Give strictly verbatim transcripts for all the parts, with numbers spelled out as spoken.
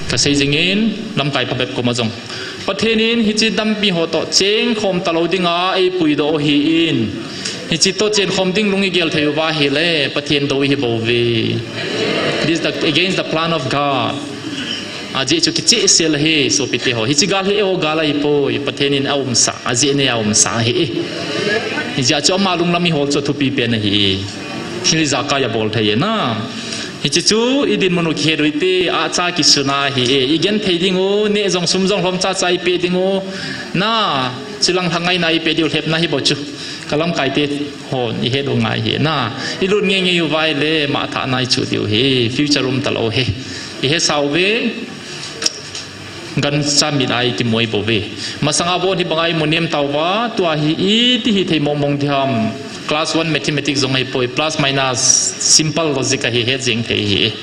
Kasei jingin, lamkai phabep koma jong, Pathen in hiche dampi ho toh chengkhom talou dinga eipuidoh u ahin. Hiche toh chenkhom ding lung igel thei uva ahile, Pathen dou ihi bouve. This is the, against the plan of God. Ajeh chu kichehsel ahi, sopite ho. Hiche gal hi eiho gal ahipoi, Pathen in aumsah, ajeh nei a aumsah ahi. Hijeh chun ama lunglam ihol chu athupi pen ahi. Thil ijakai abol thei e na. Hiche chu idinmun u kihet u hite, acha kisun ahi e. Igenthei ding u, neh jong sum jong lhom chacha ipeh ding u. Na, chulang lhangaina ipeh diu lhepna hi bou chu. Kalamkaite hon ihet u ngai ahi na. Ilut ngeingei uva ahile, mangthah na ichu diu ahi. Future um talou ahi. Ihesauve. Gancha mit a ikimu bouve. Masanga bon hibanga imu nem tauva, tua hi iti hithei mongmong diham. Class one mathematics jong ahipoi, plus minus, simple logic ahi, het jeng thei ahi.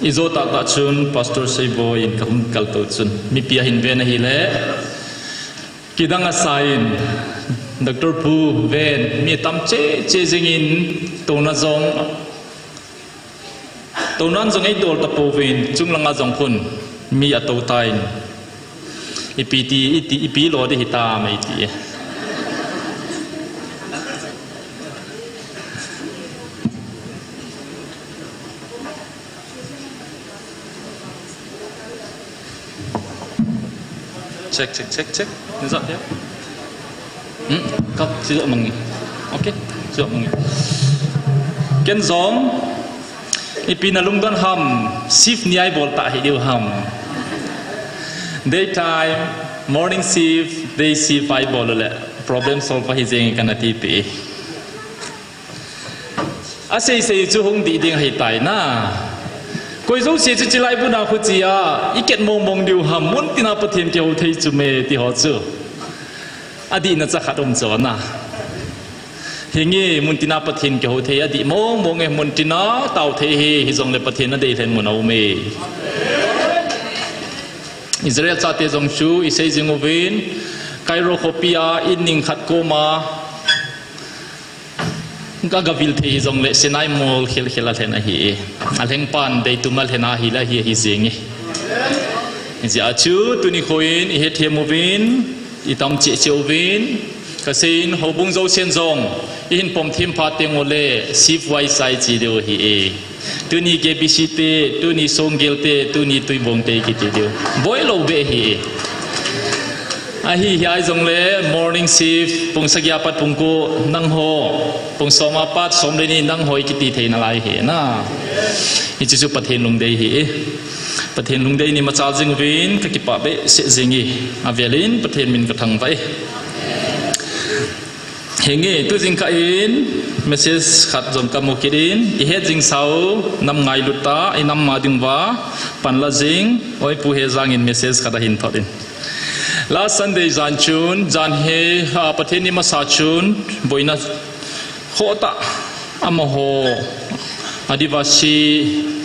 Ijo tahtah chun Pastor Seiboi in kahung kaltou chun, mipi ahin ven ahile, kidang asain, Doctor Pu ven, mi tam cheh cheh jengin, touna jong, tounan jong eidol tapouvin, chunglanga jong khun mi atou tan, ipi ti, iti, ipi lo ding hitam eiti. Check, check, check, check. Is that here? Hmm? Kap, sijo mangi. Okay? Sijo mangi. Ken jong, ipi nalungdon ham, shift ni a ibol ta hi diu ham. Daytime, morning shift, day shift a ibol le, problem solve ahi jeng kana tipi. Asei sei chu hung dih ding ahitai na. Koi jouse chu chilai buna khuchia, iket mongmong diu ham, muntina Pathen kihou thei chu me ti ho chu. Adihna chakhat um chu na. Hinge muntina Pathen kihou thei, adih mongmong e, muntina tao thei hi, hijongle Pathen adei lhen mun a um e. Israel chate jong chu, isei jing uvin, Cairo khopia, in ning khat koma, Ka, kagavil thei hijongle Sinai mol khel khel alhen ahi e. Alhengpan deitum alhen ahile ahi, ahi jeng e. Hijeh a chu tuni khoin ihethem uvin, itam cheh cheh uvin, kaseiyin houbung jousen jong, ihin pom them phat teng ule, shift wise a iche diu ahi e. Tuni K B C te, tuni Songgel te, tuni Tuibong te kiti diu. Boilou beh ahi. Ahi, hijongle morning shift, pung sagi apat pung ko, nangho, pung som apat, som le ni, nangho kiti thei nalai ahi na. Hichu chu Pathen lungdei ahi. Pathen lungdei ni machal jing uvin, kakipah behseh jing e. Avelin, Pathen min kathangvah e. Hinge, tu jingkah in, message khat jong kamu kit in, ihet jing sau, nam ngailut ta, inam ma dinguva, panla jing, Oi Pu Hejang in message khat ahin thot in. Last Sunday jan chun, jan hi, ah, Pathen ni masa chun, boina khoh tah, amaho, Adivasi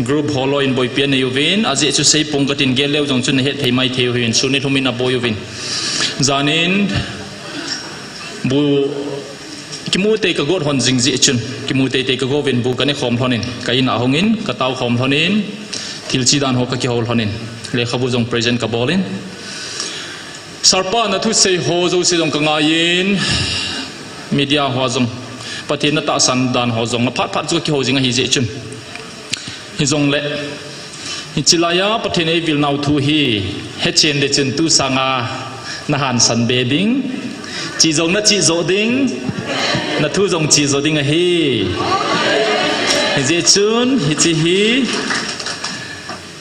group ho loi in boipi anei uvin, ajeh chu seipong katin gel leu jong chun nahet thei mai thei uvin, sun nilhum in aboi uvin. Jan in, Bu kimu tei kagot lhon jing jeh chun, kimu tei tei kagot uvin bu kanekhom lhon in, ka in a hung in, katao khom lhon in, thil che dan ho kakihou lhon in, lekhabu jong present kabol in. Sir pa nathusei ho jouse jong kangai in, media ho jong, Pathen natahsan dan ho jong, aphat phat chu kakihou jing ahi jeh chun. Hijongle, hiche laiya Pathen eivilnau thu hi, hechen le chun tu sanga nahansan be ding, che jong nache jo ding, nathu jong che jo ding ahi. Hijeh chun, hiche hi,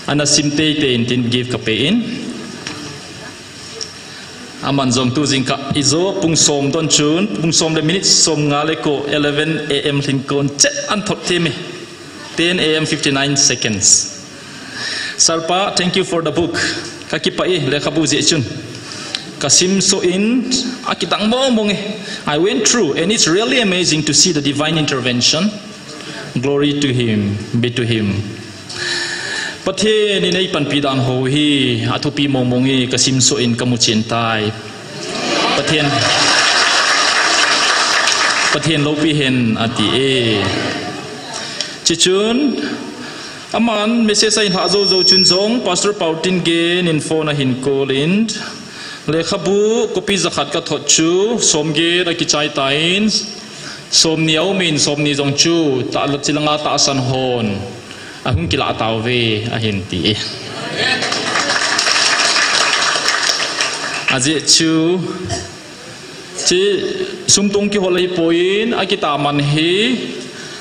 ana sim teitei in tin gift kape in. Aman jong tu jingkah ijo pung som don chun, pung som le minute som nga le ko, eleven A M lhin kon chet an thot them e. Ten A M fifty-nine seconds. Sir pa, thank you for the book. Kakipah e, lekhabu jeh chun. Kasim soh in, akidang mong mong e. I went through, and it's really amazing to see the divine intervention. Glory to him, be to him. Pathen in eipanpi dan ho hi, athupi mong mong e, kasim soh in kamu chen tai. Pathen. Pathen loupi hen ati e. Chuchun, aman message ahin lhah jou jou chun jong, Pastor Pautin Gen in phone ahin call in, lekhabu copy jakhat kathot chu, somget akichai tan, somni aumin, somni jong chu, ta, chilanga tahsan hon ahung kilah tauve, ahin ti e. Ajeh chu, Chi sumtong kihol ahipoi, akitah man hi,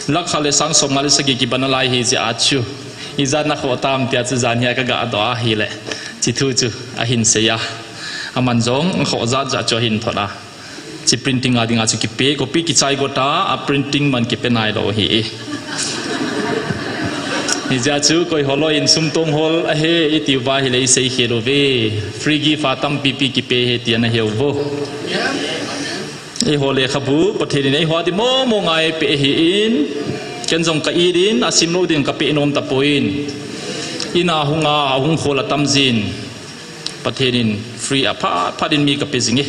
lakh khat le sang somnga le sagi kibang nalai hi jeh a chu. Ijat nakhoh tam tia chu jan hi a kaga doh ahile. Chi thu chu ahin sei a. Aman jong, khoh jat jat chu ahin thot a. Chi printing a dinga chu kipe, copy kichai got a, a printing man kipe nailou hi e. Hijeh chun koi ho loi in sumtong hol ahi iti uva ahile isei khel uve. Free gift a tampi pi kipe ahi ti ana he uvo. Eiho lekhabu, Pathen in eiho a ding momo ngai pe ahin. Ken jong ka it in, asim lou ding kape nom tapon. In a hung a, ahung khol atam jin. Pathen in free a phat phat in mi kape jing e.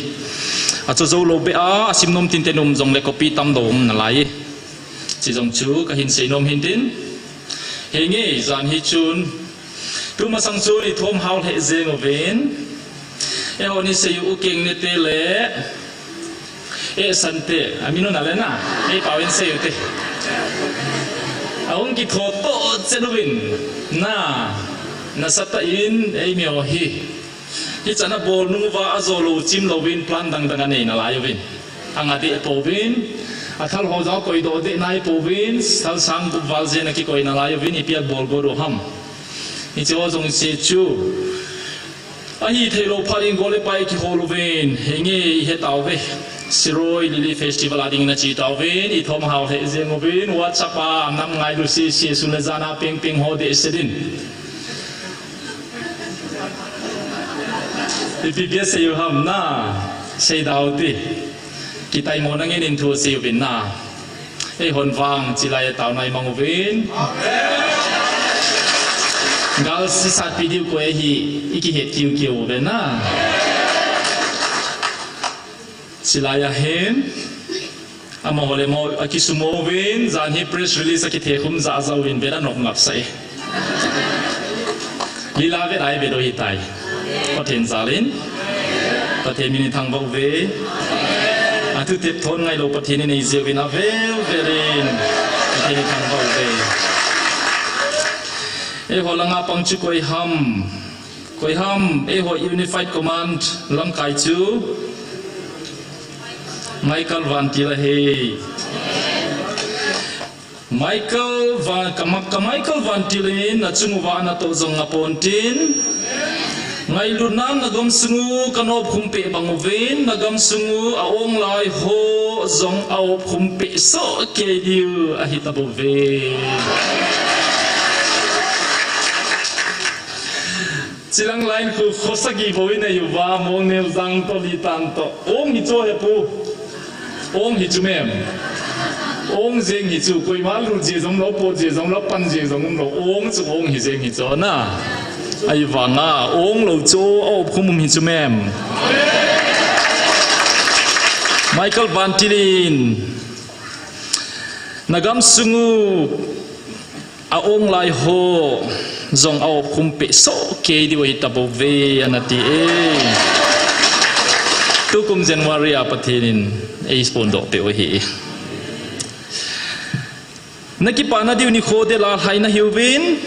Achu jou lou beh a, asim nom tin te nom jongle copy tam dou um nalai e. Chi jong chu kahin sei nom hin tin. Henge, jan hi chun. Tumasang chun ithom hao lheh jeng uvin. Eiho ni sei u keng ne te le. Eh, Sante, amin u nale na. Ei pau in sei u te. Ahung kitho to chen uvin. Na, nasatah in, ei mi ho hi. Hichan abol nung uva ajo lou chim louvin plan dang dang anei nalai uvin. Anga deh pouvin, athal ho jong koi doh deh nai pouvin, thal sang gup val jen akikoi nalai uvin, ipi abol got u ham. Hiche ho jong se chu. Ahi thei lou phat in gol le pai kihol uvin, henge ihe tauve. Siroi Lily Festival a ding in ache tauvin, ithom hao lheh jeng uvin, WhatsApp a nam ngailu sese sun le jan a peng peng ho deh se din. Ipi bia sei u ham na, sei dau ti. Kitaimo na ngen in thu sei uvin na. Eihon vang chilai a taona imang uvin. Gal sisat pi diu koi ahi, ikihet kiu kiu uve na. Chilai a hin. Amaho le mo, akisumo uvin, jan hi press release akithe khum ja ja uvin, vet anop ngap sah e. Lila vet ai vet u hitai. Pathen jal in. Pathen min in thangvah uve. Athu tep thon ngailou Pathen in eijui uvin avel vel in. Pathen in thangvah uve. Eiho langa pang chu koi ham. Koi ham, eiho Unified Command lamkai chu. Michael Vantil ahi. Michael Van, ka, ka Michael Vantil in nachung uva natoh jong apon tin. Ngailutnan nagamsung u kanop khum peh bang uvin, nagamsung u a-ong lai ho jong aop khum peh soh kei diu ahi tabouve. Chilang line khu khosagi bou in eiuva, Mongneo jang toh, Litan toh. Ong hi chu he pu. Ong hi chu mem. Ong jeng hi chu, koima lut ji jong lou, pot ji jong lou, pan ji jong um lou. Ong chu ong hi jeng hi chu na. Ahivanga, ong lou chu, aop khum um hi chu mem. Michael Vantil in, nagamsung u, a-ong lai ho jong aop khum peh soh kei diu ahi tabouve anati e. Tukum January a Pathen in eiphondoh peh u ahi. Nakipana diu nikho dela lhai nahiuvin,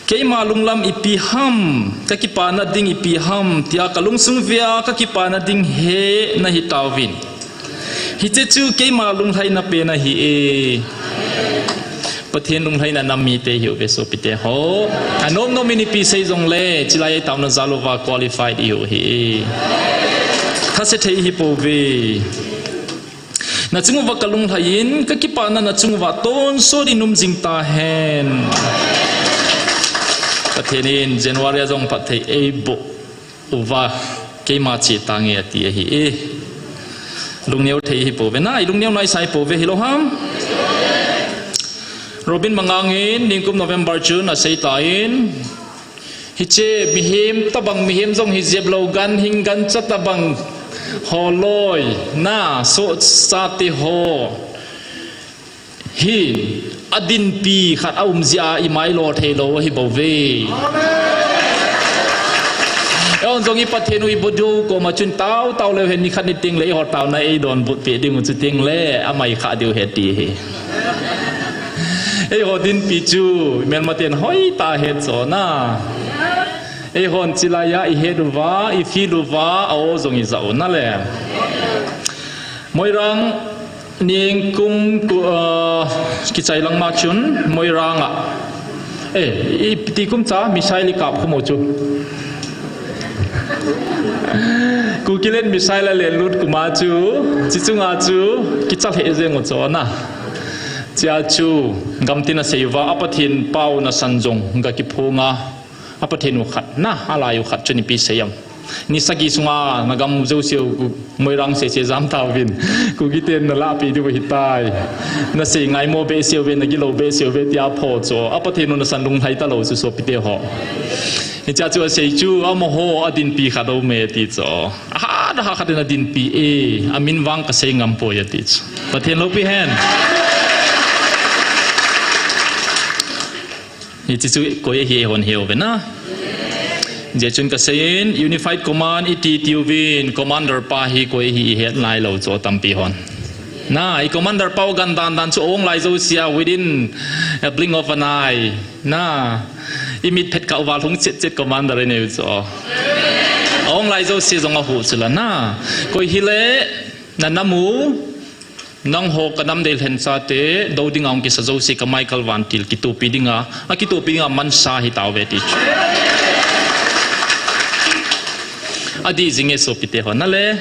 keima lunglam ipi ham, kakipana ding ipi ham, tia kalungsung vea kakipana ding he nahi tauvin. Hiche chu keima lunglhaina pen ahi e. Pathen lunglhaina nam mite hiuve sopite ho. Anom nom in ipi sei jongle, chilai a itaona jal uva qualified ihiu ahi. Thase thei ihi pouve. Nachung uva kalunglhai in, kakipana nachung uva tonsot in um jing tahen. Pathen in January a jong phatthei eiboh uva, keima che tange ati ahi e. Lungneo thei ihi pouve na, ilungneo naisah ihi pouve hilou ham. Robin Mangang in, ningkum November chun asei tan. Hiche mihem tabang, mihem jong hi jep lou, ganhing gancha tabang. Holoi, na, sohchate ho. Hi, adinpi khat aum jeh a imai lo thei lo ahi bou ve. Eihon jong i Pathen u i Buddha u koma chun tao tao leu hen nikhat niteng le eiho taona eidonbut peh ding u chuteng le amai kha diu ahi ti hi. Eiho dinpi chu, melmaten hoitah a het chu na. Eihon chilai a i het uva, i feel uva, a-o jong i ja u na le. Moirang, ningkum, ku, ah, kichai lang ma chun, Moirang a. Eh, i, ti kum cha, missile i kap kum u chu. Kukiland missile a lenlut kum a chu, chi chunga chu, kicha lheh jeng u chu na. Chia chu, gamtin a sei uva, a Pathen pau nasan jong, ga kiphong a. A Pathen u khat na, a lai u khat chu ipi sei am. Ni sagi sunga na gam jouse u Moirang sese jam tauvin. Kuki ten na lahpeh diu ahitai. Na sei ngaimo behseh uve, na gilou behseh uve tia pho chu. A Pathen u nasan lunglhai talou chu sopite ho. Hichea chu asei chu amaho adinpi khat aume ti chu. Ahat ahat khat in adinpi e, amin vang kasei ngam poi ati chu. Pathen loupi hen. Hiche chu koi ahi eihon he uve na. Hijeh chun kasei in, Unified Command iti tiuvin, Commander pa hi koi ahi ihet nailou chu tampi hon. Na, i Commander pa u gan dan dan chu ong lai jousea within a blink of an eye. Na, i mit phet kah uva lhung chet chet Commander inei u chu. Ong lai jouse jong ahu chu la na. Koi hile, na nam u, Nangho ka nam deilhen chate, dou dinga hung kisa jouse ka Michael Vantil kitopi dinga, akitopi dinga mansa hitauve ti chu. Adih jing e sopite ho na le.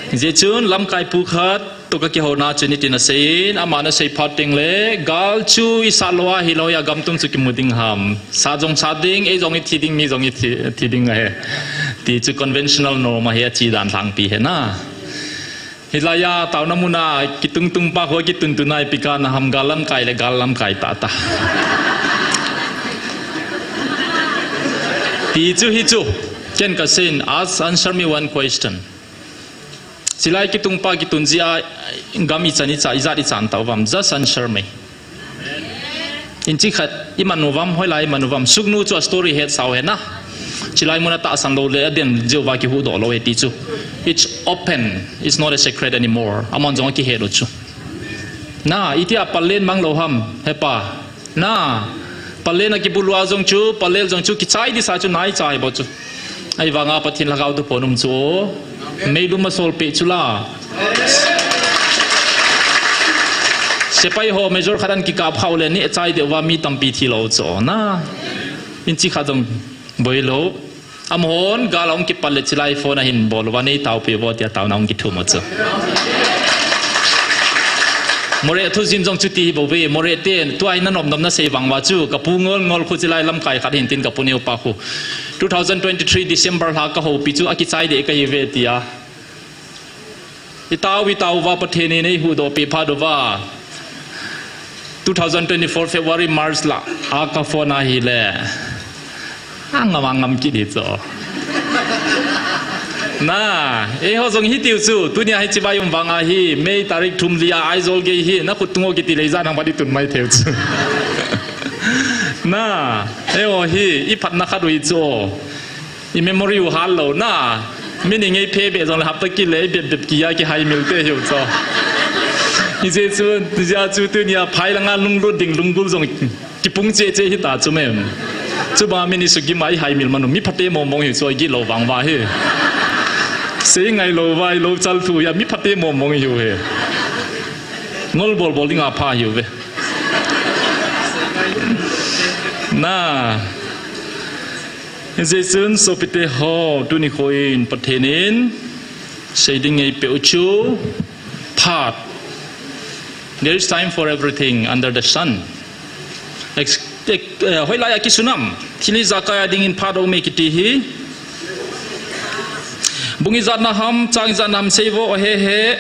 Hijeh chun lamkai pu khat toh ka kihouna chu nitin asei in, aman asei phat teng le, gal chu i sat lou ahilou a gam tung chu kimu ding ham. Sat jong sat ding, ei jong i thi ding, mi jong i thi, thi ding ahi. Ti chu conventional norm ahi, achi dan lhangpi ahi na. Hilai a, taona muna, kitung tung pa ho, kitun tun a ipi kana ham, gal lamkai le, gal lamkai tah tah. Ti chu hi chu, ken kasei in, ask, answer me one question. Chilai kitung pa, kitun jeh a, gam ichan icha, ijat ichan tauvam, just answer me. Inchi khat, iman uvam, hoilai iman uvam. Sugnu chu a story het sao he na. Chilai muna tahsan lou le, aden jeh uva kihuhdoh lou e ti chu. It's open. It's not a secret anymore. Aman jong akihet u chu. Na, itia palen mang lou ham, he pa. Na, palen a kibulu a jong chu, palel jong chu, kichai disa chu, nai chai bou chu. Ahivanga Pathen Lhagao thuphon um chu. Meilum a solpeh chu la. Sepai ho major khat an kikap khau le ni chai deuva mi tampi thi lou chu. Na. Inchi khat jong boi lou. Amahon gal a hung kipat le chilai phone a hin bol uva nei taopi vo tia taona hung kithum u chu. Moreh thu jin jong chuti hi bou ve, Moreh te, tua hi na nop nop na sei vang uva chu, ka pu ngol ngol khu chilai lamkai khat hin tin ka pu neo pa khu. Two thousand twenty-three December lha ka houpi chu, akichai deh ka hi ve tia. I tao, i tao uva Pathen in ei huhdoh peh phat uva. Two thousand twenty-four February, March la, a ka phone a hile. Angam angam kit hi chu. Na, eiho jong hitiu chu, tunia hi chibai um vang ahi, May tarik thum li a Aizawl gei hi, na khut tung o kiti le ijat ham phat i tun mai thei u chu. Na, eiho hi, i phatna khat u hi chu. I memory u hal lou na. Min i ngei phe be jong le hapta kit le i bep bep kia kihaimil te hiu chu. Hijeh chun, hijeh a chu tunia phai langa lunglut ding lunggul jong kipung cheh cheh hita chu mem. Chubang min i sugim a i haimil manu mi phate mong mong hiu chu i gih lou vang uva hi. Sei ngai lou uva i lou chal thu hi a mi phate mong mong hiu hi. Ngol bol bol dinga pha hiu ve. Na. Hijeh chun sopite ho, tuni kho in Pathen in sei ding eipeh u chu phat. There is time for everything under the sun. Ex-, ex-, eh, hoilai a kisun am, thil ijakai a dingin phat aume kiti hi. Bung ijat na ham, chang ijat na ham sei vo, he he.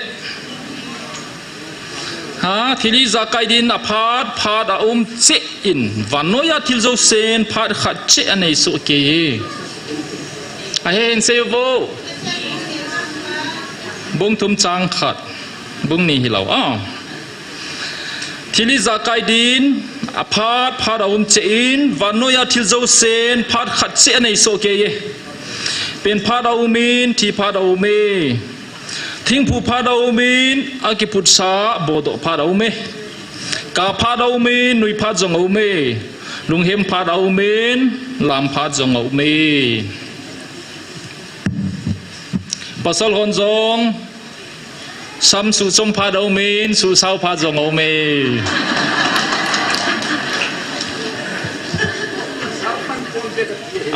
Ha, thil ijakai din a phat, phat a um cheh in, vannoi a thil jousen phat khat cheh anei soh kei e. Ahe in sei vo. Bung thum chang khat, bung ni hilou a. Thil ijakai din, aphat phat a um cheh in, vannoiya thil jousen phat khat cheh anei soh kei e. Pen phat a um in, thi phat a um e. Thingphu phat a um in, akiputsa bodoh phat a um e. Kap phat a um in, nui phat jong a um e. Lunghem phat a um in, lam phat jong a um e. Pasal hon jong, sam suhchom phat a um in, suhsao phat jong a um e.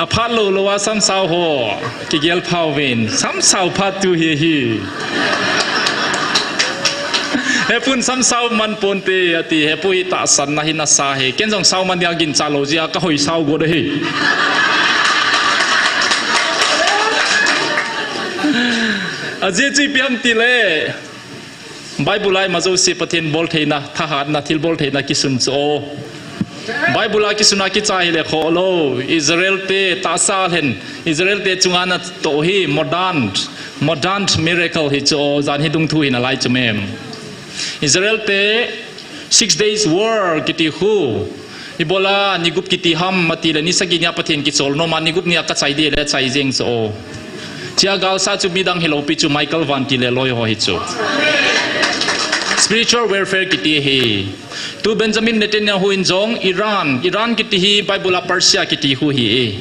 Aphat lou lou a samsao ho, kigel pha uvin, samsao phat tu hi hi. Hepun samsao man ponte ati, hepu hi tahsanna hi nasa hi. Ken jong sao man dia ginchat lou jeh a kahoi sao got ahi. Ajeh chu ipi ham tile, Bible a ima jouse Pathen boltheina, thahatna, thilboltheina kisun chu o. Bible a kisuna kicha hile khoh lou. Israel te tahsa lhen, Israel te chunga natoh hi modern, modern miracle hi chu o, jan hi dungthu hi nalai chu mem. Israel te Six Days War kiti khu, ibola ni gup kiti ham atile ni sagi nia Pathen kichol nom a ni gup nia kachai ding le chai jeng chu o. Chea galsat chu midang hilou pi chu Michael Van tile loi ho hi chu. Spiritual warfare kiti hi. Tu Benjamin Netanyahu in jong Iran, Iran kiti hi Bible a Persia kiti khu hi e.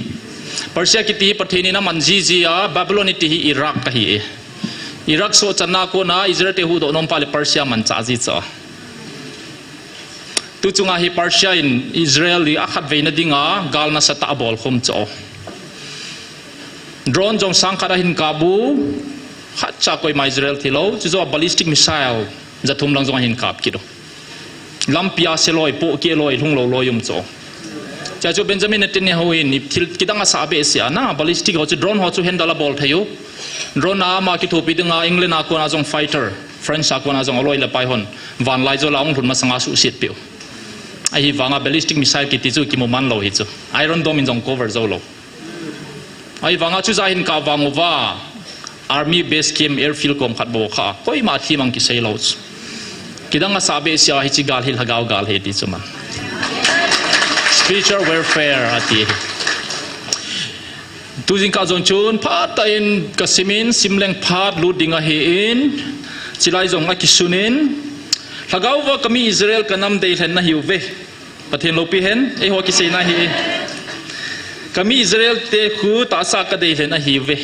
Persia kiti hi Pathen in aman jiji a, Babylon iti hi Iraq ahi e. Iraq sohchanna kona Israel te huhdoh nom pa le Persia manchah ji chu. Tu chunga hi Persia in Israel hi akhatveina dinga gal nasatah abol khum chu. Drone jong sang khat ahin kap u, khatcha koima Israel thi lou, chu joh a ballistic missile ja thum lang jong ahin kap kit u. Lampi a se loi, pohkeh loi, lhung lou loi um chu. Chea chu Benjamin Netanyahu in thil kidang asah behseh a, na ballistic ho chu, drone ho chu handle abol thei u. Drone a ama kithopi dinga England a kona jong fighter, France a kona jong aloi le pai hon vanlaijola ahung lhun masanga suhset peh u. Ahivanga ballistic missile kiti chu kimu man lou hi chu. Iron Dome in jong cover jou lou. Ahivanga chu ja hin kap vang uva, army base camp, airfield kom khat bou kha, koima thim ang kisei lou chu. Kidang asah behseh a hiche gal hi lhagao gal ahi ti chu man. Spiritual warfare ati. Tu jingkah jong chun phatah in kasimin, simleng phat lut ding ahin, chulai jong akisun in, lhagao va kami Israel kanam deilhen nahiuve. Pathen loupi hen, eiho kiseina hi. Kami Israel te khu tahsa kadeilhen ahiuve.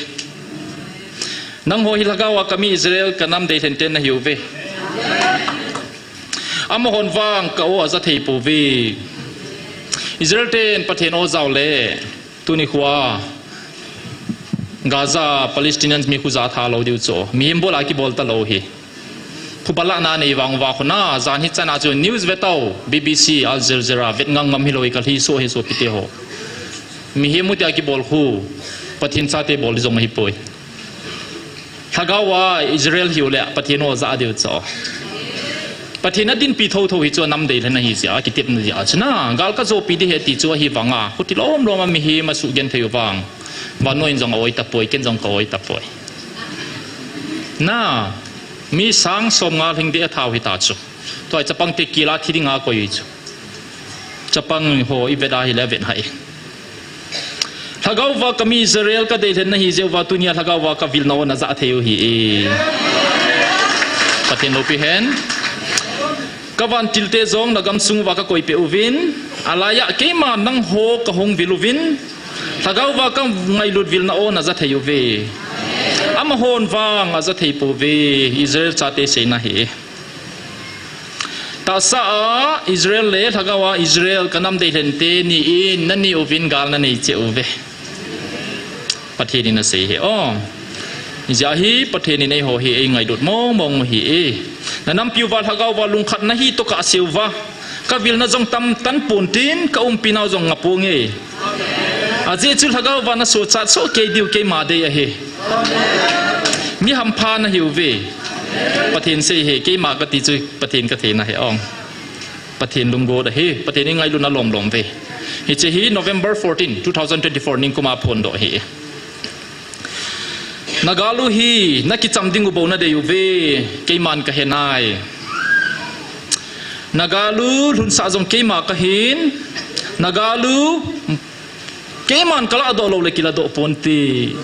Nangho hi lhagao a kami Israel kanam deilhen te nahiuve. Amahon vang ka-o aja thei pouve. Israel ten Pathen o jao le, tuni khoa Gaza Palestinians mi khu ja tha lou diu chu. Mihem bol a kibol talou hi. Phuba lahna nei vang uva khu na, jan hi chana chu news ve tau, B B C, Al Jazeera, vet ngam ngam hilou, kalhi soh hi sopi te ho. Mihem u tia kibol khu, Pathen chate bol jong ahipoi. Lhagao a Israel hiu le, Pathen o ja diu chu. Pathen adinpi thotho hi chu anam deilhen ahi jeh a, kitepna jeh a chu na, gal kajopi ding ahi ti chu ahivanga, khuti lom lom a mihem asuh genthei u vang. Vannoi in jong a-oi tapoi, ken jong ka-oi tapoi. Na, mi sang som nga lhing ding athau hita chu. Tua hi chapang te kila thi dinga koi chu. Chapang ho i vet ahile vet hai. Lhagao va kami Israel kadeilhen nahi jeh uva tunia lhagao va kavilna o naja thei u hi e. Pathen loupi hen. Ka vantil te jong nagam sung uva kakoi peh uvin. Alaiya keima nangho kahung vil uvin. Lhagao va kangailut vilna o naja thei uve. Amahon vang aja thei pouve, Israel chate seina hi. Tahsa a Israel le lhagao a Israel kanam deilhen te ni in nani uvin gal nanei cheh uve. Pathen in asei hi. O. Hijeh a hi Pathen in eiho hi eingailut mong mong u hi e. Nanampi uva lhagao va lungkhat nahi toh kasei uva. Kavilna jong tamtah pontin, kaumpi nau jong nga ponge. Ajeh chu lhagao va nasochat soh kei diu keima dei ahi. Mi hampha nahiuve. Pathen sei hi, keima kati chu Pathen katheina hi ong. Pathen lunggot ahi, Pathen ingailutna lom lom ve. Hiche hi November fourteen, two thousand twenty-four ningkuma phondoh hi. Nagalu hi nakicham ding u bou nadei uve, keiman kahenai. Nagalu lhunsah jong keima kahin, Nagalu keiman kaladoh lou le kiladoh ponte.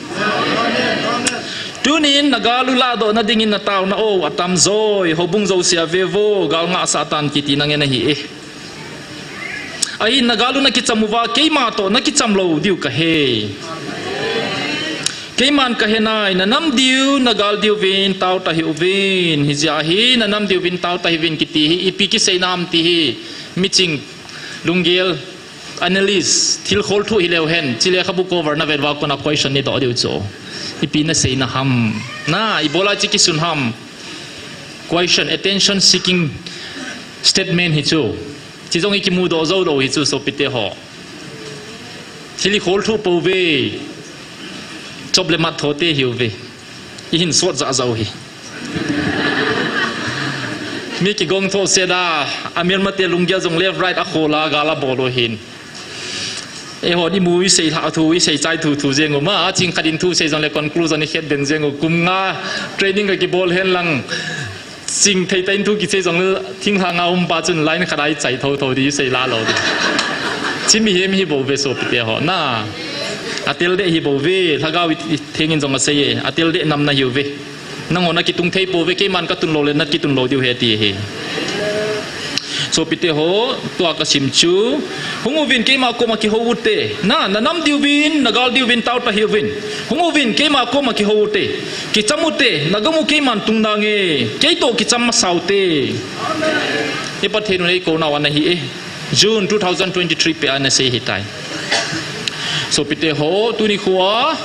Tunin Nagalu ladoh nadingin nataona o atamjoi, houbung jousea vevo, gal ngahsah tan kiti nange nahi e. Ahin Nagalu nakicham uva, keima toh nakicham lou diu kahe. Keiman kahenai, nanam diu, Nagal diuvin, taotah hih uvin. Hijeh hin, nanam diuvin, taotah hih uvin kiti hi, ipi kiseina ham ti hi, miching, lunggel, analyst, thilkholthuh hileu hen, chule khabu cover navet uva kona question nidoh diu chu. Ipi naseina ham. Na, ibola chi kisun ham. Question, attention seeking statement hi chu. Chi jong hi kimudoh jou lou hi chu sopite ho. Thil hi kholthuh pouve. Chop le mat thote hiuve. Ihin sot jahjah u hi. Mi kigong tho sela, amelmate lunggel jong left right a khola gal abol u hin. Eihon imu isei lha thu, isei chai thuthu jeng u ma, aching khat in thu sei jongle conclusion ikhet den jeng u, kum nga training kakibol hen lang. Ching thei tah in thu kisei jongle thinglhang a um pa chun line khat a ichai thotho di, isei la lou di. Chi mihem hi bouve sopite ho. Na. Atel deh hi bouve, lhagao i, ithengin jong asei e. Atel deh nam nahiuve. Nangho nakitung thei pouve, keiman katun lou le nakitun lou diu ahi ati ahi. Sopite ho, tua kasim chu. Hung uvin keima koma kihou ute. Na, nanam diuvin, Nagal diuvin, taotah hih uvin. Hung uvin keima koma kihou ute. Kicham ute, nagam u keiman tung nange. Keitoh kicham masa ute. I Pathen u neikou nau ana hi e. June two thousand twenty-three peh a nasei ahitai. Sopite ho, tuni khoa,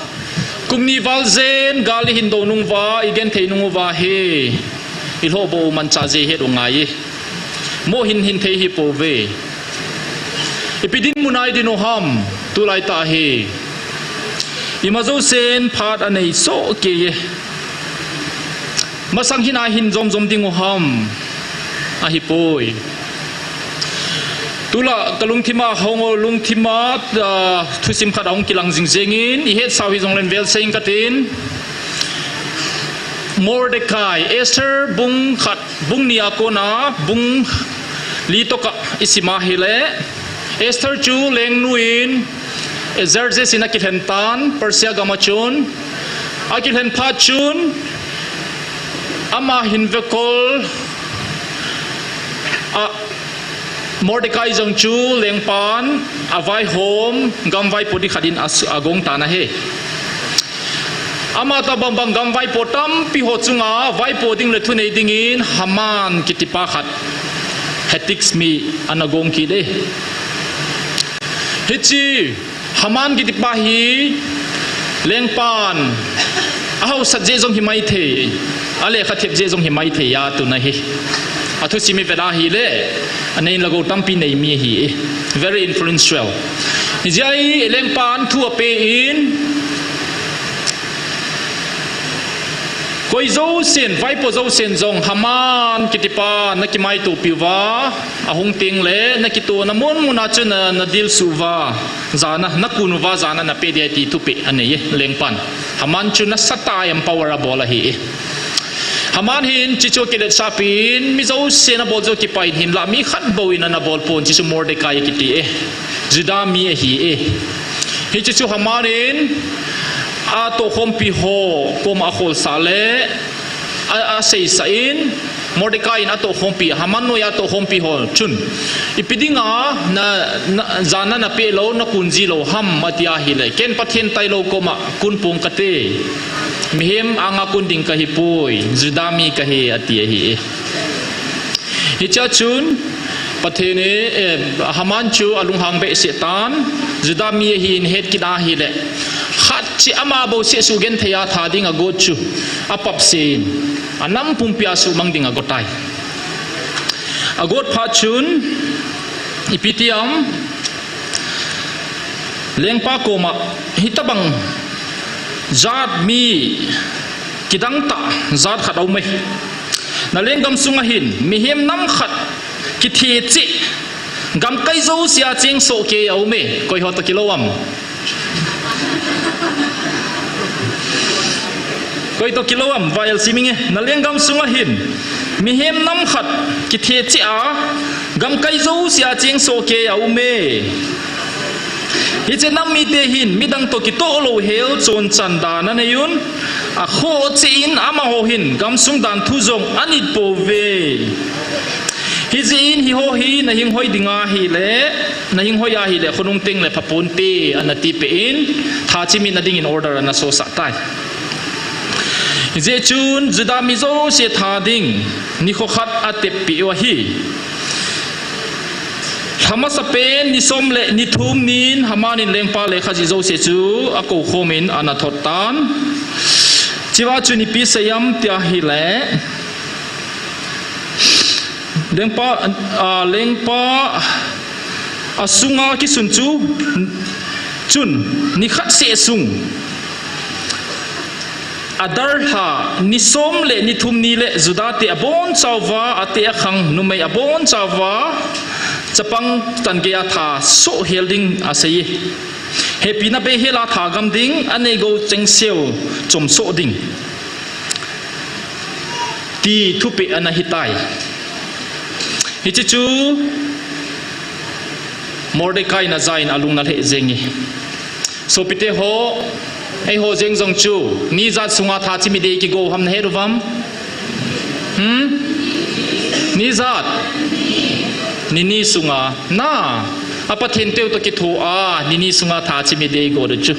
kum ni val jen, gal ihin do nung uva, igenthei nung uva hi. Ilhohboh u manchah jeh het u ngai e. Moh hin hin thei hi pouve. Ipi dinmun a idin u ham, tulai tah hi. Ima jousen phat anei soh kei e. Masang hin a hin jomjom ding u ham. Ahipoi. Tulai kalungthim a hung u lungthim a, ah, thusim khat ahung kilang jingjeng in, ihetsau hijongle vel seiyin katin. Mordecai, Esther bung khat, bung ni a kona, bung li toh kah isim a hile. Esther chu lengnu in, Xerxes in akilhen tan, Persia gam a chun. Akilhen phat chun, ama hin vekol, a, Mordecai jong chu lengpan, avaihom, gam vaipo ding khat in a, agong tan ahi. Ama tobang bang gam vaipo tampi ho chunga vaipo ding le thunei dingin Haman kitipa khat, Haggai mi ana gong kit e. Hiche Haman kitipa hi lengpan ahaosat jeh jong hi maithei, alekha thep jeh jong hi maithei a tuna hi. Athusim ivet a hile, anei in lhagao tampi nei mi ahi e. Very influential. Hijeh a hi lengpan thu apen, koi jousen, vaipo jousen jong Haman kitipa nakimaitopi uva, ahung tengle, nakitona mun mun a chu na, nadilsu uva, jana, nakun uva, jana napeh ding ahi ti thupeh anei e, lengpan. Haman chu nasatah a empower abol ahi e. Haman hin hiche chu akiletsahpin, mi jousen abol chu akipah in hinlah, mi khat bou in ana bol pon, hiche chu Mordecai akiti e. Juda mi ahi e. Hiche chu Haman in atohkhompi ho koma akholsah le, a, aseisah in, Mordecai in atohkhompi, Haman noiya atohkhompi ho chun, ipi dinga na, na, jana napeh lou, nakun ji lou ham, ati ahile, ken Pathen tailou koma kun pong kate. Mihem anga kun ding kahipoi, Juda mi kahi, ati ahi e. Hichea chun, Pathen in, eh, Haman chu alunghang behseh tan, Juda mi ahin het kit ahile, khat cheh ama bouseh sugenthei a tha ding agot chu, apapsen, anam pumpia suhmang ding agotai. Agot phat chun, ipi ti ham, lengpa koma, hitobang jat mi kidang tah jat khat aume. Nalenggam sunga hin, mihem nam khat kithe cheh, gamkai jousea chengsoh kei aume, koi ho toh kilou ham. Koi toh kilou am, va el sim inge, na lenggam sunga hin mihem nam khat kithe cheh a, gamkai jousea cheng soh kei a um e. Hiche nam mite hin midang toh kitoh lou hel chonchan dan anei un, akhoh cheh in amaho hin gamsung dan thu jong anit pouve. Hijeh in hiho hi na hinghoi ding ahile, na hinghoi ahile khonung teng le phaponte ana tipeh in, tha chimit na dingin order ana sosah tai. Hijeh chun Juda mi jouse tha ding nikho khat ateppeh u ahi. Lha masapen ni som le ni thum nin Haman in lengpa lekha jih jouse chu akou khom in ana thot tan. Chua chun ipi asei em tia ahile, lengpa, a, lengpa asunga kisun chu, chun nikhat seh sung, Adar lha ni som le ni thum ni le Juda te abonchauva, ateh akhang numei abonchauva chapang chan geiya tha soh hel ding asei e. Hepina bei hela tha gam ding, anei gou chengseu chom soh ding, ti thupeh ana hitai. Hiche chu Mordecai in aja in alung ana lheh jenge. Sopite ho, eiho jeng jong chu ni ijat sunga tha chimit ding kigo ham, nahet uvam? Hmm? Ni ijat? Ni ni sunga. Na, a Pathen teu toh kitho a, ni ni sunga tha chimit ding igo diu chu.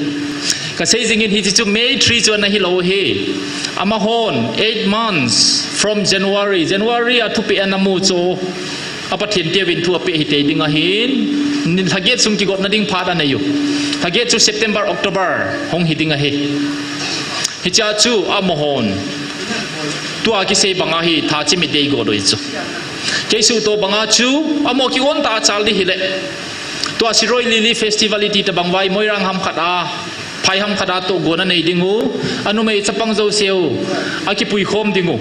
Kasei jingin hiche chu May three chu ana hilou ahi. Amahon eight months from January, January a thupeh ana mu chu, a Pathen teuvin thu apeh hitei ding ahin, ni lhaget sung kigotna ding phat anei u. Lhaget chu September, October hung hi ding ahi. Hichea chu amahon tua kisei banga hi tha chimit ding igo diu chu. Kei suhtoh banga chu amaho kigon tah a chal ding hile, tua Shirui Lily Festival iti tobang vai, Moirang ham khat a, phai ham khat a tohgon anei ding u, anumei chapang jouseu akipui khom ding u,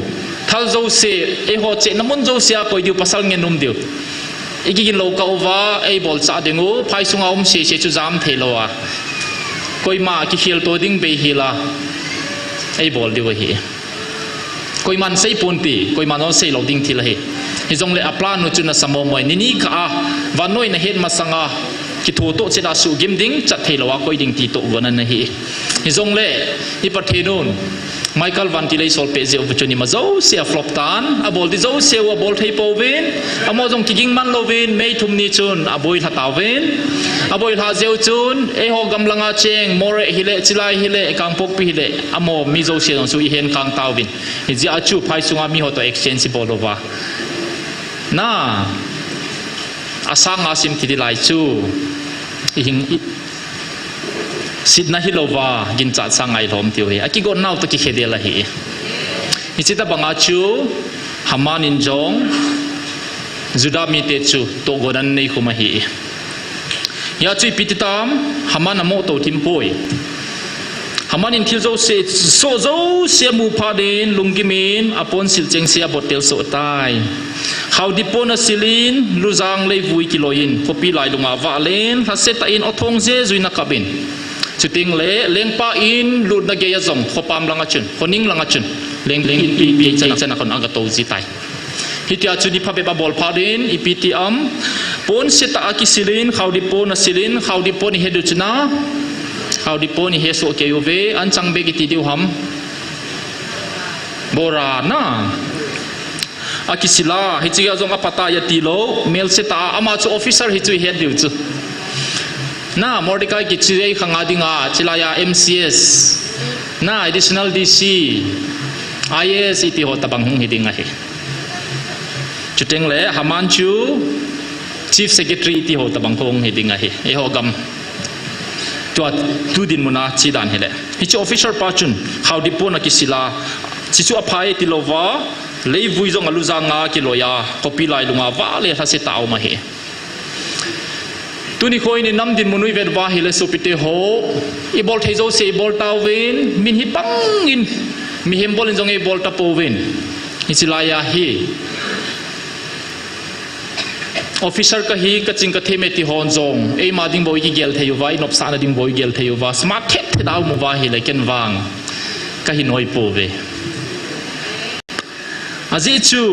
thal jouse, eiho chehna mun jousea koi diu, pasal ngen um diu, ikigin lou kah uva eibolchah ding u, phai sunga um sese chu jam theilouva, koima kikhel to ding bei hela eibol diu ahi. Koiman seiponte, koiman jong seilou ding thil ahi. Hijongle a plan u chu nasa momo e, ni ni kah a, vannoi nahet masanga kitho toh cheh a suhgim ding, chat theilouva koi ding ti tohgon ana hi. Hijongle i Pathen un Michael Vantil eisolpeh jeh uva chun ima jouse a flop tan, abol ding jouseu abol thei pouvin, amaho jong kiging man louvin May thum ni chun aboi lha tauvin. Aboi lha jeh u chun eiho gam langa cheng Moreh hile, Chilai hile, Kangpokpi hile, amaho mi jouse jong chu ihen kang tauvin. Hijeh a chu phai sunga miho toh exchange ibol uva, na, asanga sim thei ding lai chu ihing, i, sitna hilouva ginchat sanga ilhom diu ahi. Akigon nau toh kikhedel ahi. Hiche tobanga chu Haman in jong Juda mite chu tohgon ana nei khum ahi. Hia chu ipi ti tam, Haman amoh tou thim poi. Haman in thil jouse, soh jouse amu phat in, lunggim in, aponsil chengse abottel soh tai. Khaodip pon asil in, lujang leivui kiloi in, khopi lailunga vahle in, lhasetah in athong jejui in akap in. Chuteng le, lengpa in lutna geiya jong, khopam langa chun, khoning langa chun, leng, leng, in, in, in, chana, chana khon agatou ji tai. Hitia chu ni phabep abol phat in, ipi ti am, ponsetah a kisil in, khaodip pon asil in, khaodip pon ihet diu chu na, khaodip pon ihesoh kei uve, anchang bek iti diu ham. Bora na. Akisil a, hiche a jong apatah a tilou, melsetah a, ama chu officer hi chu ihet diu chu. Na, Mordecai kichai khanga dinga, chilaiya M C S. Na, additional D C, I A S iti ho tobang hung hi ding ahi. Chuteng le, Haman chu Chief Secretary iti ho tobang hung hi ding ahi. Eiho gam. Tua, tu dinmuna che dan hile. Hiche officer pa chun, khaodip pon akisil a, hichu aphai tilouva, leivui jong alujanga kiloi a, khopi lailunga vahle lhasetah a um ahi. Tuni kho in i nam dinmun u ivet uva ahile sopite ho, ibol thei jouse ibol tauvin, min hi pang in, mihem bol in jong ibol tapouvin. Hiche laiya hi. Officer kahi, kaching kathem e ti hon jong, eima ding bou ikigel thei uva, inopsahna ding bou igel thei uva, smart thet thet a um uva ahile ken vang. Kahin hoi pouve. Ajeh chu,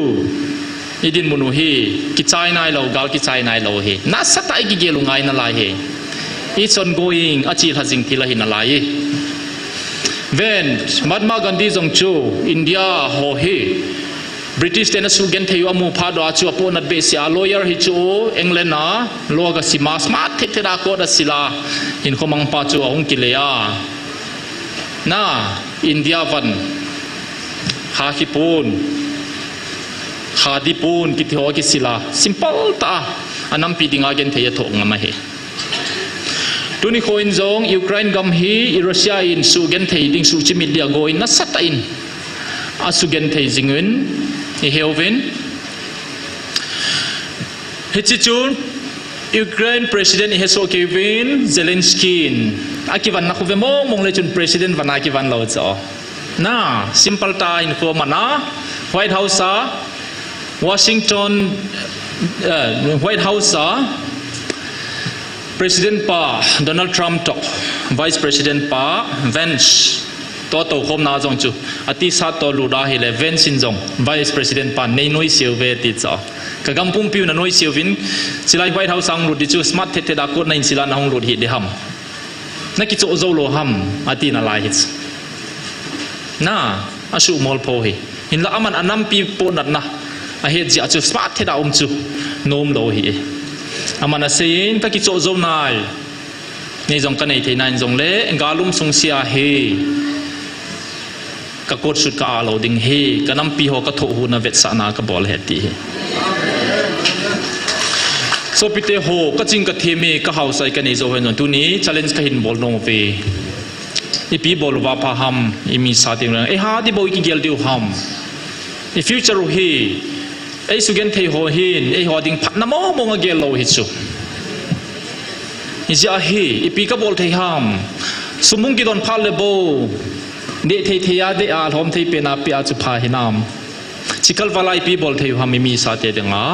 i dinmun u hi, kichai nailou, gal kichai nailou hi. Nasatah a i kigel u ngai nalai hi. It's ongoing, achilha jing thil ahi nalai. Ven, Mahatma Gandhi jong chu, India ho hi, British ten asuh genthei u amu phat uva chu apohnat behseh a lawyer hi chu England a law asim a smart thet thet a court a sil a hinkho mang pa chu ahung kile a. Na, India van, kha khipon, kha dipon, kiti ho akisil a, simple tah a, anampi dinga genthei athoh ngam ahi. Tuni kho in jong Ukraine gam hi Russia in sugenthei ding, suchimit dia go in nasatah in asugenthei jing uvin, i heuvin. Hiche chun Ukraine President i hesoh kei uvin, Zelensky in akivanna khu ve mong mong le chun President vana kivan lou chu. Na, simple tah in khu mana, White House a, Washington, eh, White House a, President pa Donald Trump toh, Vice President pa Vance toh toukhomna jong chu, atisat toh lut ahile, Vance in jong, Vice President pa nei noise uve ti chu. Ka gam pumpi u na noise uvin, chulai White House a hung lut di chu, smart thet thet a court na in sil a na hung lut hih di ham. Na kichoh jou lou ham, ati nalai hi chu. Na, asuhmol pho hi. Hinla aman anampi pohnatna ahet jeh a chu smart thet a um chu nom lou hi. Aman aseiyin ka kichoh jou nai. Nei jong ka nei thei nai jongle, gal um sung sia hi. Ka coat suit ka ah lou ding hi, ka nampi ho ka thoh huna vetsahna ka bol ahi ti hi. Sopite ho, ka ching ka them e, ka haosa e, ka nei jou hen jong tuni challenge ka hin bol nom uve. Ipi bol uva pha ham, i mi sa teng leng, eiha di bou i kigel diu ham. I future u hi, ei sugenthei ho hin, eiho ding phatna mong mong agel lou hi chu. Hijeh a hi, ipi ka bol thei ham. Sum hung kidon phat le bou, deh thei thei a deh a, lhom thei pen a pe a chu pha hinam. Chikal vala ipi bol thei u ham i mi sa te dinga.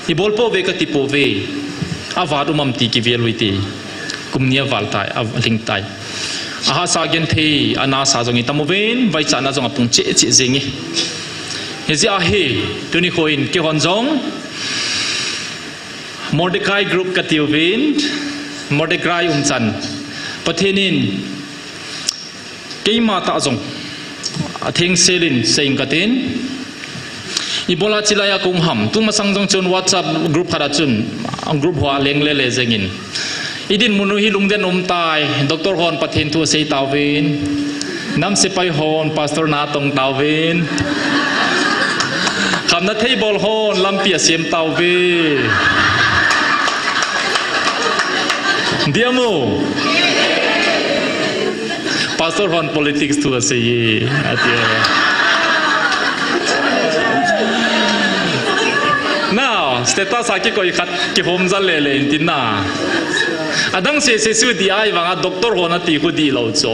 I bol pouve ka ti pouve. Avat um am ti kivel u hite. Kum ni aval tai, alhing tai. Ahahsa genthei, anasa jong i tam uvin, vaichana jong apung cheh cheh jing e. Hijeh a hi, tuni kho in keihon jong Mordecai group ka ti uvin, Mordecai umchan. Pathen in keima tah jong athengsel in sei ing katin. Ibola chilai a ka um ham. Tumasang jong chun WhatsApp group khat a chun, group hoa leng lele jeng in. I dinmun u hi lungden um tai, doctor hon Pathen thu asei tauvin. Nam sepai hon pastor na atong tauvin. Khamna thei bol hon lampi asem tauve. Diam u. Pastor hon politics thu asei e, ati e. Now, status a kikoi khat kihom jal lele in tin na. Adang sese chu di ai vanga doctor hon ati khu di lou chu.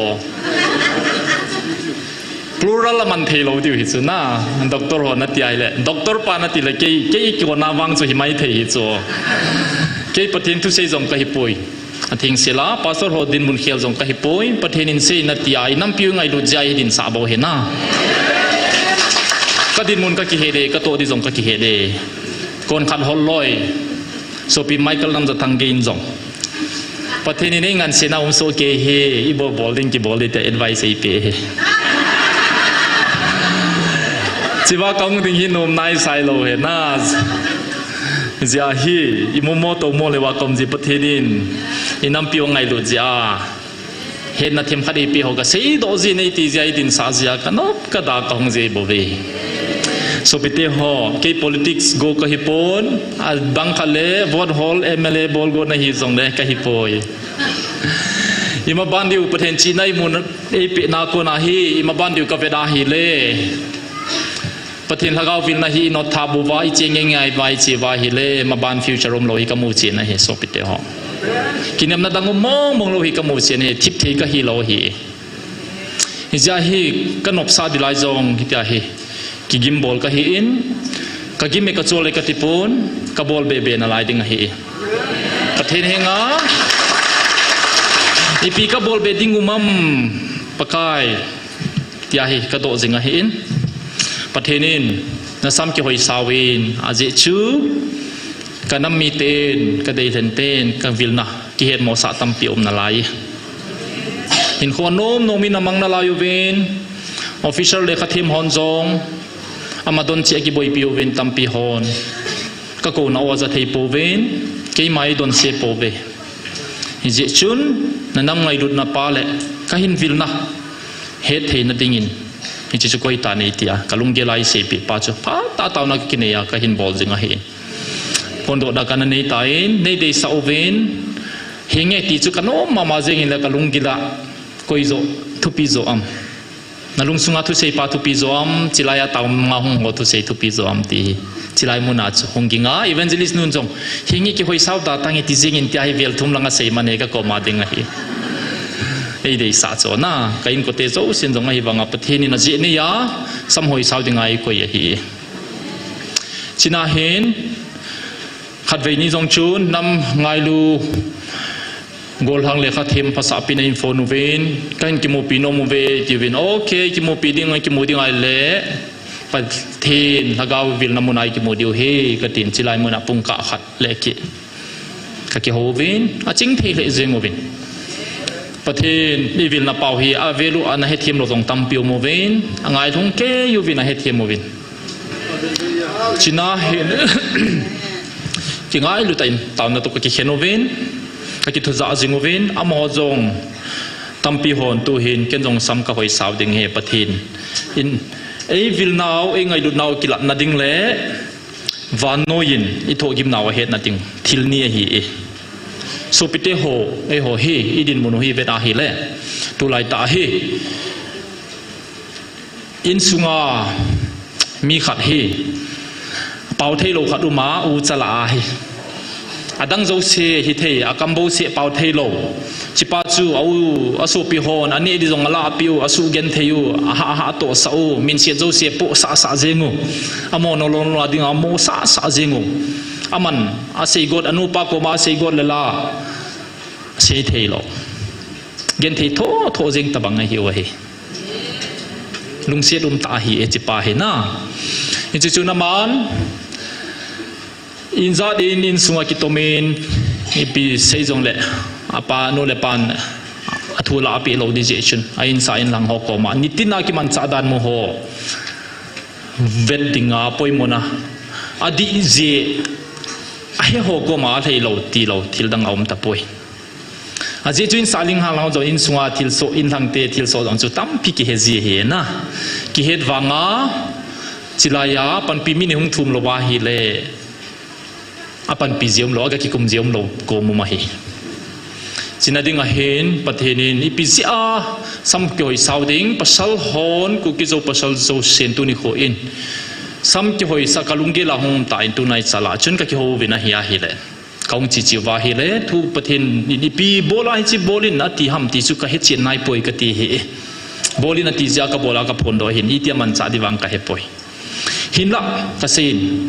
Plural aman thei lou diu hi chu na. Doctor hon ati ai le. Doctor pa nati le kei, kei kona vang chu hi mai thei hi chu. Kei Pathen thusei jong ka hi poi. Athengsel a, pastor ho dinmun khel jong ka hi poi, Pathen in sei na ti a, i nampi u ngailut jeh a i dinsah bou hi na. Ka dinmun ka kihe de, ka toh di jong ka kihe de. Kon khat hol loi, sopi Michael Namjathang gei in jong. Pathen in ei ngansena um soh kei hi, i bol bol ding kibol di te advice ei pe hi. Chiva ka hung ding hi nom nai sai lou hi na. Jeh a hi, i momo tomo le va kom ji Pathen in, i nampi u ngailut jeh a. Hetna themkhat ei pe ho ka seidoh ji nei ti jeh a i dinsah jeh a ka nop ka da ka hung ji bou ve. Sopite ho, kei politics go ka hi pon, abang khat le vote hol M L A bol go na hi jong le ka hi poi. I maban diu Pathen chihna i mun ei pehna kona hi, i maban diu ka vet a hi le. Pathen lhagao vilna hi i not tha bou va, i che ngei ngei va, i che va hi le, maban future um lou hi ka mu che na hi, sopite ho. Kinemna dang um mong mong lou hi ka mu che na hi, thip thei ka hi lou hi. Hijeh a hi, ka nopsah di lai jong, hitia hi. Kigim bol ka hi in, ka gim e ka chol e ka ti pon, ka bol be be na lai ding ahi. Pathen henga, ipi ka bol be ding um am, Pakai. Tia hi kadoh jing ahin. Pathen in nasam kihoisau in, ajeh chu kanam miten, kadeilhen ten kavilna kihetmosah tampi um nalai. Hinkho anom nom in amang nalai uvin, official lekhathem hon jong ama don cheh a kiboipi uvin tampi hon. Kakouna u aja thei pouvin, keima eidonse pouve. Hijeh chun, nanam ngailutna pa le kahin vilna hetthei nadingin, hiche chu koita nei tia kalunggel a eiseipeh pa chu phatah a taona kakinei a kahin bol jing ahi. Phondohna kana neitan, neideisah uvin, hinge ti chu kanom mama jengin le kalunggel a koi joh thupi joh am. Nalungsunga thusei pa thupi joh am, chilai a taona hung ho thusei thupi joh am ti hi. Chilai muna chu hung ging a, evangelist nun jong, hinge kihoisau da tange ti jengin tia hi vel thum langa sei mane kakoma ding ahi. Eideisah chu na, ka inkote jousen jong ahivanga Pathen in ajeh neiya, sam hoisau dinga eikoi ahi. China hin, khatvei ni jong chun, nam ngailu, gollhang lekhathem phasahpi na in phone uvin, kahin kimupi nom uve, tiuvin, okay, kimupi ding, kimu ding ahile, Pathen lhagao vilna muna eikimu diu ahi, katin, chilai muna pungkah khat le keh kakihouvin, achingthei lheh jeng uvin. Pathen ivilna pau hi avel u ana hethem lou jong tampi um uvin, angailhung kei uvin ahethem uvin. China hin kingailu tah in taona toh kakikhen uvin, kakithujah jing uvin, amaho jong tampi hon tuhin ken jong sam kahoisau ding ahi Pathen in eivilnau, eingailutnau kilatna ding le vannoi in ithohgimnau ahetna ding thil ni ahi e. Sopite ho, eiho hi idinmun u hi vet ahile, tulaitah hi insunga mi khat hi pao theilou khat uma, u cha lah ahi. Adang jouse hithei, akam bouseh pao theilou. Hichepa chu a u, asopi hon aneh di jong alahpeh u, asuhgenthei u, ahah, ahah tohsah u, minset jouse pohsahsah jeng u. Amo nolou, nolou a dinga mosahsah jeng u. Aman aseigot, anupa koma aseigot le la asei theilou. Genthei thotho jeng tobang ahiu ahi. Lungset umtah ahi e hichepa hi na. Hiche chun aman, injat in, insunga kitomin, ipi sei jongle, apa nu le pan athu lah apeh lou di jeh chun, a insa inlhang ho koma nitina kimanchah dan mu ho vet dinga poimona, adih jeh, ahe ho koma alheilou tilou thildang aum tapoi. Ajeh chu insa inlhang ho jong, insunga thilsoh, inlhangte thilsoh jong chu tampi kihe ji ahi na. Kihet vanga, chilaiya panpi mi ni hung thum louva ahile, apanpi ji umlou, aga kikum ji umlou kom um ahi. China dinga hin Pathen in ipi jeh a sam kihoisau ding, pasal hon, Kuki Zo pasal jousen tuni kho in sam kihoisah kalunggel a hung tah in tunaicha lah chun kakihou uvin ahi ahile, kahung cheche uva ahile, thu Pathen in ipi bol a hiche bol in ati ham ti chu kahechen naipoi kati ahi. Bol in ati jeh a kabol a kaphondoh ahin, itia manchah di vang kahepoi. Hinlah kaseiyin,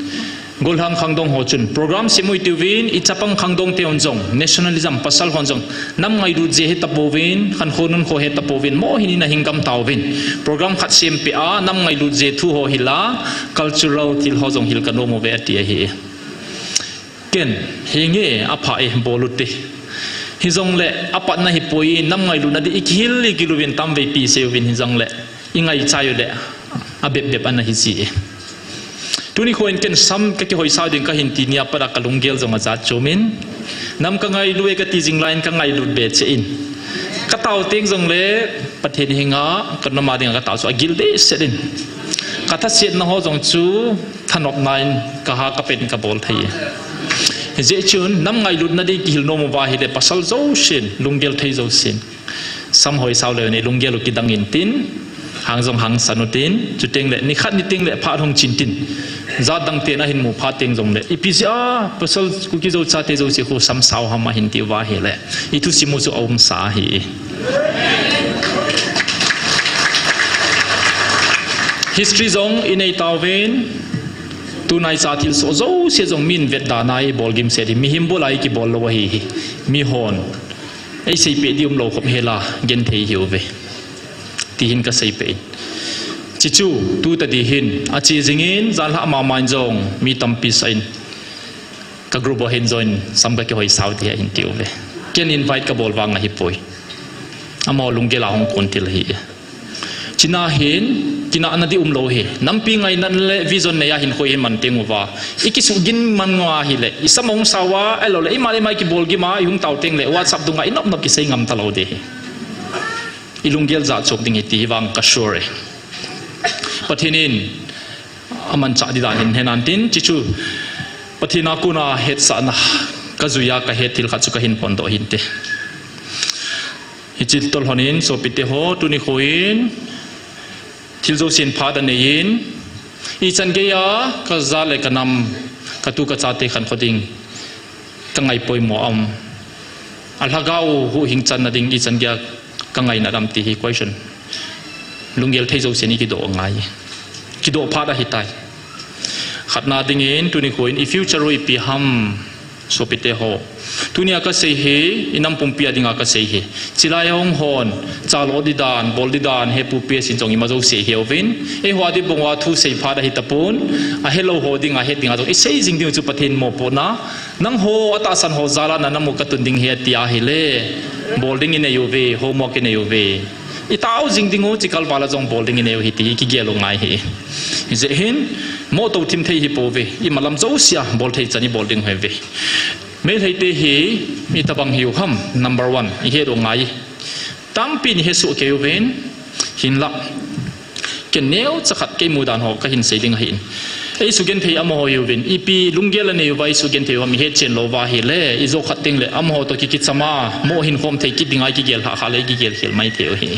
gollhang khangdong ho chun program sem u hitiuvin, ichapang khangdong te hon jong, nationalism pasal hon jong, nam ngailut jeh hetapouvin, khankho nunkho hetapouvin, mohin ina hing gam tauvin. Program khat sempeh a nam ngailut jeh thu ho hil a, cultural thil ho jong hil kanom uve ati ahi. Ken, hinge apha e, bol ute. Hijongle apatna hipoi, nam ngailutna di ikihil ikihil uvin, tamveipi sei uvin, hijongle ingaichai ule abep bep ana hiji e. Tuni kho in ken sam kakihoisau ding kahin ti nia pat a kalunggel jong ajat chom in, nam kangailu e kati jing laiyin kangailut be cheh in, katao teng jongle Pathen henga kanama dinga katao chu agil dehset in, kathasetna ho jong chu thanopna in kaha kapen kabol thei e. Hijeh chun nam ngailutna di kihil nom uva ahile pasal jousen, lunggel thei jousen, sam hoisau leu ni lunggel u kidang intin, hang jong hangsan utin, chuteng le nikhat niteng le phat hung chin tin, jatdang ten ahin mu phat teng jongle, ipi jeh a pasal Kuki Zo chate jouse khu sam sao ham ahin ti uva ahile, ithusim u chu aumsa ahi. History jong inei tauvin, tunaicha thilsoh jouse jong min vet dan a ibol gimset hi, mihem bol a ikibol lou ahi hi. Mihon eiseipeh di umlou khop hela, genthei hiuve, ti hin kaseipeh in. Hichu, tu tadi hin, ache jingin, janhi ama main jong, mi tampi sah in. Ka group a hin join, sam ka kihoi sao ti ahin tiu ve. Ken invite ka bol vang ahi poi. Amaho lunggel a hung kon til ahi. China hin, kinahna di umlou hi. Nampi ngaina le vision nei a hin khoi hin man teng uva. I kisuh gin man ngou ahile. I sam hung sao a, ahilou le, i ma le ma i kibol gim a, i hung tao teng le, WhatsApp dunga, i nop nop kisei ngam talou di hi. I lunggel jachat ding hi ti hi vang ka sure e. Pathen in, aman chah di dan hin hen an tin, hichu, Pathen a kona hetsahna, ka jui a ka het thil khat chu ka hin phondoh hin te. Hiche tolhon in, sopite ho, tuni kho in, thil jousen phat anei in, ichan gei a, ka ja le ka nam, ka tu ka chate khankho ding, ka ngai poimo am. A lhagao huhhing channa ding, ichan gei a, ka ngaina dam ti hi question. Lunggel thei jousen i kidoh ngai. Kidoh phat ahi tai. Khatna dingin, tuni kho in, i future u ipi ham. Sopite ho. Tunia ka sei hi, i nam pumpi a dinga ka sei hi. Chilai hung hon, chalo di dan, bol di dan, he pu pe sin jong ima jouse hiuvin. Eiho a di bang uva thu sei phat ahi tapon, ahelou ho dinga, het dinga jong. I sei jing ding chu Pathen mopohna. Nangho, atahsan ho jal a na nam u ka tun ding hi ati ahile. Bol ding i nei uve, homework i nei uve. I tao jing ding u, chikal val a jong bol ding i nei u hi ti, kigel u ngai hi. Hijeh hin, moto thim thei hi pouve, i malam jousea, bol thei chan i bol ding u hi ve. Meitei te hi, itobang hiu ham, number one, i het u ngai. Tampin i hesoh kei uvin, hinlah. Ken neocha khat kei mudan ho, ka hin sei ding ahin. Ei sugenthei amaho hiuvin, ipi lunggel anei uva i sugenthei uva mi hetchen lou uva ahile, i jou khat teng le, amaho to kikichama, mo hin khom thei kit dinga i kigel lhah kha le, i kigel khel mai thei u hi.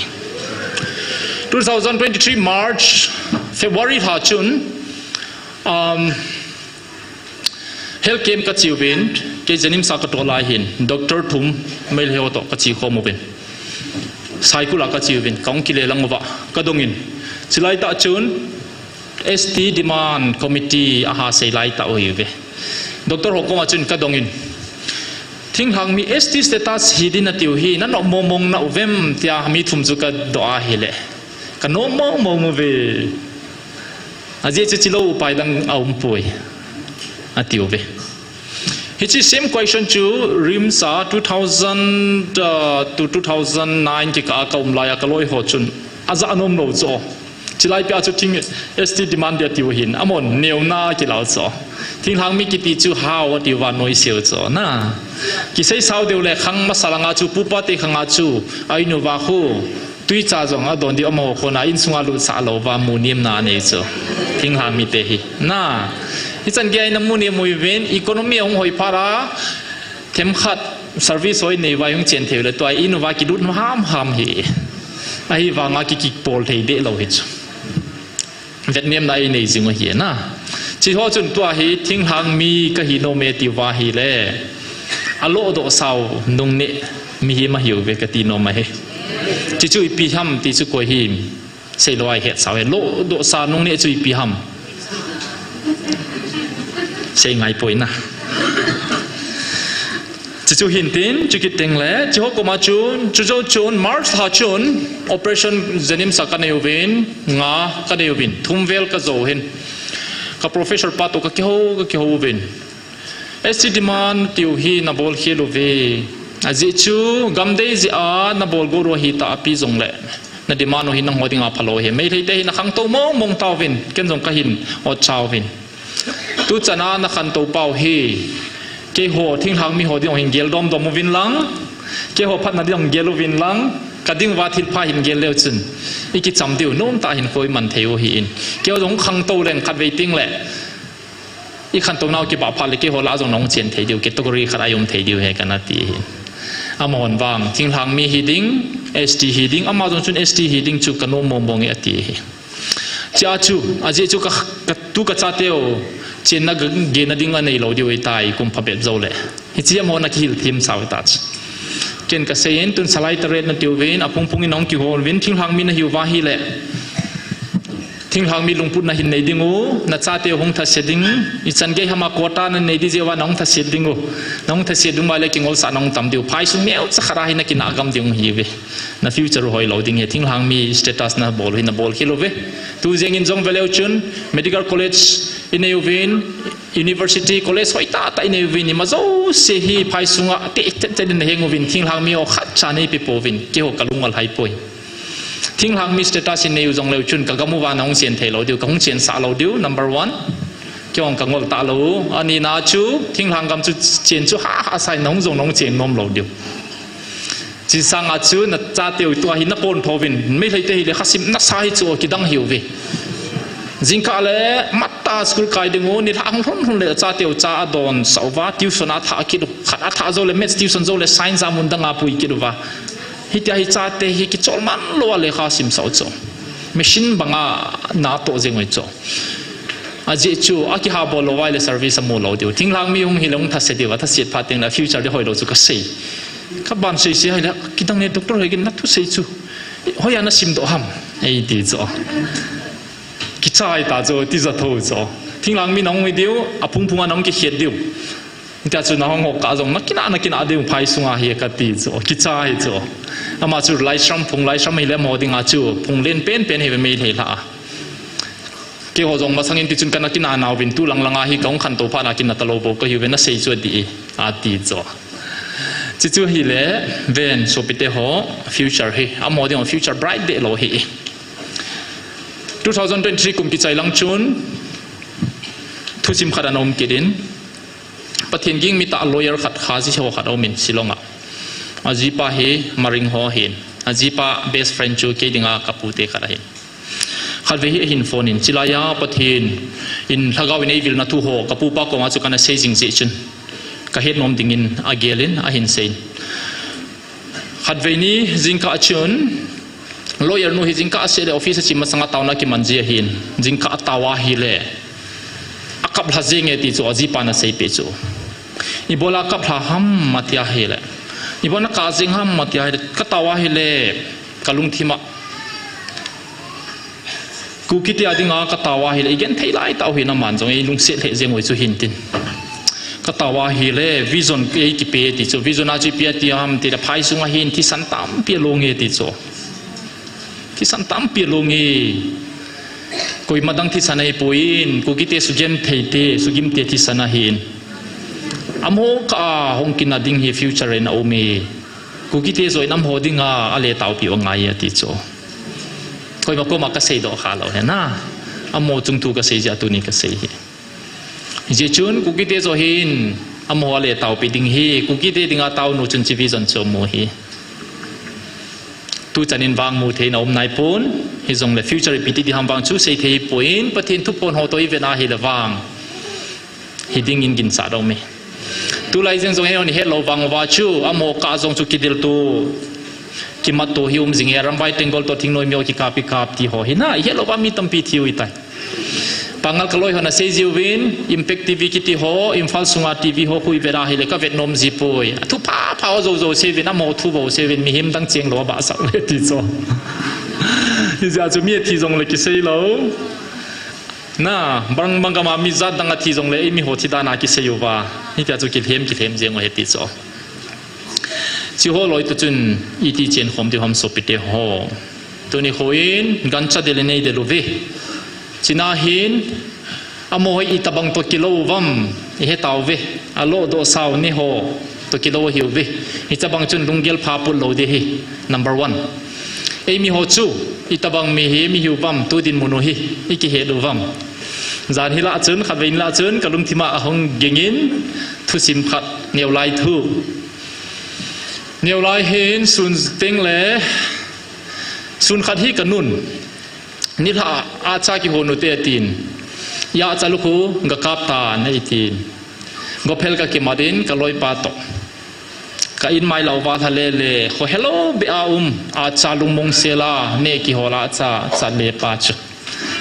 Two thousand twenty-three March, February lha chun, um, health camp ka che uvin, kei JNIMS a ka tol lai hin, doctor thum, Meitei ho to ka che khom uvin. Saikul a ka che uvin, ka hung kile lang uva, ka dongin. Chilai tah chun, S T Demand Committee a ha sei lai tah u hiuve. Doctor ho koma chun ka dongin. Thinglhang mi S T status hi din atiu hi, na nom mong mong na uvem tia mi thum chu ka doh ahile. Ka nom mong mong uve. Ajeh chu chilou upai dang aum poi. Atiuve. Hiche same question chu RIMS a two thousand, uh, to two thousand nine kikah a ka um lai a ka loi ho chun. Aja anom lou chu. Chilai pia chu thing S T demand dia tiu hin. Amon neuna kilau chu. Thinglhang mi kiti chu hao ati uva noi seu chu. Na. Kisei sao deu le khang masa langa chu pupa te khanga chu. Ainu va khu. Tui cha jong adon diu amaho khona insunga lut sah lou va mu niam na nei chu. Thinglhang mi te hi. Na. Hichan gei a ina mu niam uvin economy ahung hoi phat a themkhat service hoi nei uva hung chen thei u le tua inu va kilut ham ham hi. Ahivanga ki kipol thei deh lou hi chu. Vetniamna i nei jing u hi na. Hiche ho chun tua hi thinglhang mi ka hi nom e ti uva ahile. Alodoh sao nungneh mihem ahiuve ka ti nom ahi. Hiche chu ipi ham ti chu koi hi. Sei lou a i het sao hi. Lodoh sa nungneh chu ipi ham. Sei ngai poi na. Hiche chu hin tin, chukit teng le, hiche ho koma chun, hiche jou chun, March lha chun, operation JNIMS a ka nei uvin, nga ka nei uvin, thum vel ka jou hin. Ka professor pa to ka kihou, ka kihou uvin. S T demand tiu hi na bol khel uve. Ajeh chu, gam dei jeh a na bol got u ahi ta api jong le. Na demand u hi nangho dinga phalou hi. Meitei te hi na khangtou mong mong tauvin, ken jong ka hin ot chauvin. Tu chan a na khantou pau hi, keiho thinglhang mi ho ding hung hin gel dom dom uvin lang, keiho phatna ding hung gel uvin lang, ka ding uva thil pha hin gel leu chun, i kicham diu, nom tah hin khoi man thei u hi in. Keiho jong khangtou leng khat vei ting le, i khantou nau kibah phat le keiho lah jong nong chen thei diu, category khat a i um thei diu hi ka na ti hi. Amahon vang, thinglhang mi hi ding, S T hi ding, ama jong chun S T hi ding chu ka nom mong mong e ati hi. Chia chu, ajeh chu ka, ka tu ka chateu, chenna ga, gena ding anei lou diu ahitai, kum phabep jou le. Hiche amaho na kihil thim sao ta chu. Ken ka sei in, tun salai taret na tiu vin, aphung phung in nong kihol vin, thinglhang mi na hiu va ahile. Thinglhang mi lungput nahin nei ding u, nachate u hung thase ding, ichan gei hama quota nanei ding jeh uva nahung thase ding u. Nahung thase ding uva le kingolsah nahung tam diu. Phaisung neocha khat a hi nakinah gam ding u hiuve. Na future u hoilou ding ahi, thinglhang mi status nabol u hi nabol khel uve. Tu jengin jong veleu chun, medical college inei uvin, university, college hoitah tah inei uvin, ima jouse hi phaisunga tete, tete din naheng uvin, thinglhang mi ho khatcha neipe pouvin, keiho kalung alhai poi. Thinglhang mi status inei u jongleu chun, kagam uva nahung chen theilou diu, kahung chensah lou diu, number one. Keihon kangol talou u, anina chu, thinglhang gam chu chen chu ha, ha sa in nahung jong nahung chen nom lou diu. Chusanga chu nachateu tua hi napontho uvin, Meitei te hile khasim nasa hi chu kidang hiuve. Jingkah le matah school kai ding u, nilhah hung lhun lhun le chateu cha adonsah uva, tuition athah kit u, khat athah jou le maths tuition jou le science a mun danga pui kit uva. Hitia hi chate hi kichol manlou a lekha simsah u chu. Machine banga natoh jeng u chu. Ajeh chu, akihabol lou uva ahile service amu lou diu. Thinglhang mi hung hile hung thase diu, athase phat teng le future di hoilou chu kasei. Kaban seisei ahile, kidang le doctor hoi gin nathusei chu. Hoiya nasimdoh ham? Eiti chu. Kichai ta chu, tija tho chu. Thinglhang mi nahung hi diu, aphung phunga nahung kikhet diu. Hitia chu nahung ho kah jong nakinah, nakinah diu phaisunga hi kati chu, kichai chu. Ama chu Laishram, phung Laishram hile amaho dinga chu, phung len penpen hiuve Meitei lha a. Keiho jong masangin tichun kana kinah nauvin tulang langa hi kahung khantou phat a kinah talou bou kahiuve nasei chu adih e, ati chu. Chuchu hile, ven sopite ho, future hi, amaho dinga future bright deh lou ahi. Two thousand twenty-three kum kichai lang chun, thusim khat ana um kit in, Pathen ging mitah lawyer khat Khasi ho khat aumin Shillong a. Ajipa hi Maring ho ahin. Ajipa best friend chu kei dinga kapute khat ahin. Khatvei hi ahin phone in, chilaiya Pathen in lhagao in eivilna thu ho, kapupa koma chu kana sei jing jeh chun, kahet nom dingin agelin ahin seiyin. Khatvei ni jingkah chun, lawyer nu hi jingkah aseh le office achim masanga taona kiman ji ahin, jingkah atao ahile, akaplha jenge ti chu ajipan aseipeh chu. Ibola kaplha ham ati ahile, ibola kah jeng ham ati ahile, katao ahile, kalungthima Kukite a dinga katao ahile, igenthei laitah u hin aman jong eilungset lheh jeng u chu hintin. Katao ahile, vision eikipe ti chu, vision a chu ipi ati ham tile, phaisunga hin thisan tampi alonge ti chu. Thisan tampi alonge. Koima dang thisan ahipoi, Kukite sugentheite, sugimte thisan ahin. Amaho kah a hung kinah ding hi future in aume. Kukite joh in amaho dinga aletaopiu angai ati chu. Koima koma kaseidoh khalou hina. Amaho chungthu kasei jeh a tuni kasei hi. Hijeh chun Kukite joh hin amaho aletaopi ding hi, Kukite dinga taonu chun hiche vision chu amu hi. Tuchan in vang mutheina um naipon, hijongle future ipi ti ding ham vang chu seithei poi, Pathen thuphon ho toh ivet ahile vang hiding in ginchat aume. Tulai jeng jong eihon ihetlou vang uva chu, amaho kah jong chu kidel to, kimat to hi um jing e, Arambai Tenggol toh Thingnoi mi ho kikap kikap ti ho hina, ihetlou uva mi tampi thi u ahitai. Pangal kaloi hon asei jiuvin, Impact TV kiti ho, Imphal sunga TV ho khu ivet ahile kavet nom jipoi. Athu phapha ho joujou seiyuvin, amaho thu bou seiyuvin, mihem dang chenglou abahsah uve ti chu. Hijeh a chu mi athi jongle kiseilou. Na, bang, bang gam a mi jat dang athi jongle, eimiho thi dan a kisei uva. Hitia chu kilhem, kilhem jeng u ahi ti chu. Hiche ho loi toh chun, iti chenkhom diu ham sopite ho. Tuni kho in, gancha del inei del uve. Chuna hin, amaho hi itobang toh kilou uvam, ihetauve. Alodoh sao ni ho toh kilou ahiuve. Hitobang chun lunggel pha put lou ding ahi. Number one. Eimiho chu, itobang mi hi, mi hiuvam, tu dinmun u hi, ikihet uvam. Jan hi lah chun, khatvei ni lah chun, kalungthim a ahung gingin, thusim khat, neolai thu. Neolai hin, sun teng le, sun khat hi kanun. Nilhah a ahcha kihon ute atin. Ahcha lukhu gakap tan eitin. Gophel kakimat in kaloipa toh. Ka in mai louva lha lele, kho helou beh a um, ahcha lungmong sela, neh kihol ahcha, ahcha lepa chu.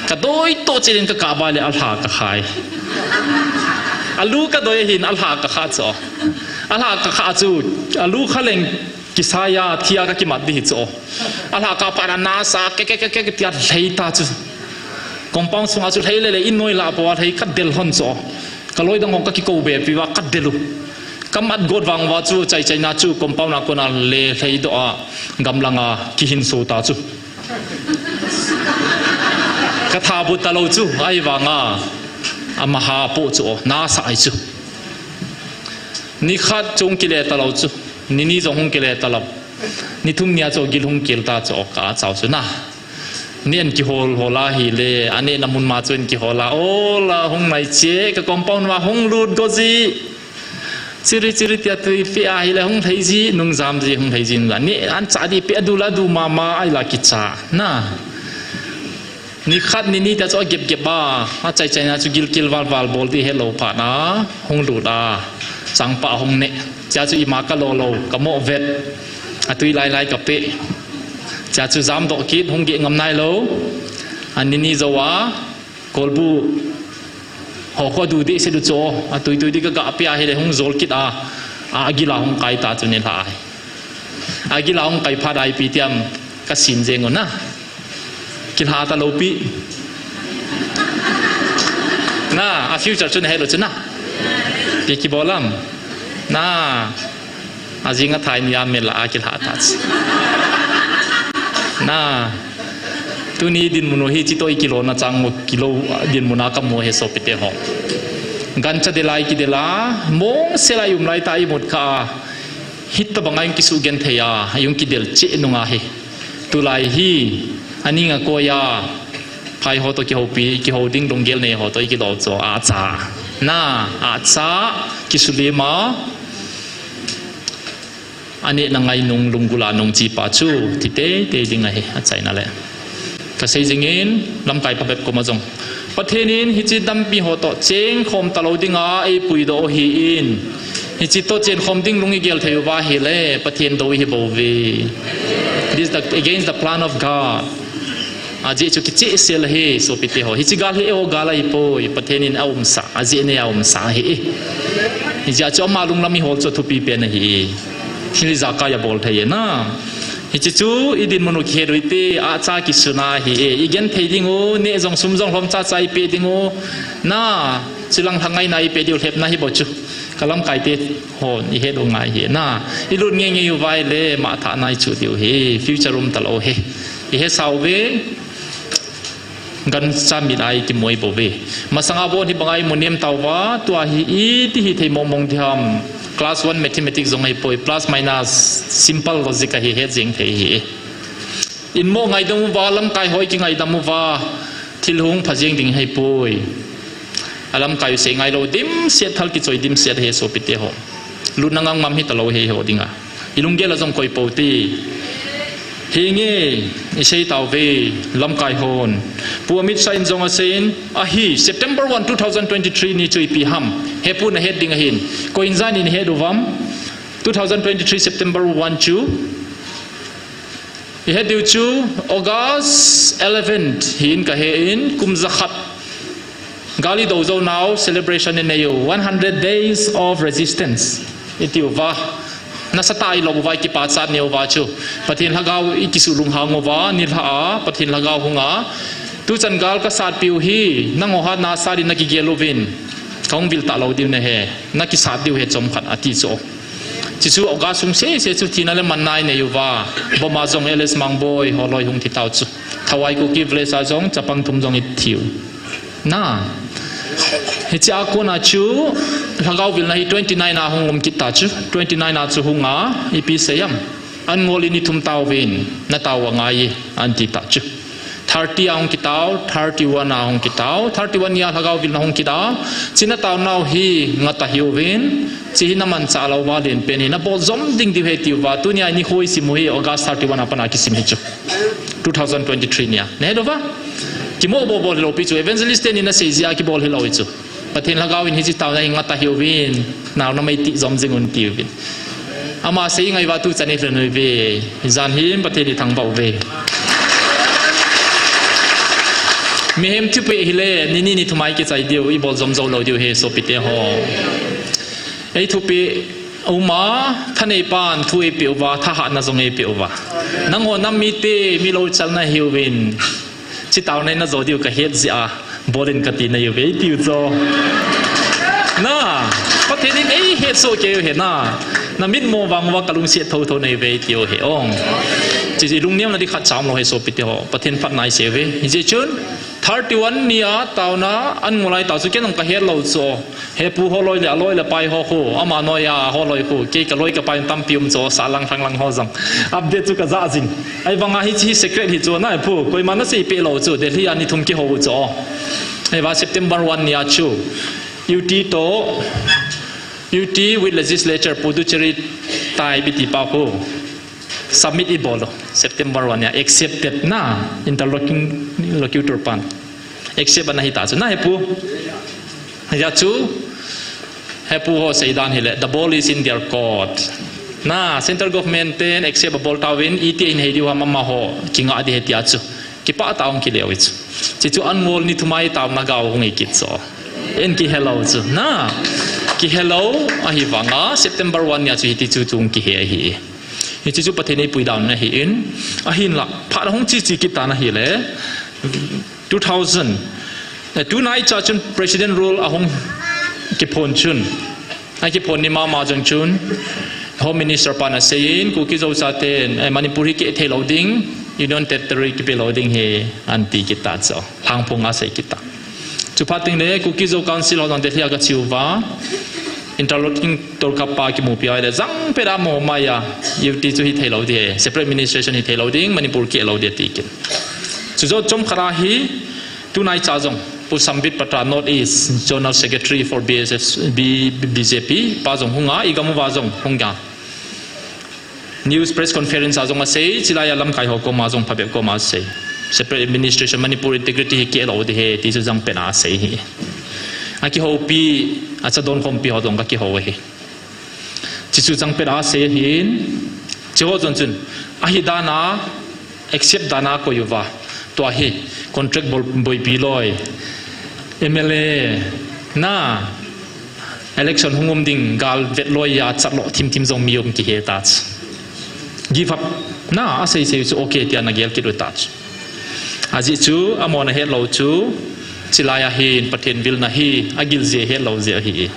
Kadoi toh chet in kakap a le alha kakhai. Alu kadoi hin alha kakha chu. Alha kakha chu, alu khaleng Kisaiya, thia kakimat ding hi chu. Alha kah phat a nasa, ke, ke, ke, ke, tia lhei ta chu. Compound sunga chu lhei le le in noi lah pova lhei ka del hon chu. Ka loi dang hong ka kikou be piva ka del u. Ka mat got vang uva chu chai chai na chu compound a kona le lhei doh a gamlanga kihin so ta chu. Ka tha bu ta lo chu ai vanga ama ha po chu o na sa ai chu. Ni khat chung kile ta lo chu. Ni ni jong hung kile ta lo. Ni thum nia chu gil hung kil ta chu o ka chau chu na. Ni an kihol hol a hi le, a nehna mun ma chu an kihol a, ola hung nai che, ka compound ma hung lut go ji. Chiri chiri tia tui pe a hi le, hung thei ji, nung jam ji, hung thei ji, nung jam. Ni an cha di pe a du la du ma ma ai la kicha. Na. Ni khat ni ni ta chu a gep gep a, a chai chai na chu gil kil val val bol di he lo pha na, hung lut a, chang pa hung ne. Cha chu ima ka lo lo, ka mo vet. A tui lai lai ka pe. Cha chu jam doh kit, hung ge ngam nai lo. A ni ni zo a, kolbu. Ho ko du de se du cho, a tui tui di ka ga pe a hi le hung zol kit a. A gila hung kai ta chu ni la ai. A gila hung kai pha dai pi tiam ka sin jeng u na. Kilha ta lo pi. Na, a future chu na he lo chu na. Pi ki bolam. Na. A jing a thai ni a mel a kilha ta. Na. Tuni dinmun u hi chi toi kilo na chang u kilo dinmun a ka mu he so pite ho. Gan cha de lai ki de la. Mong se lai um lai ta i mut kha. Hit ta bang a yung kisu gen thei a. Yung ki del che nung a he. Tulai hi, aning a koya, phai ho to kihopi, kiho ding lunggel nei ho to i kilo cho, a cha. Na, a cha, kisulima, ani na ngai nung lunggula nung chi pa chu, ti te, te ding a he, a chai na le. Ka sei jingin, lamkai pa bep ko ma jong. Pathen in hichi dampi ho to cheng khom ta lo ding a ei pui do hi in. Hichi to chen khom ding lung i gel thei uva hi le Pathen do hi bo ve. This is the, against the plan of God. A je chu kiche sel he so pite ho. Hichi gal he o gal ai poi Pathen in a um sa. A je ne a um sa he. Hichi a chu ama lung lam i hol chu thupi pen a hi. Thil i ja ka ya bol thei e na. Hichi chu i dinmun u kihe doi te, a cha kisuna hi e. I gen thei ding u, ne jong sum jong lhom cha cha i pe ding u. Na, chilang lhangai na i pe diu lhep na hi bo chu. Ka lamkai te hon i he do ngai hi. Na, i lut nge nge u vai le, ma tha na i chu diu hi. Future um ta lo he. I he sau ve. Gancha mit a i ti moi bo ve. Masanga bon hi bang a i mu nem tau va, tua hi i ti hi thei mong mong di ham. Class one mathematics jong ai poi, plus minus simple logic a hi het jeng thei hi. In mo ngaidam uva, lamkai hoi ki ngaidam uva, thil hung pha jeng ding hai poi. A lamkai u sei ngai lo, dim set thal ki choi, dim set he so pite ho. Lutna ngam ngam hi ta lo he ho ding a. I lunggel a jong koi po ti. Hi nge, i sei tau ve, lamkai hon. Pu Amit Shah in jong a sei in, a hi, September one, two thousand twenty-three ni chu i pi ham. He pu na het ding a hin. Ko in jan in het u vam. Two thousand twenty-three September one chu. I het diu chu, August eleventh, hi in ka he in, kum za khat. Gal i do zo nau celebration i nei u, one hundred days of resistance. I ti uva. Nasa ta i lo uva i kipachat nei uva chu. Pathen lhagao i kisu lunghang uva, ni lha a, Pathen lhagao hung a. Tu chan gal ka sat piu hi, nang ho hat na sat in na kigel uvin. Ka hung vil ta lo diu na he, na kisat diu he chom khat a ti chu. Chi chu August sung se se chu thina le man nai nei uva. Boma jong L S Mangboi, ho loi hung thi tau chu. Thawai Kuki village a jong, chapang thum jong i thiu. Na. Hichi a kona chu, lhagao vilna hi twenty-nine a hung um kit ta chu. Twenty-nine a chu hung a, i pi seyam. An ngol in i thum tau vin, na tau a ngai, an ti ta chu. Thirty a hung kitau, thirty-one a hung kitau, thirty-one ni a lhagao vilna hung kita. Chi na tau nau hi, nga ta hiu vin, chi hi na man cha lo va len pen hi, na bol jom ding diu he tiu va. Tu ni a ni hoi sim u hi, August thirty-one a pan a kisim hi chu. Two thousand twenty-three nia. Ne do va? Kimo bo bol hi lo pi chu. Evangelist te ni na sei jia kibol hi lo hi chu. Pathen lhagao in hichi tau na hi nga ta hiu vin. Nau na mai ti jom jing un tiu vin. Ama sei ngai va tu chan i hlen ui ve. Jan hi Pathen i thang bau ve. Mihem thupi hi le, ni ni ni thumai ki chai diu, i bol jom jo lo diu he so pite ho. Ei thupi Uma, thanei pan thu ei pe uva, thahatna jong ei pe uva. Nang ho nam mite, mi lo chalna hiu vin. Hiche taona hi najo diu kahet jeh a, bol in kati nahiuve tiu chu. Na, Pathen in eihetsoh kei u ahi na. Namitmo vang uva kalungset thotho nahiuve tiu ahi ong. Hiche ilungnemna ding khatcha umlou ahi sopite ho. Pathen phatna isei uve. Hijeh chun, thirty-one nia taona an ngol lai tah chu ken jong kahet lou chu. Hepu holoi le, aloi le pai ho khu, ama noiya holoi khu, kei kaloi kapai tampi um chu, salang lhanglang ho jong. Update chu kajah jing. Ahivanga hiche hi secret hi chu, na hepu, koima naseipeh lou chu, Delhi a ni thum kihou chu. Ahiva September one nia chu, U T toh, U T with legislature, Puducherry tai bitipa khu. Submit ibol u. September one nia accepted na interlocutor pan. Accept ana hita chu. Na hepu. Hijeh chu. Hepu ho seidan hile. The ball is in their court. Na central government ten accept abol tauvin iti in hei diu ham amaho. Kingah ding ahi tia chu. Kipah tah a hung kile u chu. Hiche chu an ngol ni thum a taona gao hung hi kit chu. Eikihe lou chu. Na. Kihe lou ahivanga September one nia chu hiti chu tung kihe ahi. Hiche chu Pathen in eipui dan ahin, ahinla, phat ahung cheche kit tan ahile, two thousand, eh, tunaicha chun President rule ahung kiphon chun, akiphon ni mama jong chun, Home Minister pan aseiyin, Kuki Zo chaten, eh, Manipur hi keh thei lou ding, Union Territory kipe lou ding ahi, anti kit ta chu. Lhangphong a asei kit ta. Chuphat teng le Kuki Zo Council ho jong Delhi a kache uva, interlocutor khat pa kimupi a ahile jangpet a amaho maiya, U T chu hithei lou ding, separate administration hithei lou ding, Manipur keh lou ding ati kit. Chujo chomkhat a hi, tunaicha jong, Pu Sambit Patra, North East Zonal Secretary for B S S, B, B J P, pa jong hunga, igam uva jong hunga. News press conference a jong asei, chulaiya lamkai ho koma jong phabep koma asei. Separate administration, Manipur integrity hi keh lou ding ahi, ti chu jangpet a asei ahi. Akihoupi, achadon khompi ho jong kakihou ahi. Hiche chu jangpet a asei ahin, hiche ho jong chun, ahi dan a, accept dan a koi uva. Tua hi, contract bol, boipi loi. M L A, na, election hung um ding, gal vet loi a, chat lou thimthim jong mi um kihe ta chu. Give up, na, asei sei chu okay tia ana gel kit u ta chu. Ajeh chu, amahon ahet lou chu, chulaiya hin, Pathen vilna hi, agil jeh ahet lou jeh ahi.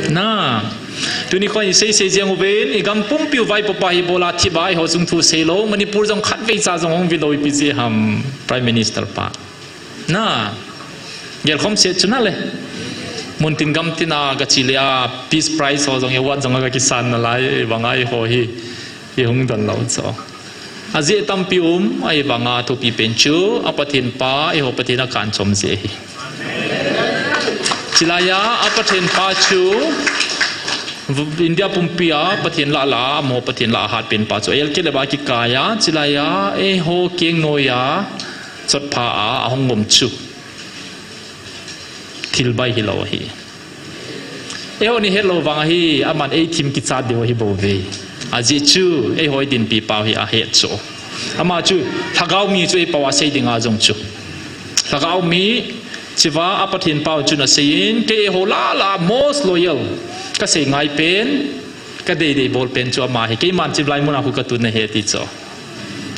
Na, tuni kho isei sei jeng uvin, igam pumpiu vaipopa hi bola thip a, eiho chungthu sei lou, Manipur jong khatvei cha jong hung vi lou ipi jeh ham, Prime Minister pa. Na, gel khom se chu na le. Muntin gamtin a kache le a, Peace Prize ho jong award jong kakisan nalai, vang a eiho hi, ihung don lou chu. Ajeh tampi um, ahivanga thupi pen chu, a Pathen pa, eiho Pathen a kanchom jeh ahi. Chulaiya, a Pathen pa chu, India pumpi a, Pathen lah lah a, amaho Pathen lah a hatpen pa chu. Elkele ba kikaiya, chulaiya, eiho keng noiya, chotpha a, ahung um chu. Thil bai hilou ahi. Eiho ni hetlou vang ahi, aman eithim kichat diu ahi bouve. Ajeh chu, eiho idinpi pau hi ahet chu. Ama chu, lhagao mi chu eipao a sei dinga jong chu. Lhagao mi, chua a Pathen pau chun aseiyin, kei eiho lah lah most loyal, kasei ngai pen, kadeidei bol pen chu ama ahi, keiman chulai muna khu katun ahi ti chu.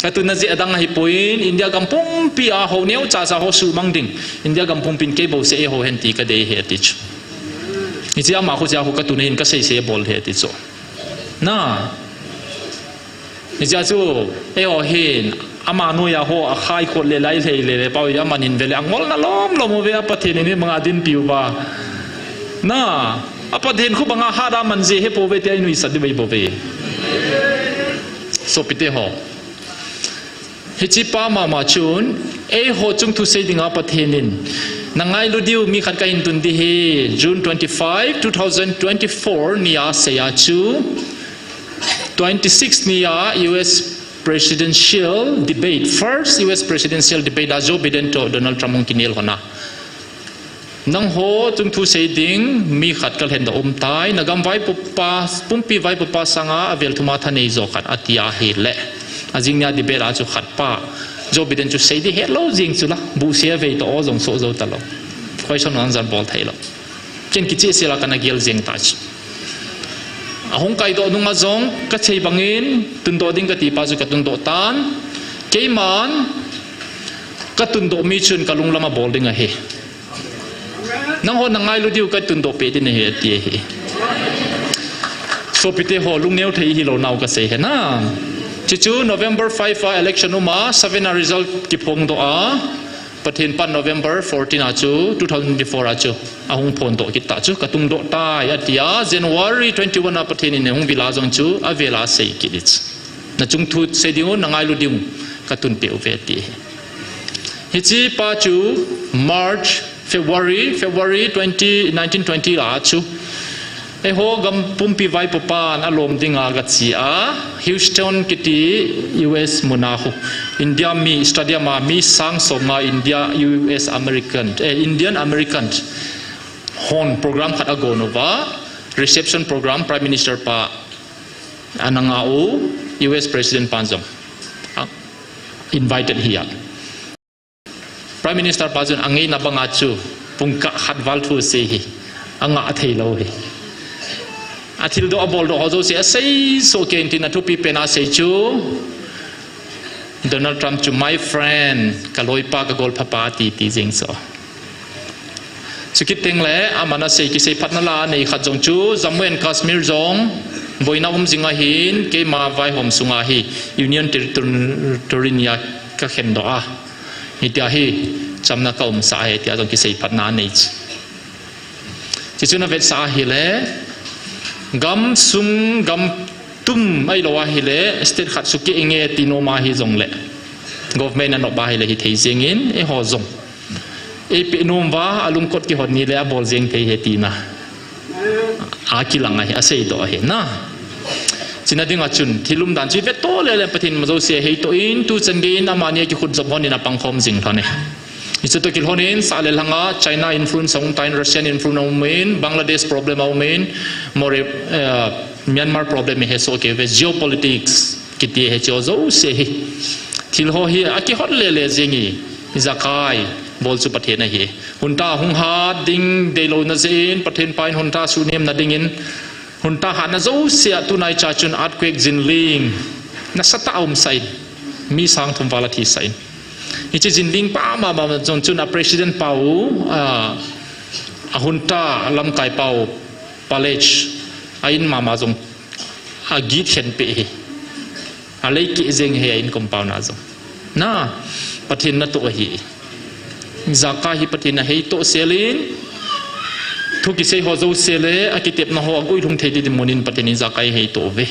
Katunna jeh adang ahipoi, India gam pumpi a ho neocha cha ho suhmang ding, India gam pumpin kei bouseh eiho hen ti kadei ahi ti chu. Hiche ama khu jeh a khu katun ahin kasei sei bol ahi ti chu. Na. Hiche chu, eiho hin, ama noiya ho akhai khot le lai lhei le le pau hi amanin vele angolna lom lom uve a Pathen in hi banga dinpi uva. Na, a Pathen khu banga hat a man jeh ahipouve tia inuisat diu ahi bouve. Sopite ho. Hiche pa mama chun, eiho chungthu sei dinga Pathen in, nangailu diu mi khat kahin tun ding ahi, June twenty-five, two thousand twenty-four nia aseiya chu, twenty-six nia U S presidential debate, first U S presidential debate a Joe Biden toh Donald Trump hung kinel hon a. Nangho chungthu sei ding mi khat kalhen doh um tai, nagam vaipopa, pumpi vaipopa sanga avel thuma thanei jo khat ati ahile. Ajing nia debate a chu khat pa, Joe Biden chu sei ding hetlou jeng chu la, buhse avei toh o jong soh jou talou. Question answer bol theilou. Ken kichehsel a kana gel jeng ta chu. Ahung kaidoh nunga jong, kasei bangin, tundoh ding kati pa chu katundoh tan. Keiman, Ka tundoh mi chun ka lunglam a bol ding ahi. Nangho na ngailu diu ka tundoh peh ding ahi, ati ahi. Sopite ho, lungneo thei hilou nau ka sei ahi na. Chuchu November five a election um a, seven a result kiphongdoh a, Pathen pan November fourteen a chu, two thousand twenty-four a chu ahung phondoh kit ta chu, ka tungdoh tai, ati a, January twenty-one a Pathen in ahung vil a jong chu, avel a sei kit ding. Na chung thu sei diu, na ngailu diu, ka tunpeh uve, ati ahi. Hiche pa chu March, February, February twenty, nineteen twenty a chu, eiho gam pumpi vaipo pan alom ding a gache a, Houston kiti U S mun a khu, India mi stadium a mi sang som nga India, U S American, eh, Indian American hon program khat agon uva, reception program, Prime Minister pa ana nga u, U S President pan jong, ah, invited ahi a. Prime Minister pa chun angeina banga chu pungkah khat val thu asei ahi, anga thei lou ahi. Athildoh aboldoh ho jouse asei soh kei in tin athupi pen a asei chu, Donald Trump chu, "My friend, ka loipa, ka golpha pa," ati, ati jeng chu. Chukit teng le, aman asei kisei phatna la anei khat jong chu, Jammu and Kashmir jong boina um jing ahin, keima vaihom sunga hi Union Territory nia ka khendoh a, hitia hi chamna ka umsah ahi, tia jong kisei phatna anei chu. Chuchu na vetsah ahile, gam sung, gam tum ahilou ahile, state khat sukeh inge ti nom ahi jongle, government anop ahile hithei jeng in, eiho jong eipeh nom uva, alungkot kihot ni le abol jeng thei ahi tina akilang ahi, aseidoh ahi na. Chuna dinga chun, thil umdan chu ivet to lele, Pathen in amajouse aheito in, tuchan gei in amani akikhut jop hon in apangkhom jing lhon e. Hichu toh kilhon in, sah le lhanga China influence aum tan, Russian influence aum in, Bangladesh problem aum in, more, eh, Myanmar problem ihesoh kei uve, geopolitics kiti hiche jouse hi. Thil ho hi akihot lele jing e, ijakai bol chu Pathen ahi. Hunta hung hat ding deilouna jeh in, Pathen pa in hunta suhnemna dingin, hunta hatna jouse a tunaicha chun earthquake, jinling nasatah a umsah in, mi sang thum val athisah in. Hiche jinling pa mama jong chun a president pau, a, ahunta lamkai pau, palace, a in mama jong agit khen peh ahi. Alei keh jeng ahi a in compound a jong. Na, Pathen natoh ahi. Ijakai hi Pathen in aheito sel in, thu kisei ho jouse le akitepna ho aguilhung thei ding mun in Pathen in ijakai aheito uve.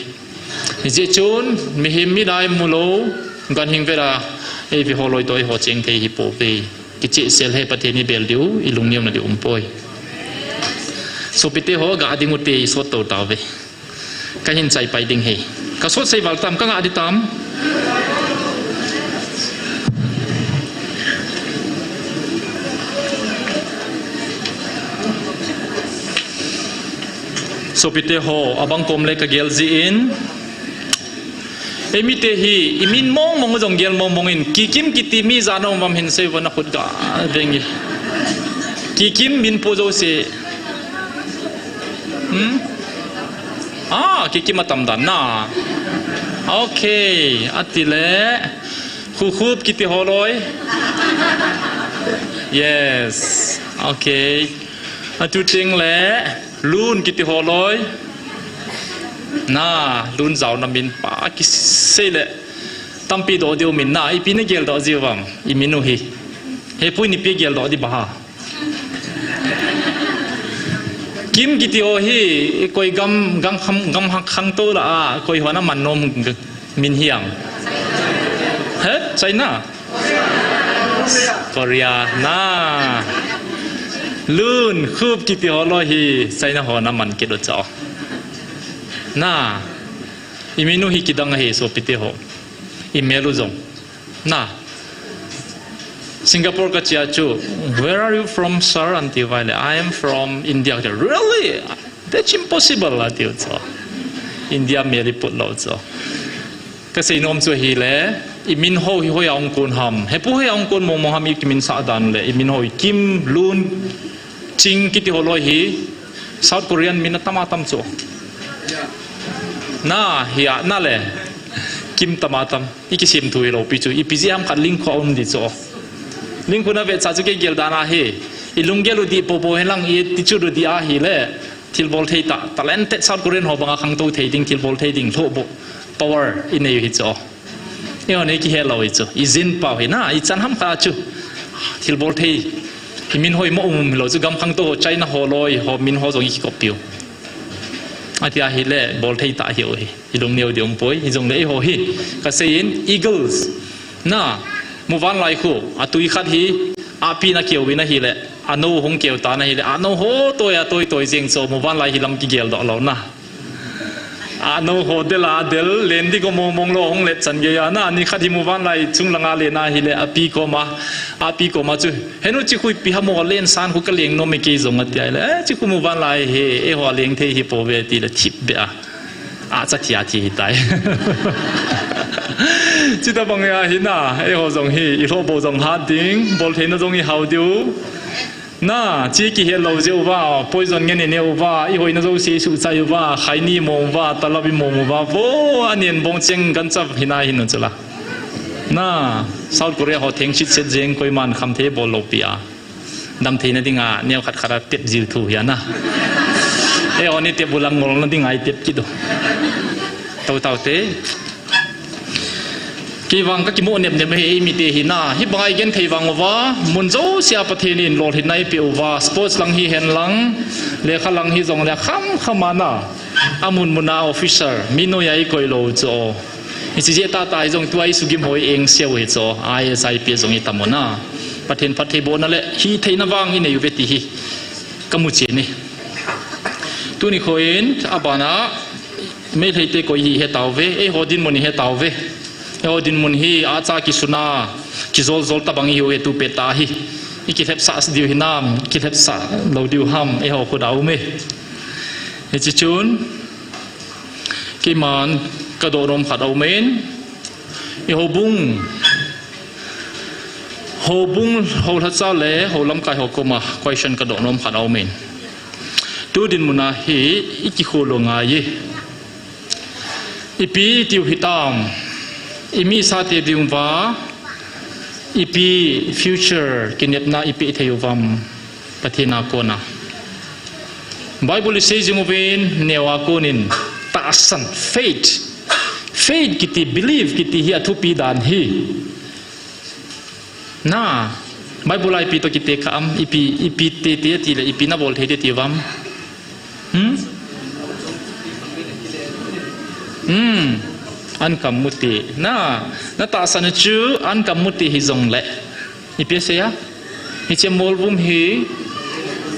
Hijeh chun, mihem milai mulou, ganhing vela eive ho loi toh eiho cheng thei ahipouve. Kicheh sel ahi, Pathen ibel diu, ilungneona diu umpoi. Sopite ho, ga ding ute, isot to tauve. Kahin chaipai ding ahi. Kasot sei val tam, kanga ding tam. Sopite ho, abang kom le kagel jin, eimite hi imin mong mong jong gel mong mong in, Kikim kiti mi ijat um ham, hinsei uvin, nakhut ga veng e. Kikim min po jouse. Hmm? Ah, Kikim atam dan na. Okay, atile Khukhup kiti ho loi. Yes. Okay. Atuteng le Lun kiti ho loi. Na, Lun jaona min pa kisei le tampi doh diu min na, ipi nagel doh jiu vem? Imin u hi. Hepui, ipi gel doh ding ham? Kim kiti ho hi koi gam, gam kham, gam hak khang to la a, koi hon aman nom min hiam? He? China? Korea na. Lun, Khup kiti ho loi hi China hon aman kit u cho. Na. Imin u hi kidang ahi, sopite ho. Imel u jong. Na. Singapore kache a chu, "Where are you from, sir?" atiu vaile, "I am from India." Really? That's impossible, atiu cho. India mel iput lou cho. Kasei nom chu ahile, imin ho hi hoiya hung kon ham? Hepu hoiya hung kon mong mong ham, ikimin sah dan le, imin ho hi Kim, Lun, Ching kiti ho loi hi, South Korean min atam atam cho. Na, hia, na le, Kim tam atam. Ikisim thu hilou pi chu, ipi jeh ham khat link kho um ding cho. Lingkhu na ve cha chu kei gel dan ahi. I lunggel u dih popo hen lang i attitude u dih ahile, thilbol thei tah, talented South Korean ho banga khangtou thei ding, thilbol thei ding, lhohboh, power i nei u hi chu. Eiho nei kihe lou hi chu. I jin pau hi na, i chan ham kha chu. Thilbol thei. I min hoi mo um lou chu gam khangtou ho, China ho loi ho min ho jong i kikop piu. Ati ahile, bol thei tah hi u hi. I lungneo ding um poi, hijongle eiho hi. Ka seiyin, eagles. Na, muvanlai khu, atui khat hi, api na keu vin ahile, anou hung keu tan ahile, anou ho toi a toi toi jeng chu, muvanlai hi lam kigel doh lou na. Anou ho del a del, len ding ko mong mong lou hung let chan gei a na, ni khat hi muvanlai chung langa len ahile, api koma, api koma chu. Henu chi khu ipi ham o len san khu ka leng nom e kei jong ati ahile, eh, chi khu muvanlai hi, eiho a leng thei hi pouve tile thip be a. A cha thia thi hi tai. Chita bang a hi na, eiho jong hi, i lhohboh jong hat ding, bol theina jong i hao diu. Na, chi kihe lou jeh uva, poison ngen i neh uva, i hoina jouse i suhchai uva, khaini mom uva, talab i mom uva, vo, anen bong cheng gancha hi na hi nu chu la. Na, South Korea ho theng chit chet jeng koiman khamthei bol lou pi a. Damtheina dinga, neo khat khat a tep jiu thu hi a na. Eiho ni tep u lang ngol na dinga i tep kit u. Tou tau te. Kei vang ka kimo nep nep hi ei mite hi na. Hi banga i genthei vang uva, mun jousea Pathen in lolhinna i pe uva, sports lang hi hen lang, lekha lang hi jong le kham kham a na. Amun mun a officer, mi noiya i koi lou chu. Hiche jeh tah tah hi jong tua i sugim ho i eng seu hi chu, I A S, I P S jong i tam u na. Pathen phattheibohna le hitheina vang i nei uve ti hi ka mu chen e. Tuni kho in, abana, Meitei te koi hi he tauve, eiho dinmun hi he tauve. Eiho dinmun hi acha kisuna, kijol jol tabang i hi u he tu pet ta hi. I kilhepsah diu hinam, kilhepsah lou diu ham, eiho khut a um e. Hiche chun, keiman ka doh nom khat a um in, i houbung, houbung, hou lhacha le, hou lamkai ho koma, question ka doh nom khat a um in. Tu dinmun a hi, i kikhol u ngai e. Ipi tiu hitam, i mi sate ding uva, ipi future kinepna i pe thei uvam. Pathen a kona. Bible i sei jing uvin, neo a konin, tahsan, faith. Faith kiti, believe kiti hi athupi dan hi. Na, Bible a ipi toh kite kha am, ipi, ipi tete ati le, ipi na bol thei te ti uvam. Hmm? Hmm. An kam mu te. Na, na tahsan chu, an kam mu te hi jong le. Ipi asei a? Hiche molvum hi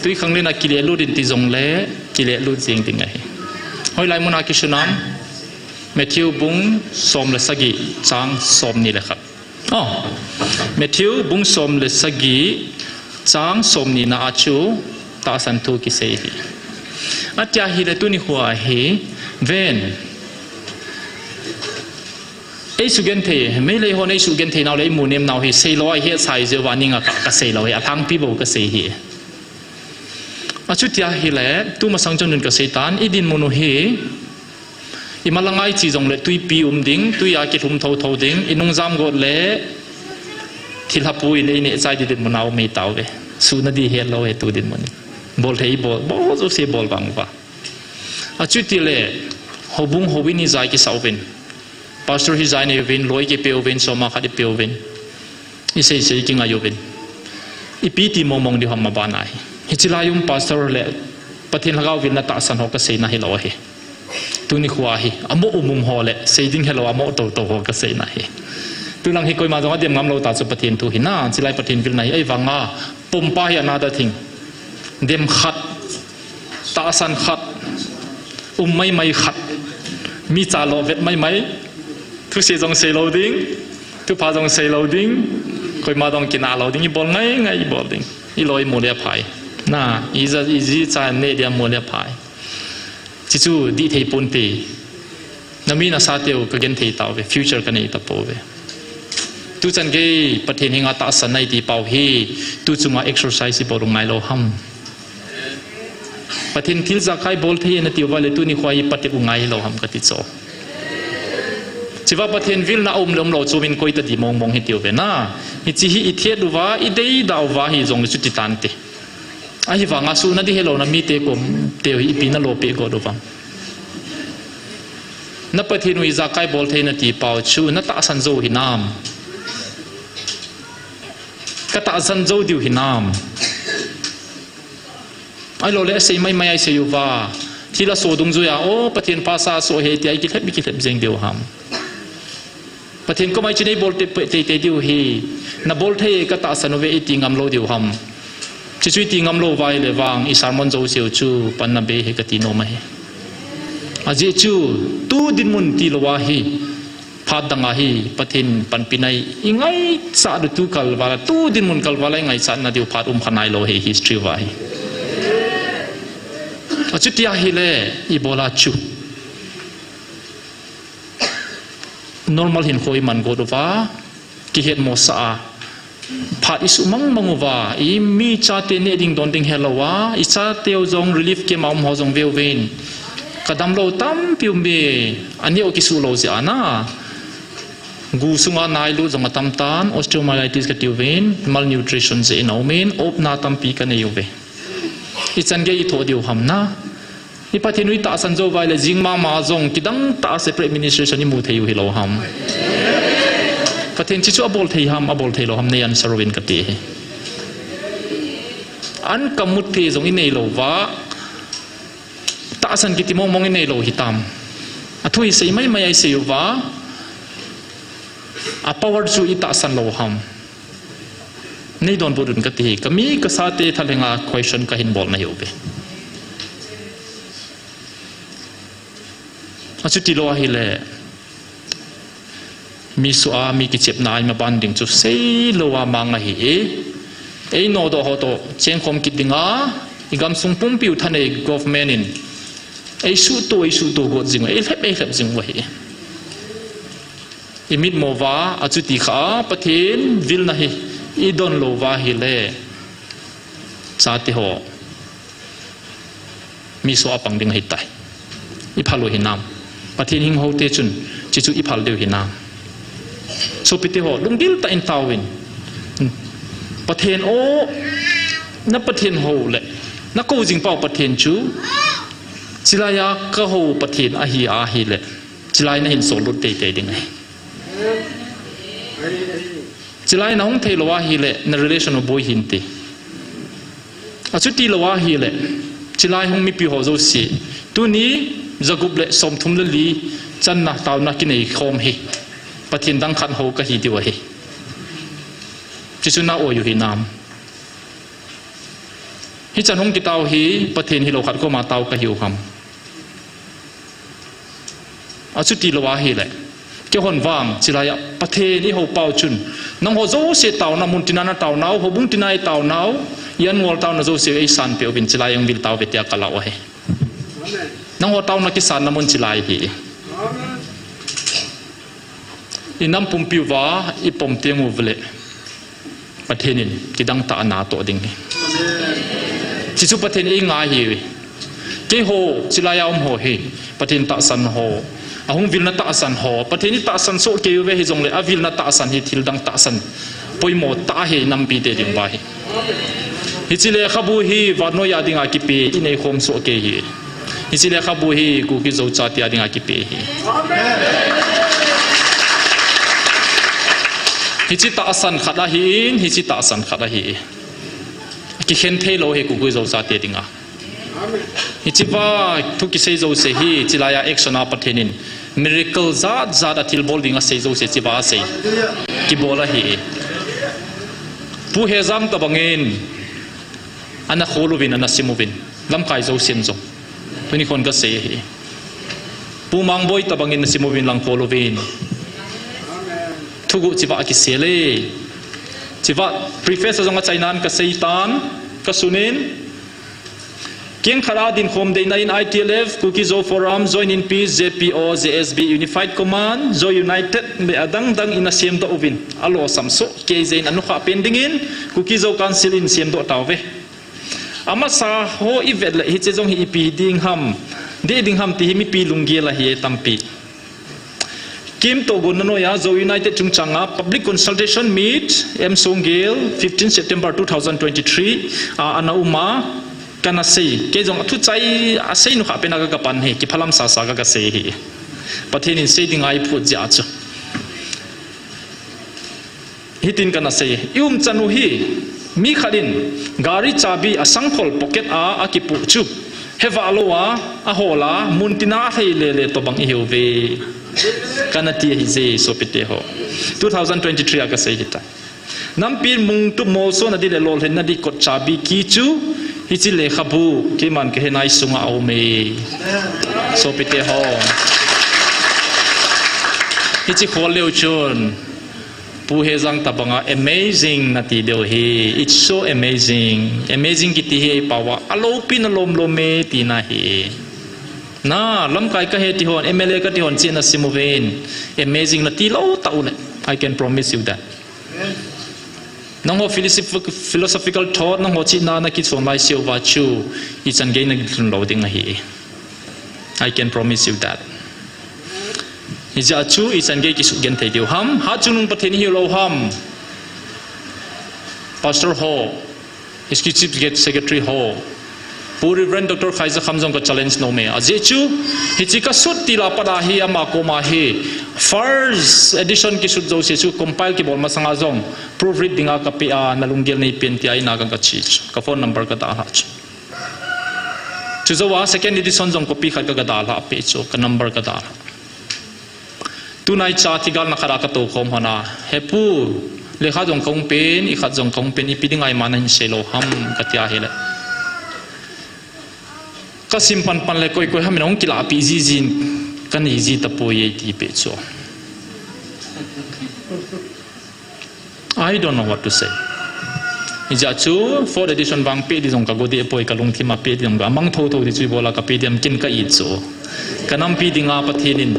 tui khanglen a kile lut in ti jong le, kile lut jeng ding ahi. Hoilai mun a kisunam? Matthew bung som le sagi, chang som ni le khat. Oh, Matthew bung som le sagi, chang som ni na a chu tahsan thu kisei hi. Atia hi le tuni hua hi, ven. Ei sugenthei, Meitei hon ei sugenthei nau le ei mu nem nau hi, seilou a i hetsah jeh uva ning a ka, ka seilou hi, alhangpi bou ka sei hi. Achutia hi le, tumasang chun nun ka sei tan, i dinmun u hi, i malanga i chi jong le tuipi um ding, tui a kilhum tho tho ding, i nungjam got le, thilha pu in ei neh chai di dinmun a um ei tauve. Suna di het lou he tu dinmun. Bol thei bol, bol jouse bol vang uva. Achuti le, houbung houbung i jai kisa uvin. Pastor hi jai nei uvin, loi kipe uvin, soma khat i pe uvin. I sei sei kingai uvin. Ipi ti mong mong di ham abana hi. Hiche lai um pastor le, Pathen lhagao vilna tahsan ho ka seina hilou ahi. Tuni hua hi, amo um um ho le, sei ding helou amo to to ho ka seina hi. Tulang hi koima jong a dem ngam lou ta chu Pathen thu hi na, chilai Pathen vilna hi, ei vanga, pompa hi another thing. Dem khat, tahsan khat, um mai mai khat, mi cha lo vet mai mai, thusei jong sei lou ding, thupha jong sei lou ding, koima jong kina lou ding, i bol ngai ngai i bol ding, i loi mu le phai. Na, i ja, i ji cha ne dia mu le phai. Chichu di thei pon te. Na mi na sa teu ka gen thei tauve, future ka nei ta pouve. Tu chan gei Pathen henga tahsan nai ti pau hi, tu chunga exercise i bol u ngai lou ham. Pathen thil jakai bol thei na tiu va le tuni hua hi patep u ngai lou ham ka ti cho. Chiva Pathen vilna um le um lou chu min koi ta di mong mong hi tiu ve na. Hiche hi i thet uva, i deida uva hi jong chu ti tante. Ahivanga suhna di helou na mite kom teu hi ipi na lo pe go uva. Na Pathen u ijakai bol thei nati pau chu, na tahsan jou hinam. Ka tahsan jou diu hinam. Ahilou le, asei maimai a isei uva. Thil aso dungjuia, o, Pathen pha sa so he, tia i kilhep, i kilhep jeng diu ham. Pathen koma hiche nei bol te, te, te diu hi. Na bol thei ka tahsan uve i ti ngam lou diu ham. Chuchu i ti ngam lou uva ahile vang, i sermon jouse u chu, pan na be he ka ti nom ahi. Ajeh chu, tu dinmun tilou ahi. Phat dang ahi, Pathen panpina i ngaichat diu tu kalval a, tu dinmun kalval a i ngaichat na diu phat um kha nailou hi history uva hi. Achuti ahile, i bol a chu. Normal hinkho i man got uva, kihet mo sa a. Phat i suh mangmang uva, i mi chate neh ding don ding helou a, i chateu jong relief camp a um ho jong veu vin. Ka damlou tampi um ve, aneo kisuh lou jeh a na. Gu sunga nailut jong atam tan, osteomyelitis ka tiu vin, malnutrition jeh in a um in, opna tampi ka nei uve. I chan gei i thoh diu ham na. I Pathen u i tahsan jou uva ahile jing mama jong kidang tah a separate administration i mu thei u hilou ham. Pathen chuchu abol thei ham, abol thei lou ham, nei answer uvin kati hi. An ka mut thei jong i neilou uva. Tahsan kiti mongmong i neilou hitam. Athu i sei maimai a i sei uva. A power chu i tahsan lou ham. Nei donbut un kati hi, ka mi ka sate thalhenga question ka hin bol nahiuve. Achuti lou ahile, mi soh a, mi kichepna a i maban ding chu seilou a mang ahi e. Ei nodoh ho toh, chengkhom kit dinga, i gamsung pumpiu thanei government in, ei suhto, ei suhto got jing u, ei lhep, ei lhep jing u ahi. I mitmo uva, achuti kha a, Pathen vilna hi, i donlou uva ahile, chate ho, mi soh a pang ding ahitai. I phal u hinam. Pathen hing ho te chun, chuchu i phal diu hinam. Sopite ho, lunggil tah in taovin. Pathen o, na Pathen ho le, na kou jing pau Pathen chu, chilai a ka ho Pathen ahi ahile, chilai na hin sollut teitei ding ahi. Chilai na hung theilou ahile, na relation u boi hinte. Achuti lou ahile, chilai hung mipi ho jouse, tuni jagup le somthum le li channa taona kinei khom hi, Pathen dang khat ho kahi diu ahi. Chuchu na oi u hinam. Hichan hung kitao hi, Pathen hilou khat koma tao kahiu ham. Achuti lou ahile, keihon vang, chilai a Pathen i hou pau chun, nangho jouse taona mun tina na taonau, houbung tina i taonau, i an ngol taona jouse ei sanpeh uvin chilai a hung vil tauve tia ka lau ahi. Nangho taona kisanna mun chilai hi. I nam pumpi uva i pom teng uvle, Pathen in kidang tah a natoh ding hi. Chuchu Pathen in ei ngai hi. Keiho, chilai a um ho hi, Pathen tahsan ho, ahung vilna tahsan ho, Pathen in tahsan soh kei uve hijongle, avilna tahsan hi thil dang tahsan poimo tah ahi nampite dinguva hi. Hiche lekhabu hi vannoi a dinga kipe, i nei khom soh kei hi. Hiche lekhabu hi Kuki Zo chate a dinga kipe hi. Hiche tahsan khat ahin, hiche tahsan khat ahi. Kikhen theilou hi Kuki Zo chate dinga. Hichea thu kisei jouse hi, chilai a action a Pathen in miracle jat jat a thilbol ding asei jouse chea asei. Kibol ahi. Pu Hejang tobangin, ana khol uvin, ana sim uvin. Lamkai jousen jong. Tuni khon kasei ahi. Pu Mangboi tobangin na sim uvin lang khol uvin. Thuguh chea akisel e. Chea preface a jong achainan kasei tan, kasunin. Keng khat a dinkhom deina in I T L F, Kuki Zo Forum, Join in Peace, J P O, J S B, Unified Command, Zo United, le adang dang in asemdoh uvin. Alosam soh kei jeh in anukha pen dingin, Kuki Zo Council in semdoh tauve. Amasa ho i vet le hiche jong hi ipi ding ham, dih ding ham ti hi mipi lunggel ahi tampi. Kim toh gonna noiya Zo United chungchanga public consultation meet M Songgel, fifteen September two thousand twenty-three a ana uma, kana sei. Kei jong athu chai asei nu kha pena ka, ka pan hi, kiphalam sasa ka, ka sei hi. Pathen in sei ding ahi phu jia chu. Hitin kana sei, i umchan u hi, mi khat in gari chabi a sangkhol pocket a akipu chu, hevah lou a, ahol a, muntina athei lele tobang i hiuve. Kana ti ahi je, sopite ho. Two thousand twenty-three a ka sei hita. Nampi mungtup molsona di le lolhinna di kot chabi key chu, hiche lekhabu, keiman ka hena i sunga aume. Sopite ho. Hiche khol leu chun, Pu Hejang tabanga amazing nati diu hi. It's so amazing. Amazing kiti hi paova, alopi na lom lom e tina hi. Na, lamkai ka he ti hon, M L A ka ti hon, chena sim uvin. Amazing nati lou tah u le. I can promise you that. Nangho philosoph-, philosophical thought, nangho chihna na kichon lai seuva chu, ichan gei na lhun lou ding ahi. I can promise you that. Hijeh chun, ichan gei kisugenthei diu ham, Hatchungnung Pathen i hiu lou ham. Pastor ho, Executive Secretary ho, Pu Reverend Doctor Khaizakham jong ka challenge nom e. Ajeh chu, hiche ka sut til a pat a hi ama koma hi, first edition kisut jouse chu compile kibol masanga jong, proofread dinga ka pe a, na lunggel nei pen tia ina ka, ka chi chu. Ka phone number ka dalha chu. Chujouva second edition jong copy khat ka, ka dalha pe chu, ka number ka dalha. Tunai cha thigalna khat a ka tou khom hon a, He pu, lekha jong ka hung pen, i khat jong ka hung pen, ipi dinga ima nahin sei lou ham, ka tia hile. Ka sim pan pan le koi koi ham in ahung kilahpi jiji in ka nei ji tapoi e ti pe chu. I don't know what to say. Hijeh chun fourth edition vang pe di jong ka go deh poi, ka lungthim a pe di jong ka mang tho tho di chu ibola ka pe diam kin ka it chu. Ka nampi dinga Pathen in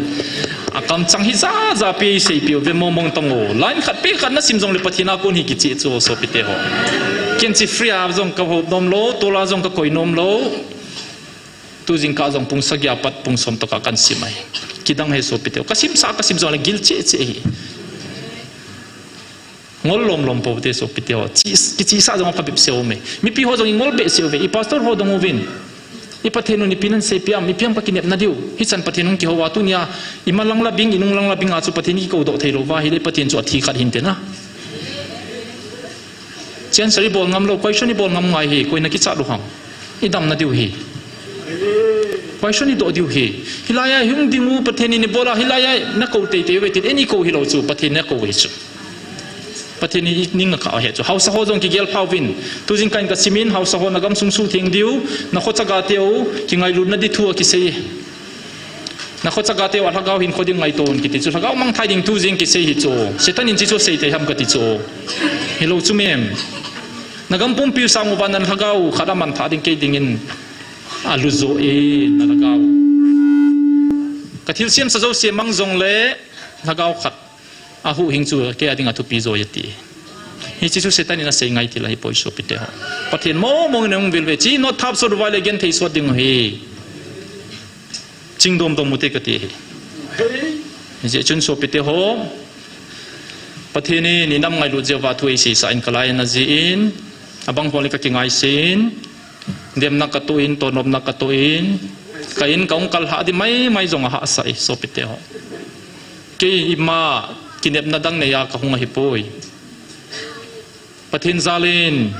a kamchang hi ja ja pe, seipeh uve mong mong tang o. Line khat pe khat na sim jong le Pathen a kon hi kicheh chu, sopite ho. Ken chi free a jong ka hop nom lou, tol a jong ka koi nom lou. Tu jingkah jong pung sagi a pat pung som toh ka kan sim ahi. Kidang ahi sopite ho. Ka simsa, ka sim jong le gil cheh cheh ahi. Ngol lom lom pou te sopite ho. Chi, kichihsah jong a phabep seh ume. Mipi ho jong i ngol behseh uve. I pastor ho dong uvin. I Pathen un ipi nan seipeh am, ipi am ka kinepna diu. Hichan Pathen hung kihou a tunia, i ma lang la bing, i nung lang la bing a chu Pathen i kikou doh thei lou va, hile Pathen chu athi khat hinte na. Chi answer i bol ngam lou, question i bol ngam ngai hi, koi na kichat lou ham. I damna diu hi. Question i doh diu hi. Hilai a hung ding u Pathen in i bol a, hilai a na kou teitei uve tin, eini kou hilou chu, Pathen na kou hi chu. Pathen in i ning a ka he chu. Haosa ho jong kigel pha uvin. Tu jingkah in ka sim in, haosa ho na gamsung suhtheng diu, na khochaga teu, kingailutna di thu akisei. Na khochaga teu a lhagao hinkho ding ngaiton kiti chu. Lhagao mangthai ding tu jing kisei hi chu. Satan in chi chu sei thei ham kati chu. Hilou chu mem. Na gam pumpi u sang uva na lhagao khat a mangthah ding kei dingin. Alu jo e, na lhagao. Ka thilsem sa jouse mang jong le, lhagao khat. Ahuhhing chu kei a dinga thupi jo e ati. Hiche chu Satan in asei ngai thil ahi poi sopite ho. Pathen mong mong in ahung vil uve. Chi note thap sot uva le genthei sot ding u hi. Chingdom dom u te kati hi. Hijeh chun sopite ho. Pathen in i nam ngailut jeh uva thu eiseisah in ka lai in ajeh in. Abang ho le ka kingaisei in. Demna ka toh in, tonopna ka toh in, ka in ka hung kal hah di mai mai jong ahahsa e, sopite ho. Kei ima kinepna dang nei a ka hung ahi poi. Pathen jal in,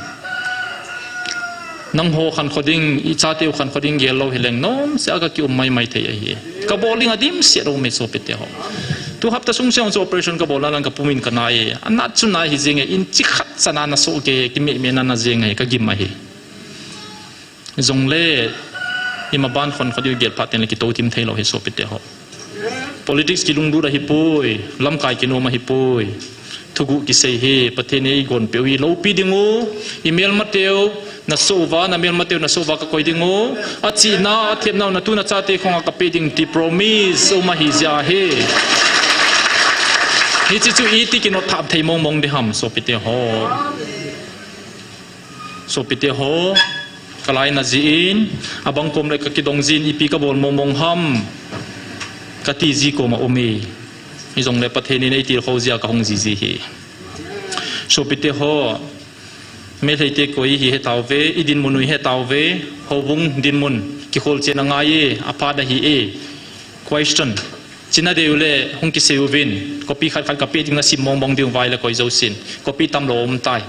nangho khankho ding, i chateu khankho ding gel lou hileng, nomse a ka kium mai mai thei ahi. Ka bol ding adimset aume sopite ho. Tu hapta sung seh chu operation ka bol na lang ka pum in ka nai e. Anat chu nai hi jeng e, inch khat chan a na soh kei, kimeh meh na na jeng e, ka gim ahi. Jongle, ima ban khon khat u gel phat teng le kitoh thim thei lou hi sopite ho. Politics kilunglut ahi poi, lamkai kinom ahi poi. Thuguh kisei hi, Pathen in eigon peh u hi loupi ding u, i melmateu, na soh uva, na melmateu, na soh uva ka koi ding u, achihna, athemna u, na tu na chate khong a ka pe ding ti promise, um ahi jeh hi. Hiche chu iti kinot thap thei mong mong di ham, sopite ho. Sopite ho, ka lai na jeh in, abang kom le ka kidong jin ipi ka bol mong mong ham, ka ti ji kom a um e. Hijongle Pathen in eitilkhou jeh a kahung jiji hi. Sopite ho, Meiteite koi hi hetauve, i dinmun u hetauve, houbung dinmun, kikholchen angai e, aphat ahi e. Question. China dei ule, hung kisei uvin, copy khat khat kapeh ding nasim mong mong ding uva ahile koi jousen. Copy tamlou umtai.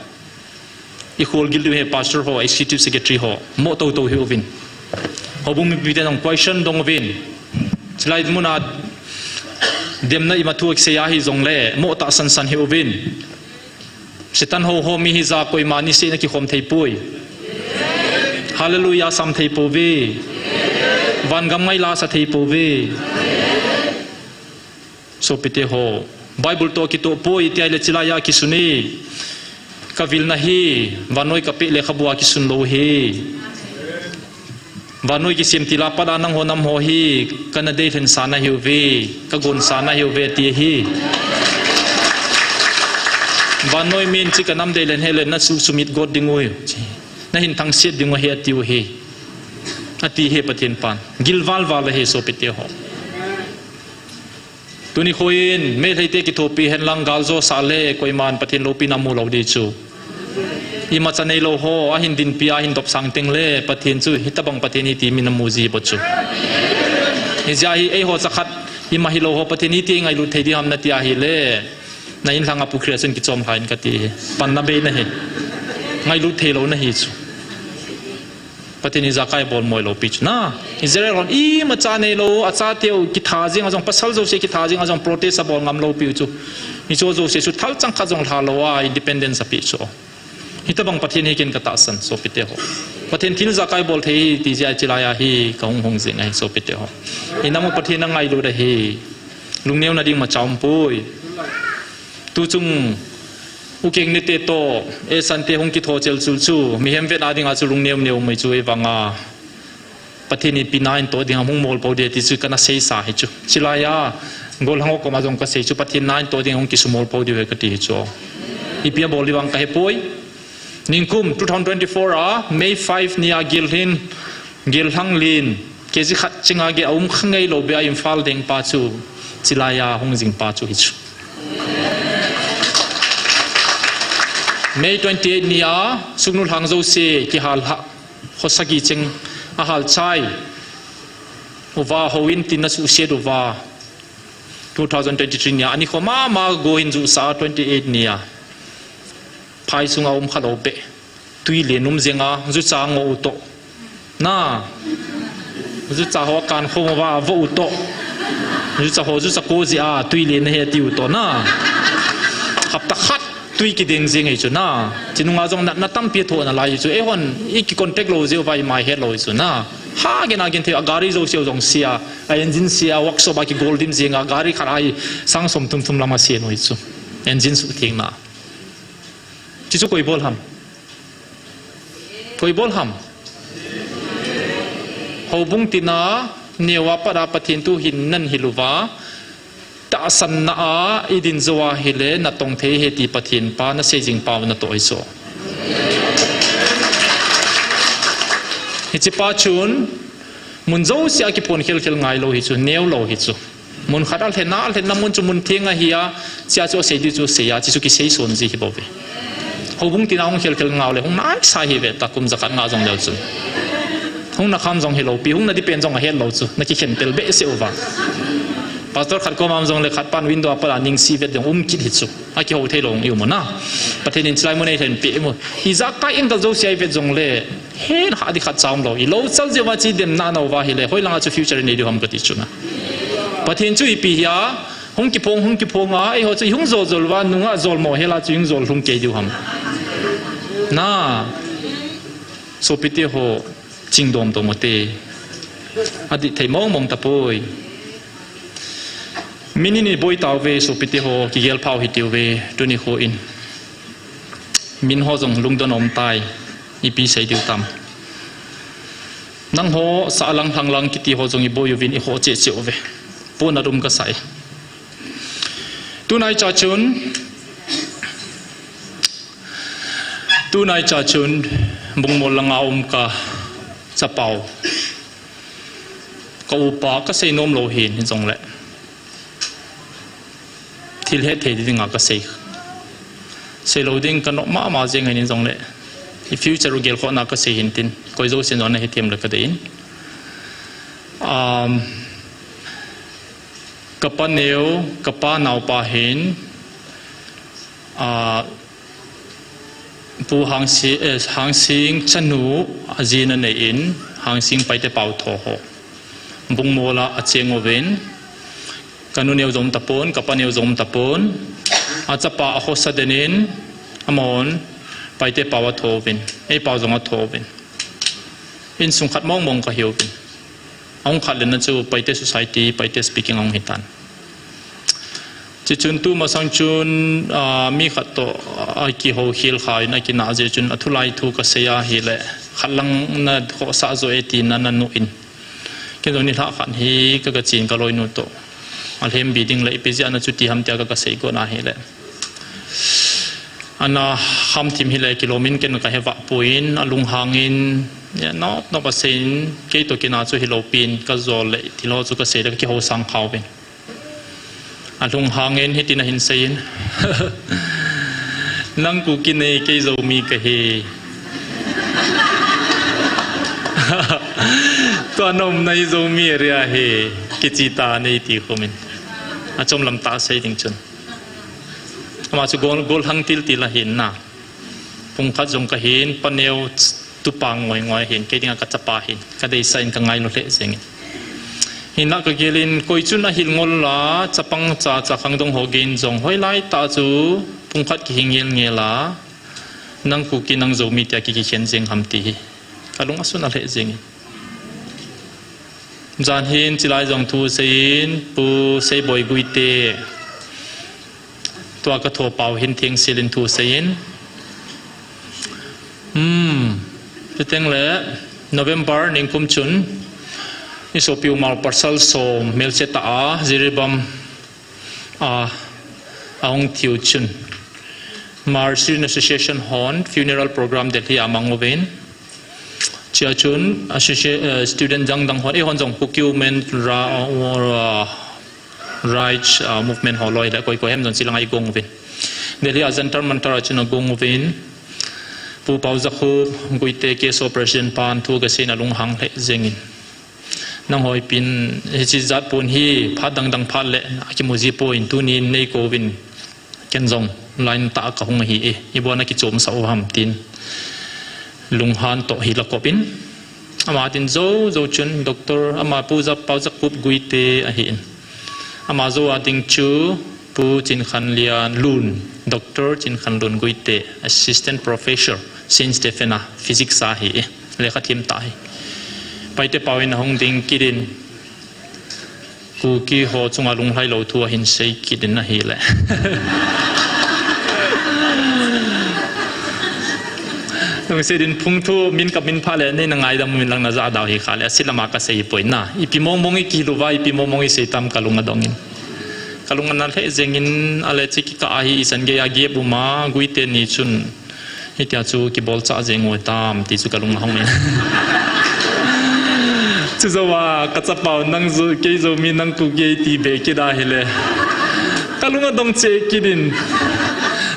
I kholgil diu hi pastor ho, executive secretary ho, mo tou tou hih uvin. Houbung mipite jong question dong uvin. Chulai muna demna imathu kisei ahi jongle, mo tahsan san hih uvin. Satan hou ho mi hija koima niseina kikhom thei poi. Hallelujah sam thei pouve. Vangam ngai la sa thei pouve. Sopite ho, Bible toh kitoh poi, tia ahile chilai a kisun e. Kavilna hi, vannoi kapeh lekhabu a kisun lou hi. Vannoi kisem til a pat a nangho nam ho hi, kana deilhen sa nahiuve, kagon sa nahiuve, ati hi. Vannoi min chi kanam deilhen hile, nasuh sumit got ding u hi. Nahin thangset ding u hi, ati u hi. Ati hi Pathen pan. Gilval val ahi sopite ho. Tuni khoin, Meiteite kithopi henlang galjo sah le, koiman Pathen loupina mu lou di chu. Imacha neilou ho, ahin dinpi, ahin dopsang teng le, Pathen chu, hitabang Pathen hi ti min amu ji bou chu. Hijeh a hi, eiho chakhat, ima hilou ho, Pathen hi ti ngailut thei di ham nati ahile, na inlhang a pukhri a chun kichom lha in kati hi. Panna bei nahi. Ngailut theilou nahi chu. Pathen in ijakai bol moi lou pi chu na. Israel hon imacha neilou, achateu kitha jeng a jong, pasal jouse kitha jeng a jong protest abol ngam lou piu chu. Hicho jouse chu thalchang khat jong lha lou a independence ape chu. Hitabang Pathen hi ken katahsan, sopite ho. Pathen thil ijakai bol thei hi ti jeh a chilai a hi kahung hung jing ahi, sopite ho. Hinam u Pathen angailut ahi. Lungneuna ding macha um poi. Tuchung, ukeng nete toh, eisante hung kitho chel chul chu, mihem vet a dinga chu lungneu neu mai chu ei vanga. Pathen in ipi na in toh ding ham hung mol pou di ti chu kana seisa hi chu. Chilai a, gollhang ho koma jong kasei chu, Pathen na in toh ding hung kisumol pou di ve kati hi chu. Ipi abol di vang kahe poi. Ningkum two thousand twenty-four a, May five ni a gilhin, Gilhang lin, K G khat chinga gei a um kha ngei lou bia Imphal deng pa chu, chilai a hung jing pa chu hi chu. May twenty-eight ni a, Sugnu lhang jouse, kihal ha, khosagi cheng, ahal chai, uva houin tin asuhset uva, two thousand twenty-three ni a, ani kho mama go hin jusa twenty-eight ni a. Phai sunga um kha lou beh. Tui le num jenga, jucha ngo u toh. Na. Jucha ho kan khom uva, vo u toh. Jucha ho, jucha ko jeh a, tui le na he ti u toh na. Hapta khat, tui kideng jeng ei chu na. Chinunga jong na, na tampi thoh nalai chu. Eihon, i ki contact lou jeh uva, imai het lou chu na. Ha, gen a gen thei, a gari jouse jong sia, a engine sia, workshop a kigol dim jenga, gari khat a sang som thum thum lama sia noi chu. Engine suhthengna. Chuchu koi bol ham. Koi bol ham. Houbung tina, neo a pat a Pathen thu hin nahin hil uva, tahsanna a, i din jou a hile, natong thei ahi ti Pathen pa, nasei jing pa, natoh hi chu. Hiche pa chun, mun jouse a kiphon khel khel ngai lou hi chu, neo lou hi chu. Mun khat a lhenna, a lhenna mun chu mun theng ahi a, chia chu asei di chu asei a, chi chu kisei son ji hi bou ve. Houbung tina hung khel khel ngau le, hung naisa hi ve ta kum jakhat nga jong leu chun. Hung nakham jong hilou pi, hung nadi pen jong ahet lou chu, nakikhen tel behseh uva. Pastor khat koma um jong le khat pan window a pat a ningsi vet jong um kit hi chu. Akihou thei lou hung i um u na. Pathen in chilai mun eilhen peh u. Ijakai angle jouse a ivet jong le, Hen hah di khat cha um lou. I lou chal jeh uva chi demna nau va hile. Hoilanga chu future i nei diu ham kati chu na. Pathen chu ipi hia. Hung kiphong, hung kiphong a. Eiho chu i hung jol jol uva. Nunga jol mo hela chu i hung jol lhung kei diu ham. Na. Sopite ho. Chingdom dom u te. Adih thei mong mong tapoi. Min in iboi tauve, sopite ho, kigel phau hitiuve, tuni kho in. Min ho jong lungdon um tai, ipi sei diu tam. Nangho sahlang lhanglang kiti ho jong iboi uvin iho cheh cheh uve. Pona dum kasai. Tunai cha chun, tunai cha chun, Bungmol langa um ka chapau. Ka upa kasei nom lou hin, hijongle. thil hetthei dinga kasei. Seilou ding kanom mama jeng ahin jongle, i future u gelkhohna kasei hintin, koi jousen jong nahethem le kadei in. Um, kapa neo, kapa naopa hin, ah, Pu Hangsi-, eh, Hangsing chanu ajin anei in, Hangsing Paite pao tho ho. Bungmola acheng uvin, kanu neo jong tapon, kapa neo jong tapon, achapa akhosa den in, amahon Paite pao atho uvin, eipao jong atho uvin. Insung khat mong mong kahiuvin. Ahung khat lena chu Paite Society, Paite Speaking ahung hitan. Chuchun tumasang chun, ah, mi khat toh, ah, akihoukhel khan akinah jeh chun athulai thu kasei ahile, khat lang nakhohsah joh e tina nanu in. Ken jong nilhah khat hi kagachen kaloinu toh. Alhembi ding le ipi jeh a nachuti ham tia kagasei got ahile. Ana khamthim hile kilomin ken kahevah pon, alunghangin, ya, nop nop aseiyin, kei toh kina chu hilou pin, kajol le thil ho chu kasei le kakihou sang khauvin. Alunghangin hitin ahin seiyin. Nang Kuki nei, kei Zomi kahi. Tua naumna hi Zomi area ahi, kicheh tan eiti khomin. Achom lam tah sei ding chun. Ama chu gol, golhang til til ahin na. Pung khat jong kahin, paneo tupa ngoi ngoi ahin, kei dinga kachapa ahin, kadeisah in kangailou lheh jengin. Hinla kagel in, koi chun ahil ngol la, chapang cha, cha khangdong ho gei in jong, hoilai tah chu, pung khat kihi ngel ngel a, nang Kuki nang Zomi tia ki, kikhen jeng ham ti hi. Kalung asun a lheh jengin. Jan hin chilai jong thu seiyin, Pu Seiboi Guite. Tua kathopau hin thengselin thu seiyin. Hmm. Chuteng le November ningkum chun, isopiu Hmar pasal som melchih tah a, Jiribam a, ahung thiu chun, Hmar Student Association hon funeral program Delhi a mang uvin. Chua chun, associa-, eh, student dang dang hon, eihon jong Kuki Women Ra-, uh, Rights, uh, Movement ho loi le koi koi hem jong chilanga igong uvin. Delhi a Jantar Mantar a chun agong uvin. Pu Paojakhup Guite, K S O President pan thu kasei in alunghang lheh jengin. Nangho ipin hiche jat pon hi phat dang dang phat le akimu ji poi, tunin nei kouvin, ken jong line tah a kahung ahi e, ibola nakichomsah u ham tin lunghan toh hi la kop in. Ama ding jou jou chun Doctor, ama Pu Ja-, Paojakhup Guite ahin. Ama jou a ding chu Pu Chinkhanlian Lun, Doctor Chinkhanlun Guite, Assistant Professor, Saint Stephen a, Physics a ahi e. Lekha thiem tah ahi. Paite pao in ahung ding kit in, Kuki ho chunga lunglhai lou thu ahin sei kit in ahile. Lungset in phung thu min kamin phat le, nei na ngaidam uvin lang, najah dau hi kha le, asit lama kasei poi na. Ipi mong mong ikihil uva, ipi mong mong isei tam kalung adong in. Kalung ana lheh jengin, ale chiki ka ahi, ichan gei a gep uma, Guite ni chun. Hitia chu kibolchah jeng u hitam, ti chu kalung ahung in. Chujouva, kachapau, nang Zo-, kei Zomi, nang Kuki ti be kit ahile. Kalung adong cheh kit in.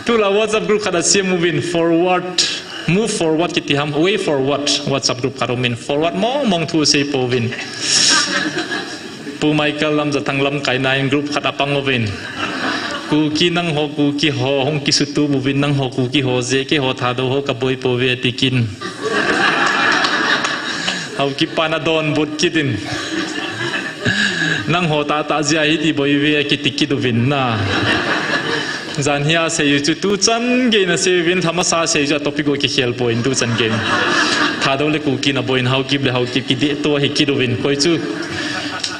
Tulai WhatsApp group khat asem uvin, forward, move forward kiti ham, way forward, WhatsApp group khat umin, forward mong mong thu sei pouvin. Pu Michael Lamjathang lamkaina in group khat apang uvin. Kuki nangho Kuki ho, hung kisutup uvin nangho Kuki ho jeh, keiho Thadou ho kaboi pouve ati kit in. Haokip pan adonbut kit in. Nangho tahtah jeh a hiti boi uve akiti kit uvin na. Jan hi asei u chu tuchan gei in asei uvin, lha masa asei u chu a topic u kikhel poi in tuchan gei in. Thadou le Kuki in aboi in Haokip le Haokip kidehto ahi kit uvin. Koi chu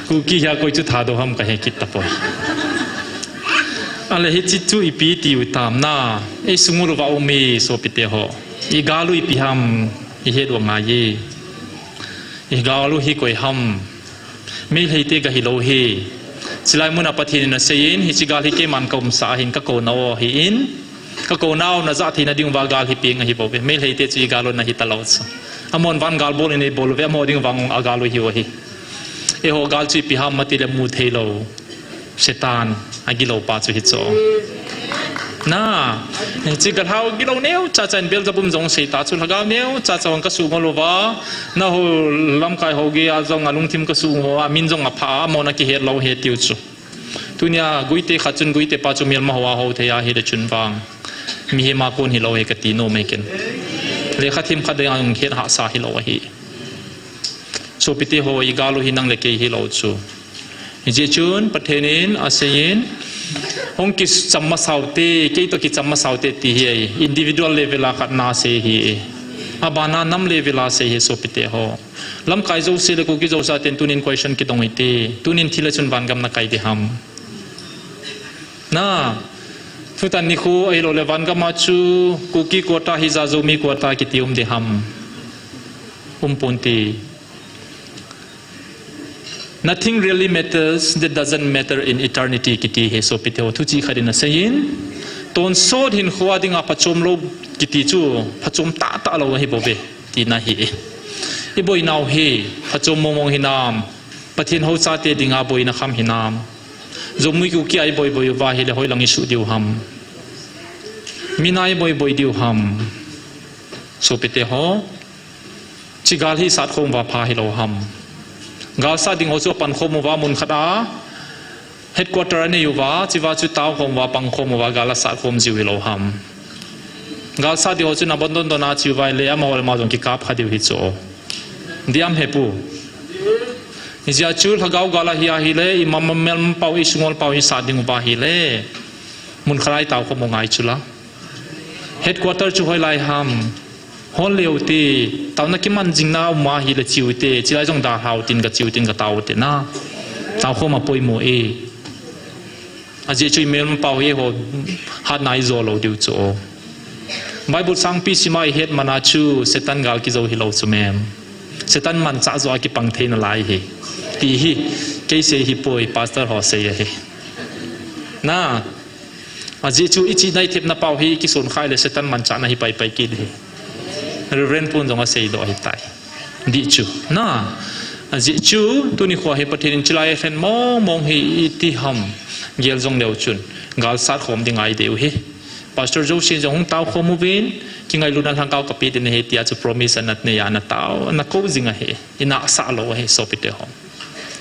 Kuki hia koi chu Thadou ham kahe kit tapoi. Ale hiche chu ipi tiu tam na. Isung u lou va um e sopite ho. Igal u ipi ham ihet u angai e. Igal u hi koi ham. Meitei te kahi lou hi. Chilai muna Pathen in asei in, hiche gal hi keiman kaumsah ahin, kakouna u ahin. Kakouna u najah theina diuva gal hi peng ahi bouve. Meitei te chu igal u nahi talou chu. Amahon van gal bol in eibol uve, amaho diuva agal u ahiu ahi. Eiho gal chu ipi ham atile mu thei lou. Satan, agilou pa chu hichu. Na, hiche galhau gilou neocha chan Beelzebub jong seita chu lhagao neocha cha hung kasuh ngol uva. Nahou lamkai ho geiya jong alungthim kasuh ngol uva, amin jong apha a, amona kihet lou ahi tiu chu. Tunia guite khat chun guite pa chu melma hoa hou thei ahile chun vang. Mihem a kon hilou ahi kati nom e ken. Lekha themkhat ding a hung het hahsa hilou ahi. Sopite ho, igal u hi nang le kei hilou chu. Hijeh chun Pathen in aseiyin, hung kicham masa ute, kei toh kicham masa ute ti hi ahi, individual level a khat na asei ahi. Abana nam level a asei ahi sopite ho. Lamkai jouse le Kuki jouse a ten tunin question kidong ute. Tunin thi le chun vangam na kai ding ham. Na, thutan nikho ahilou le vangam a chu Kuki quota hija Zomi quota kiti um ding ham. Um ponte. Nothing really matters that doesn't matter in eternity kiti ahi sopite ho, thuchih khat in aseiyin. Tonsot hinkho a dinga phachom lou kiti chu phachom tahtah lou ahi bouve tina ahi. Iboinau hi phachom mongmong hinam? Pathen hou chate dinga boina kham hinam? Zomi Kuki a iboiboi uva ahile hoilang isuh diu ham? Min a iboiboi diu ham? Sopite ho, hiche gal hi sat khom uva pha hilou ham? Gal sat ding ho chu apan khom uva mun khat a headquarter anei uva, hichea chu tao khom uva, pang khom uva, gal asat khom jiu hilou ham? Gal sat ding ho chu abon don don a che uva ahile amaho le amaho jong kikap kha diu ahi chu. Dih ham hepu? Hijeh a chu lhagao gal ahi ahile, imam melma pau, isungol pau hi sat ding uva ahile, mun khat a itao khom u ngai chu la. Headquarter chu hoilai ham? Hol le ute, taona kiman jing na um ahile che ute, chulai jong dalhau tin, gache u tin, gatao ute na. Tao khom apoimo e. Ajeh chu imelma pau hi eiho hatna a ijo lou diu chu. Bible sangpi sima ihet man a chu Satan gal kijou hilou chu mem. Satan manchah joh a kipang thei nalai ahi, ti hi kei sei ahipoi, pastor ho sei ahi. Na, ajeh chu ichihna ithepna pau hi kison kha le Satan manchahna hi paipai kit ahi. Reverend pun jong aseidoh ahitai. Dih chu. Na, ajeh chu tuni khoa hi Pathen in chulai a lhen mongmong hi iti ham gel jong leu chun, gal sat khom ding ngai deu ahi. Pastor Josie jong hung tao khom uvin, kingailutna lhangkao kapeh ding ahi tia chu promise ananei a, natao, nakou jing ahi. Inahsah lou ahi sopite ho.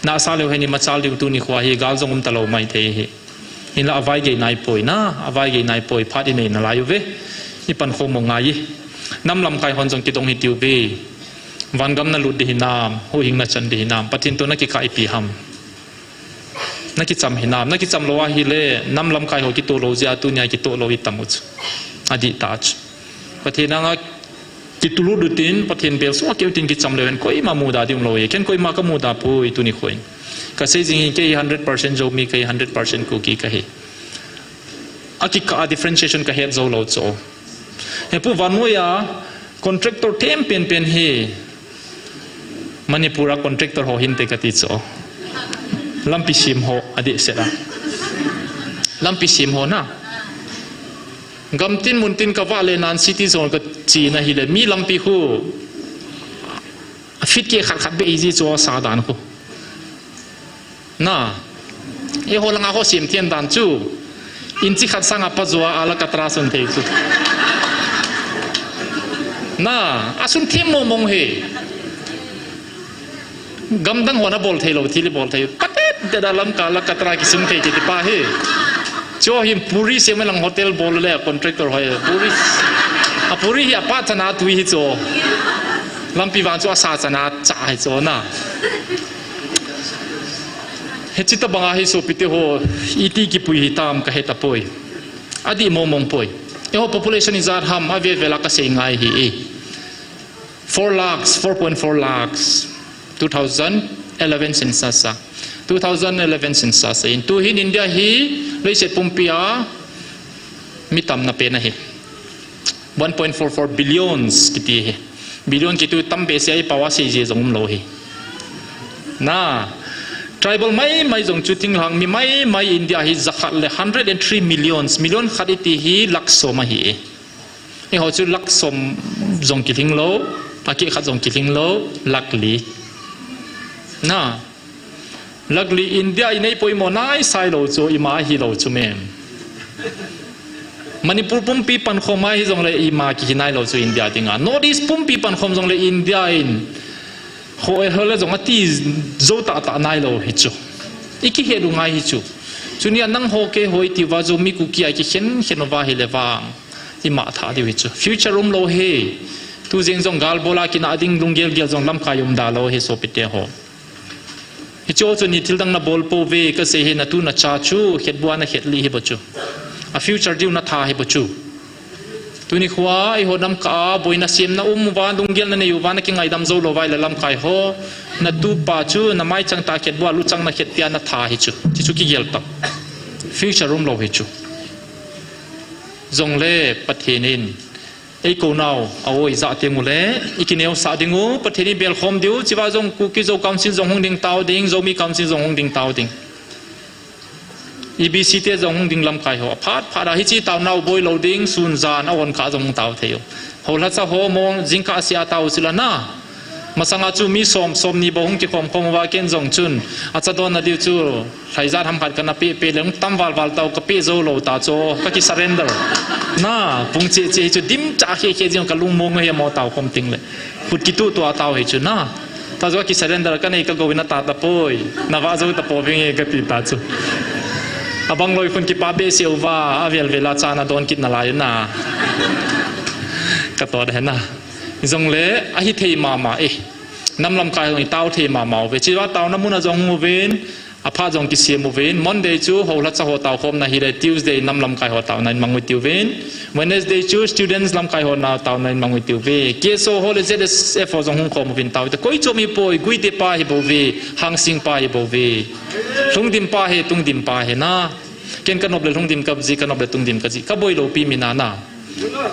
Nahsah leu hen imachal diu, tuni khoa hi gal jong um talou maithei ahi. Hinla avaigei naipoi na, avaigei naipoi, phat inei nalai uve. Ipan khom u ngai e. Nam lamkai hon jong kidong hitiuve. Vangam nalut ding hinam, huhhing nachan ding hinam, Pathen toh nakikah ipi ham? Nakicham hinam? Nakicham lou ahile, nam lamkai ho kitoh lou jeh a tunia kitoh lou itam u chu. Adihtah chu. Pathen anga kitulut utin, Pathen bel soh keu tin kicham leu hen koima muda ding umlou e. Ken koima kamuda poi tuni khoin. Kasei jing hi kei hundred percent Zomi kahi, hundred percent Kuki kahi. Akikah a differentiation kahet jou lou chu. Hepu, vannoi a contractor them penpen hi Manipur a contractor ho hinte kati chu. Lampi sem ho adehset a. Lampi sem ho na. Gamtin muntin kavah le nan city zone kache na hile mi lampi khu a feet keh khat khat beh hiji chu asa dan khu. Na, eiho langa ho semthen dan chu inchi khat sanga pajoa alkatra sun thei chu. Na, asun them mongmong hi. Gamdang hon abol theilou thil ibol thei. Patet te da Lamka alkatra kisung thei kiti pa hi. Chu hin puri sem lang hotel bol le contractor hoi puri. A puri hi apa chana tui hi chu. Lampi vang chu asa chana cha hi chu na. Hiche tabanga hi sopite ho, iti kipui hitam kahetapoi. Adih mongmong poi. Eiho population ijat ham, avel vel a kasei ngai ahi e. Four lakhs, four point four lakhs. Two thousand eleven census a. Two thousand eleven census a. Tuhin India hi leiset pumpia mi tamna pen ahi. One point four four billions kiti ahi. Billion kiti tam behseh a ipao a seiji jong umlou ahi. Na, tribal maimai jong chu thinglhang mi maimai India hi jakhat le hundred and three millions, million khat iti hi lakh som ahi. Eiho chu lakh som jong kilhing lou, akeh khat jong kilhing lou, lakh li. Na, Luckily, India in eipoimo naisai lou chu, ima hilou chu mem. Manipur pumpi pankhom a hijongle ima kihi nailou chu India dinga. North East pumpi pankhom jongle India in ho e hole jong ati jou tahtah nailou hichu. I kihet u ngai hichu. Chunia nangho keiho itiuva Zomi Kuki a kikhen khen uva hile vang, ima thah diu hichu. Future umlou hi. Tu jeng jong gal bola kinah ding lunggel gel jong lamkai umda lou hi sopite ho. Hichu chu ni thil dang nabol pouve kasei hi, natu nacha chu khetbua nakhet lih hi bou chu. A future diu natha hi bou chu. Tuni khoa eiho namkah a boina semna um uva, lunggel nanei uva, nakingaidam jou louva ahile lamkai ho, natupa chu namaichang tah khetbua luchang nakhet tia natha hichu. Hichu kigel tah. Future umlou hichu. Jongle Pathen in eikou nau a-o ijah teng ule, ikineosah dingu, Pathen in belkhom diu, chua jong Kuki Zo Council jong hung ding tao ding, Zomi Council jong hung ding tao ding. EBC te jong hung ding lamkai ho. Aphat phat a hiche taonau boilou ding, sun jan a-on kah jong hung tao thei u. Houlhacha ho mo jingkah sea tao u chula na. Masanga chu mi som, somni bou hung kikhom khom uva ken jong chun, achadonna diu chu lhaijat hamkhat kana peh peh le hung tam val val tau, kapeh jou lou ta chu, kaki surrender. Na, pung cheh cheh hichu dimcha khe khe jing kalungmong u hi mo tao khom tengle. Khut kituh tua tao hichu na. Ta chu kaki surrender, kanei kagou in ata tapoi. Navah jou tapouving e kati ta chu. Abang loi khun kipa behseh uva, avel vel a chan adon kit nalai u na. Kato da hena. Jongle ahithei mama e. Nam lamkai ho itao thei mama uve. Chua taona muna jong hung uvin, aphat jong kisem uvin. Monday chu houlhacha ho taokhomna hile, Tuesday nam lamkai ho taona in mang u hitiuvin. Wednesday chu students lamkai ho na taona in mang u hitiuve. KSO ho le ZSF ho jong hung khom uvin tao hite. Koi chom hipoi, Guite pa hibouve, Hangsing pa hibouve. Lhungdim pa hi, Tungdim pa hi na. Ken kanop le Lhungdim kaji, kanop le Tungdim kaji. Kaboilou pi mi na na.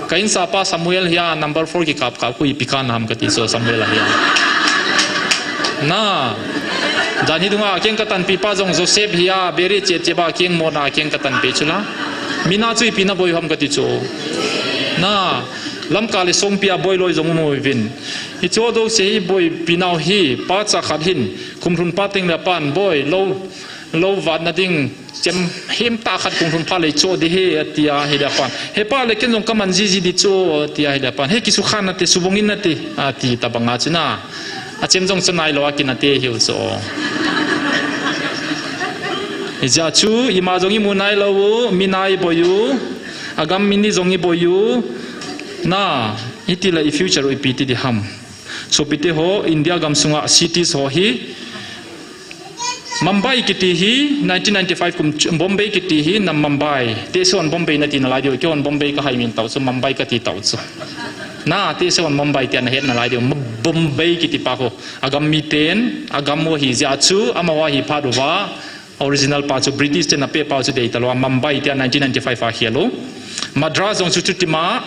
Ka insapa Samuel hia number four kikap kap khu ipi kana ham kati chu Samuel a hia. Na. Jan hi dunga keng katanpi pa jong Joseph hia beri che che ba keng mona keng katanpi chula. Mina chu ipi naboi ham kati chu. Na. Lamka le Songpi a boiloi jong um uvin. Hichu jouse hi boipi nau hi pacha khat hin. Kumlhun pa tengle apan boi lou, lou vatna ding. Chem him tah khat Kumlhun pa lei chu di hi, atia hile apan. He pa le ken jong kaman jiji di chu, atia hile apan. He kisukhan nate, subong in nate, ati tabanga chu na. Achem jong chu nailou a kinate hiu chu. Hijeh chu, ima jong imu nailou u, mi nai boi u, agam mi ni jong iboi u, na, itile i future u ipi ti di ham. Sopite ho, India gam sunga cities ho hi, Mumbai kiti hi, nineteen ninety-five kum chu, Bombay kiti hi, na Mumbai. Tehse hon Bombay nati nalai diu, keihon Bombay kahai min tau chu, Mumbai kati tau chu. Na, tehse hon Mumbai tia nahet nalai diu, M-, Bombay kiti pa ho. Agam miten, agam u hijeh chu, amaho ahi phat uva, original pa chu, British ten apeh pa chu dei talou a, Mumbai tia nineteen ninety-five a khel u. Madras jong chu chutima,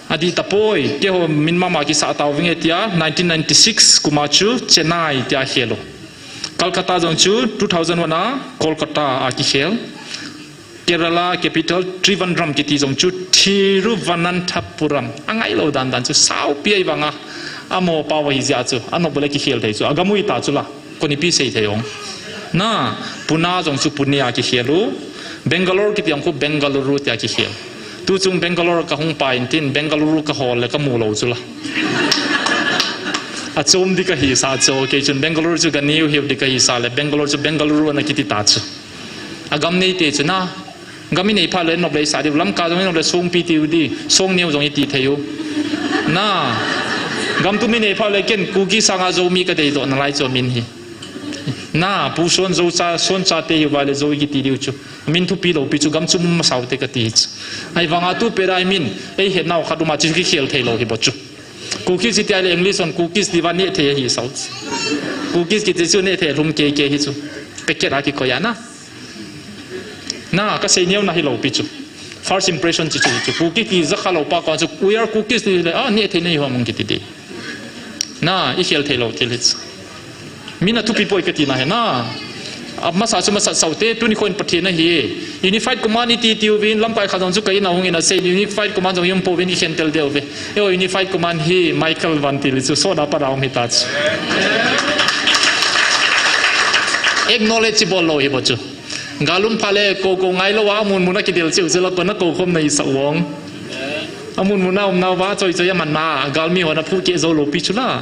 Adih tapoi, keiho min mama kisah tauvinge tia, nineteen ninety-six kuma chu Chennai tia khel u. Calcutta jong chu two thousand one a Kolkata a kikhel. Kerala capital Trivandrum kiti jong chu Thiruvananthapuram. Angailou dan dan chu saupi ahi vanga. Amo pau ahi jeh chu, anop le kikhel thei chu. Agam u hita chu la. Kon ipi sei thei ong. Na, Pune jong chu Pune a kikhel u. Bangalore kiti jong khu Bengaluru tia kikhel. Tuchung Bangalore kahung pai intin, Bengaluru kahol le kamu lou chu la. Achom di kahisa chu, kei chun Bangalore chu ganeo hiu di kahisa le, Bangalore chu Bengaluru ana kiti ta chu. Agam neite chu na, Gam inei phat le inop le isah diu, Lamka jong inop le Songpi tiu di, Songneo jong iti thei u. Na, gam tum inei phat le ken Kuki sanga Zomi kadeidoh nalai chu amin hi. Na, Pu Son Zo cha, Son chate hiuva le Zo ikiti diu chu. Min thupi loupi chu gam chom masau te kati hi chu. Ahivanga tu pet a imin, eihetnau khat uma chu kikhel thei lou hi bou chu. Kukis iti a le English hon Kukis tiva neh thei ahi sau. Kukis kiti chu neh thei lhum kei kei hi chu. Packet a kikoi a na. Na, kasei neo na hi loupi chu. First impression chu chu chu. Kukis ti jakha lou pa kon chu, "We are Kukis," ti le, "Ah, neh thei nei hom," kiti di. Na, ikhel thei lou thil hi chu. Min athupi poi kati na hi na. Amasa chu masa sau te, tuni khon Pathen ahi. Unified Command iti tiuvin, lamkai khat jong chu ka in a hung in asei, Unified Command jong i um pouvin i khen tel deu ve. Eiho Unified Command hi Michael Van Til chu soda pa dau mi ta chu. Acknowledge bol lou hi bou chu. Gal um phat le kou kou ngai lou a, amun mun a kidel cheu chu la kona kou khom na i sa uong. Amun mun a um nau va choi choi a man na, gal mi hon a phu ke zo lou pi chu la.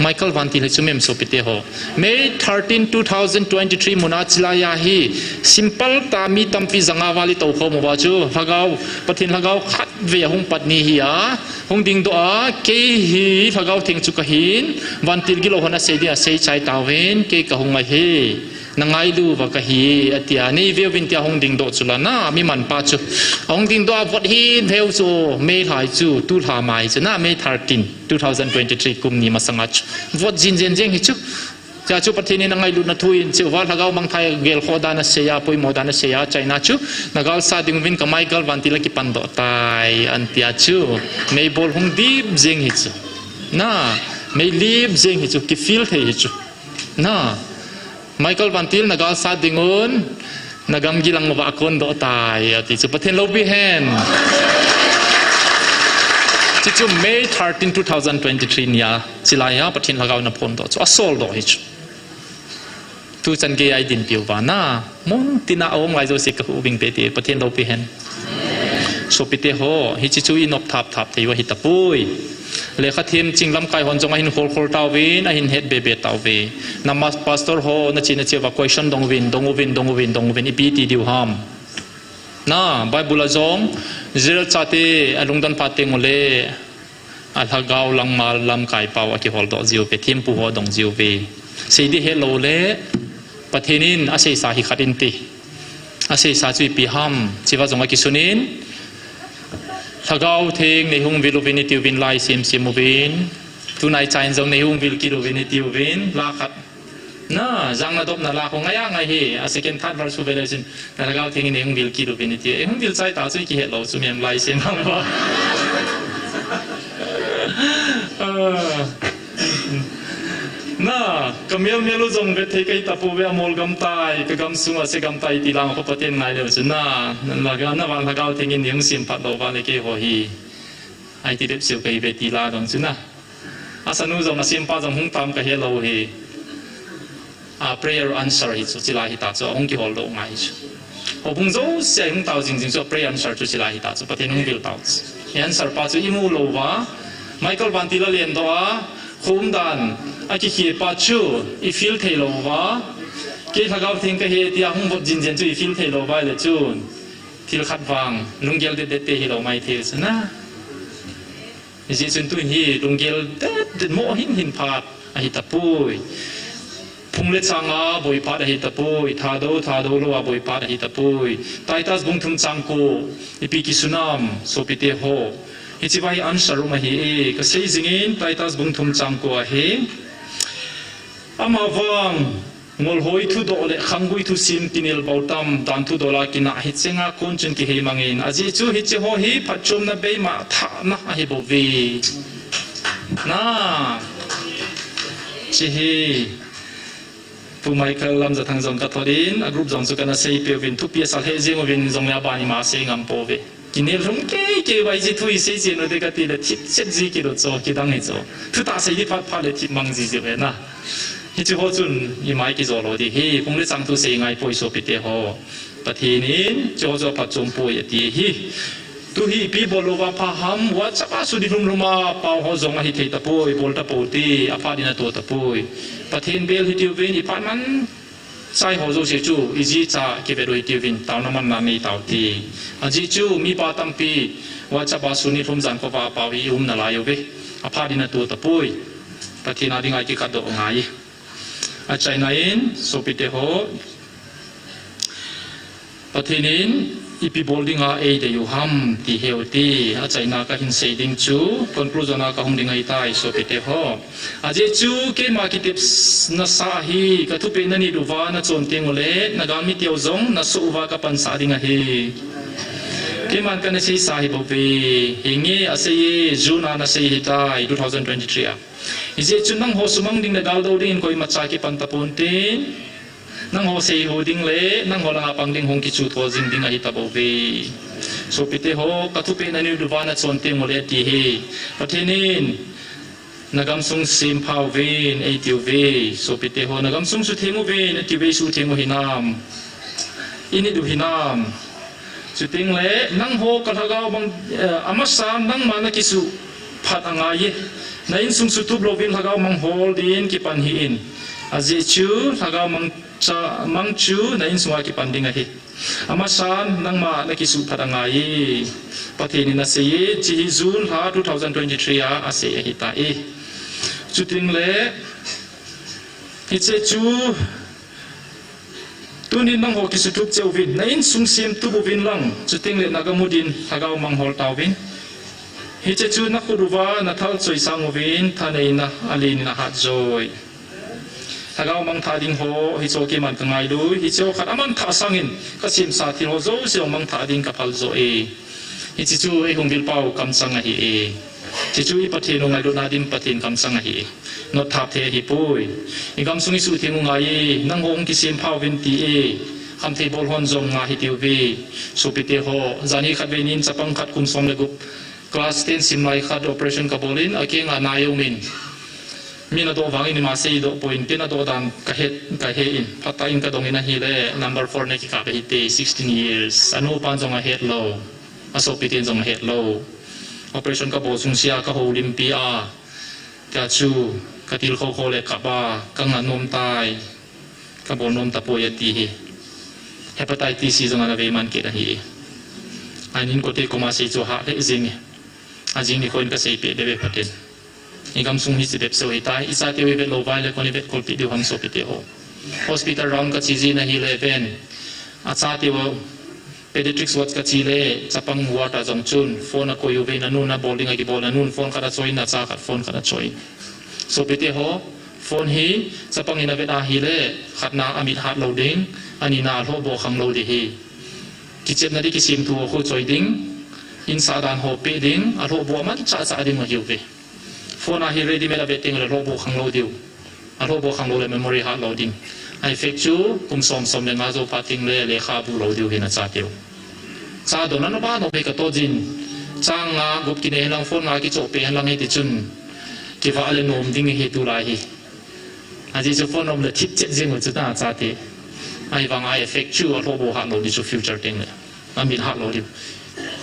Michael Vantil hi chu mem sopite ho. May thirteen, two thousand twenty-three mun a chilai a hi simple ta mi tampi zanga vali tou khom uva chu Lhagao, Pathen Lhagao khat ve a hung pat ni hi a, hung ding doh a, kei hi Lhagao Theng chu ka hin, Vantil gilou hon a sei dia sei chai tauvin, kei ka hung a hi. Na ngailu va ka hi, a tia. Nei veu vin tia hung ding doh chu la na, mi man pa chu. A hung ding doh a vot hin veu chu, May lhai chu, tu lha mai chu na, May thirteen, two thousand twenty-three kum ni masanga chu. Vot jin jen jeng hi chu. Tia chu Pathen in a ngailut na thu in chu, va Lhagao mangthai gel kho dan a sei a, poimo dan a sei a, China chu. Na gal sa ding vin ka Michael Vantil a kipan doh tai, an tia chu. May bol hung dip jeng hi chu. Na, May lip jeng hi chu, ki feel thei hi chu. Na, Michael Vantil na gal sa ding un, na gamgi lang uva kon doh tai, ati chu Pathen loupi hen. Chu chu May thirteen, two thousand twenty-three nia, chilai a Pathen Lhagao na phon doh chu, a sol doh hi chu. Tu chan gei a i din piu va na, mun tina a um ngai zo se ka hu bing pe ti, Pathen loupi hen. Sopite ho, hichi chu i nop thap thap thei u ahi tapoi. Lekha them ching lamkai hon jong ahin khol khol tauvin, ahin het be be tauve. Na mas-, pastor ho, na chi na chi va question dong uvin, dong uvin, dong uvin, dong uvin, ipi ti diu ham. Na, Bible a jong, Israel chate, a lungdon pha teng ule, a Lhagao lang mal lamkai pau a kihol doh jiu ve, thempu ho dong jiu ve. Sei di het lou le, Pathen in a seisa hi khat in ti. A seisa chu ipi ham, chiva jong a kisun in, Lhagao Theng nei hung vil uvin i ti uvin lai sim sim uvin, tunai chain jong nei hung vil kit uvin i ti uvin, la khat. Na, jang na dop na la ko ngai a ngai hi, a second third verse u ve le sin, na Lhagao Theng in nei hung vil kit uvin i ti, ei hung vil chai ta chu i kihet lou chu miam lai sim ham ba. Ah. Na, ka mial mial u jong ve thei kai tapou ve a mol gam tai, ka gam sung a se gam tai ti lang pa Pathen ngai leu chu na, na Lhagao, na van Lhagao Theng in nei hung sim phat lou va le kei ho hi. Ai ti bep siu kai ve ti la dong chu na. A sanu jong a sim pa jong hung tam ka he lou hi. A prayer answer hi chu chilai hi ta chu a hung kihol doh ngai chu. Ho bung jo se hung tau jing jing chu a prayer answer chu chilai hi ta chu Pathen hung vil tau chu. Hi answer pa chu i mu lou va. Michael Vantil a len doh a, khum dan, a kikhia pa chu, i feel thei lou va. Kei Lhagao Theng ka hi tia hung vot jin jen chu i feel thei lou va le chun. Thil khat vang, lunggel det det te hi lou mai thei chu na. Hijeh chun tun hi lunggel det det mo hin hin phat ahi tapoi. Phung le chang a boi phat ahi tapoi, Thadou, Thadou lou a boi phat ahi tapoi. Titus bung thum chang ko, ipi kisun am, sopite ho. Hichi vai answer um ahi e, ka sei jing in, Titus bung thum chang ko ahi. Ama vang, Ngolhoi thudoh le khanggui thusim kinel bou tam, dan thudoh la kinah hi chenga kon chun kihei mangin. Ajeh chu hiche ho hi phatchomna beima thahna ahi bou ve. Na, chi hi, Pu Michael Lamjathang jong ka thot in, a group jong chu kana sei peuvin, thupi asal he jing uvin, jong le aban ima sei ngam pouve. Kinel lhum kei kei vai ji thu i sei chen u te ka ti le thip chet ji kilo cho, kidang hi cho. Thu ta sei di phat phat le thip mang ji ji ve na. Hiche ho chun i mai kijo lou di hi, phung le chang thu sei ngai poi sopite ho. Pathen in, chu ho chu aphatchom poi ati hi. Tu hi ipi bol lou va pha ham, WhatsApp a sudi lhum lhum a, pau ho jong ahi thei tapoi, bol tapou te, aphat in ato tapoi. Pathen bel hi tiu vin, i phat man, Chai ho jouse chu, i ji cha kivet u hiti uvin, taona manna nei tau ti. Ajeh chu, mipa tampi, WhatsApp a suni lhum jan khovah a pau hi i um nalai uve. Aphat in atu tapoi. Pathen a dinga i kikhat doh ngai. Achaina in, sopite ho. Pathen in, ipi bol dinga eidei u ham ti heu ti. Achaina kahin sei ding chu, conclusion a kahung ding ahitai, sopite ho. Ajeh chu keima kitepna sa hi, ka thupeh nanit uva nachon teng uleh, na galmi teu jong nasoh uva kapansah ding ahi. Keiman kana seisa hi bou ve, hinge asei e, June a nasei ahitai, two thousand twenty-three a. Hijeh chun nangho sumang ding le galdou dingin koimacha kipan taponte, nangho seiho ding le, nangho langa pang ding hung kichu thol jing ding ahi tabou ve. Sopite ho, ka thupeh nanit uva nachon teng uleh ti hi. Pathen in, Nagamsung sempha uvin, eitiuve, sopite ho, nagamsung sutheng uvin, eitiuve, sutheng u hinam. Init u hinam. Chuteng le, nangho ka lhagao mang, eh, amasan nangma nakisuphat angaiye. Na insung sutup louvin lhagao mang hol din kipan hih in. Ajeh chu, lhagao mang cha, mang chu na insunga kipan ding ahi. Amasan nangma nakisuphat angaiye. Pathen in aseiye, hiche hi June lha two thousand twenty-three a asei ahitai. Chuteng le, hiche chu, tunin nangho kisutup cheh uvin, na insung semtup uvin lang, chuteng le nagamu din lhagao mang hol tauvin. Hiche chu nakhut uva nathal choi sang uvin, thaneina alen in ahat joi. Lhagao mang tha ding ho, hicheho keiman kangailu, hicheho khat aman thah sangin, kasemsa thil ho jouse mang tha ding kaphal joh e. Hiche chu eihung vilpau kamchang ahi e. Hiche chu i Pathen u ngailutna din Pathen kamchang ahi e. Notthap thei ahipoi. I gamsung i sutheng u ngai e, nangho hung kisempha uvin ti e. Khamthei bol hon jong ngai hitiuve. Sopite ho, janhi khatvei nin chapang khat kum som le gup, class ten simlai khat operation kabol in, akenga nai aumin. Min adoh vangin ima seidoh poi, ken adoh dan kahet, kahe in. Phatah in kadong in ahile, number four nakikap ahite, sixteen years. Anupan jong ahetlou. Asopiten jong ahetlou. Operation kabol sungsia kahoulimpi a. Tia chu, katilkhou khou le kap a, kanga nom tai. Kabol nom tapoi ati hi. Hepatitis C jong ana vei man kit ahi. Anin kote koma sei chu hah lheh jeng e. Ajing nikho in kaseipeh deuve phaten. I gamsung hi chidep sou hitai, i chateu ivet lou uva ahile koin ivet kolpeh diu ham sopite ho. Hospital round kache jin ahile ven. Achateu pediatrics ward kache le, chapang ward a jong chun, phone akoi uve, anun abol ding akibol, anun phone khat achoiyin, acha khat phone khat achoiyin. Sopite ho, phone hi, chapang in avet ahile, khatna amit hat lou ding, anina alhohboh khang lou ding ahi. Kichepna di kisemthu ho khu choi ding, insah dan ho peh ding, alhohboh amanchah chah ding ahiuve. Phone a hi ready made avet teng le alhohboh khang lou diu. Alhohboh khang lou le memory hat lou ding. A effect chu kum som som le nga jou phat teng le lekha bu lou diu ahi na chateu. Cha dona na ba no phe kato jin. Chang nga gup kinei henlang phone nga kichoh peh henlang hiti chun. Kivah le nom ding ahi tulai hi. Ajeh chu phone um le thip chet jeng u chu ta chate. Ahivang a effect chu alhohboh hat lou ding chu future teng le. Amit hat lou diu.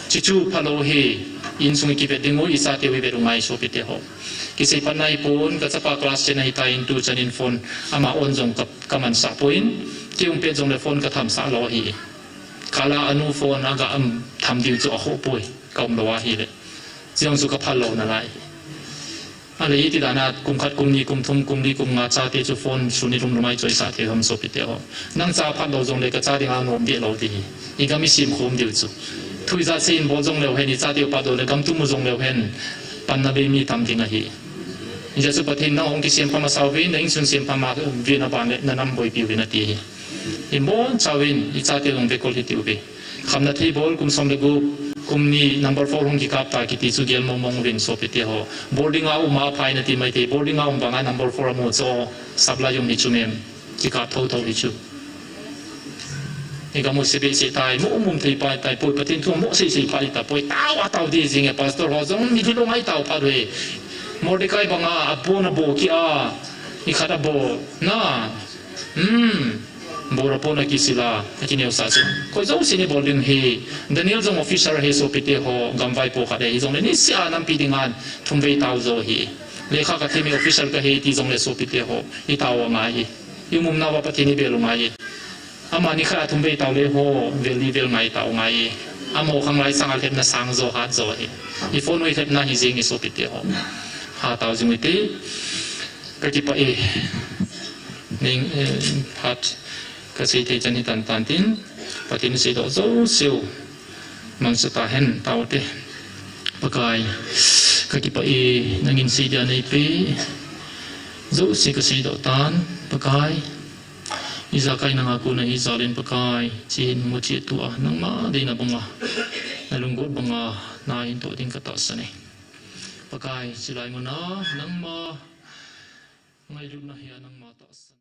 Hichu phalou hi, insung i kivet ding u, i chateu ivet u ngai sopite ho. Kisei pan nai pon, kachapa class ten ahitan tuchan in phone, ama on jong ka, kamansah poi, kei um pet jong le phone kathamsah lou ahi. Kala anu phone aga am tham diu chu akhoh poi, kaum lou ahile. Chujong chu kaphal lou nalai. Ahile iti dana kum khat, kum ni, kum thum, kum li, kum nga chate chu phone suni lum lum a i choisah thei ham sopite ho. Nang cha phat lou jong le kacha dinga nom deh lou ding ahi. I gam i sem khom diu chu. Thu ijat sei in bol jong leu hen, i chateu phat lou le gam tum u jong leu hen. Panna bei mi tam ding ahi. Hijeh chun Pathen in nang hung kisempha masa uvin, na insung sempha masa uvin aban le na nam boipi uvin ati ahi. I bonchauvin, i chateu jong vekol hiti uve. Khamna thei bol kum som le gup, kum ni number four hung kikap ta kiti chu gel mong mong uvin sopite ho. Boarding a um a phai nati maithei, boarding a um banga number four amu chu, supply um hi chu mem, kikap thotho hi chu. I gam u se behseh tai, mo um um thei pai tai, poi Pathen thu mo sei sei pai ta, poi tao a tao di jing e, pastor ho jong mi thilong ai tao pha doi. Mordecai banga, abon abo ki a, i khat abo, na, Hmm. Bora pon akisil a, akineosah chu. Koi jouse ni bol ding ahi. Daniel jong officer ahi sopite ho, gamvaipo khat ahi jongle niseh a nampi dinga thumvei tao jo ahi. Lekha kathei mi officer kahi ti jongle sopite ho, i tao angai ahi. I umumna uva Pathen i bel u ngai ahi. Amani khat a thumvei tao le ho, vel li vel ngai tao ngai ahi. Amaho khanglai sanga lhepna sang jo hat jo ahi. I phone u i lhepna hi jing ahi sopite ho. Ha tao jing u hite. Kakipah e. Ning, eh, phat kasei thei chan hi tan tan tin, Pathen in seidoh jouseu mangcha tahen, tao te. Pakai, kakipah e, nangin seidia neipeh jouse kaseidoh tan, Pakai. Ijakai nanga kon ahi jal in Pakai, hiche hin muchi tua, nangma deina banga, nalunggot banga, nahin toh ding katahsan e. Pakai, chulai muna, nangma ngailutna hi a nangma tahsan.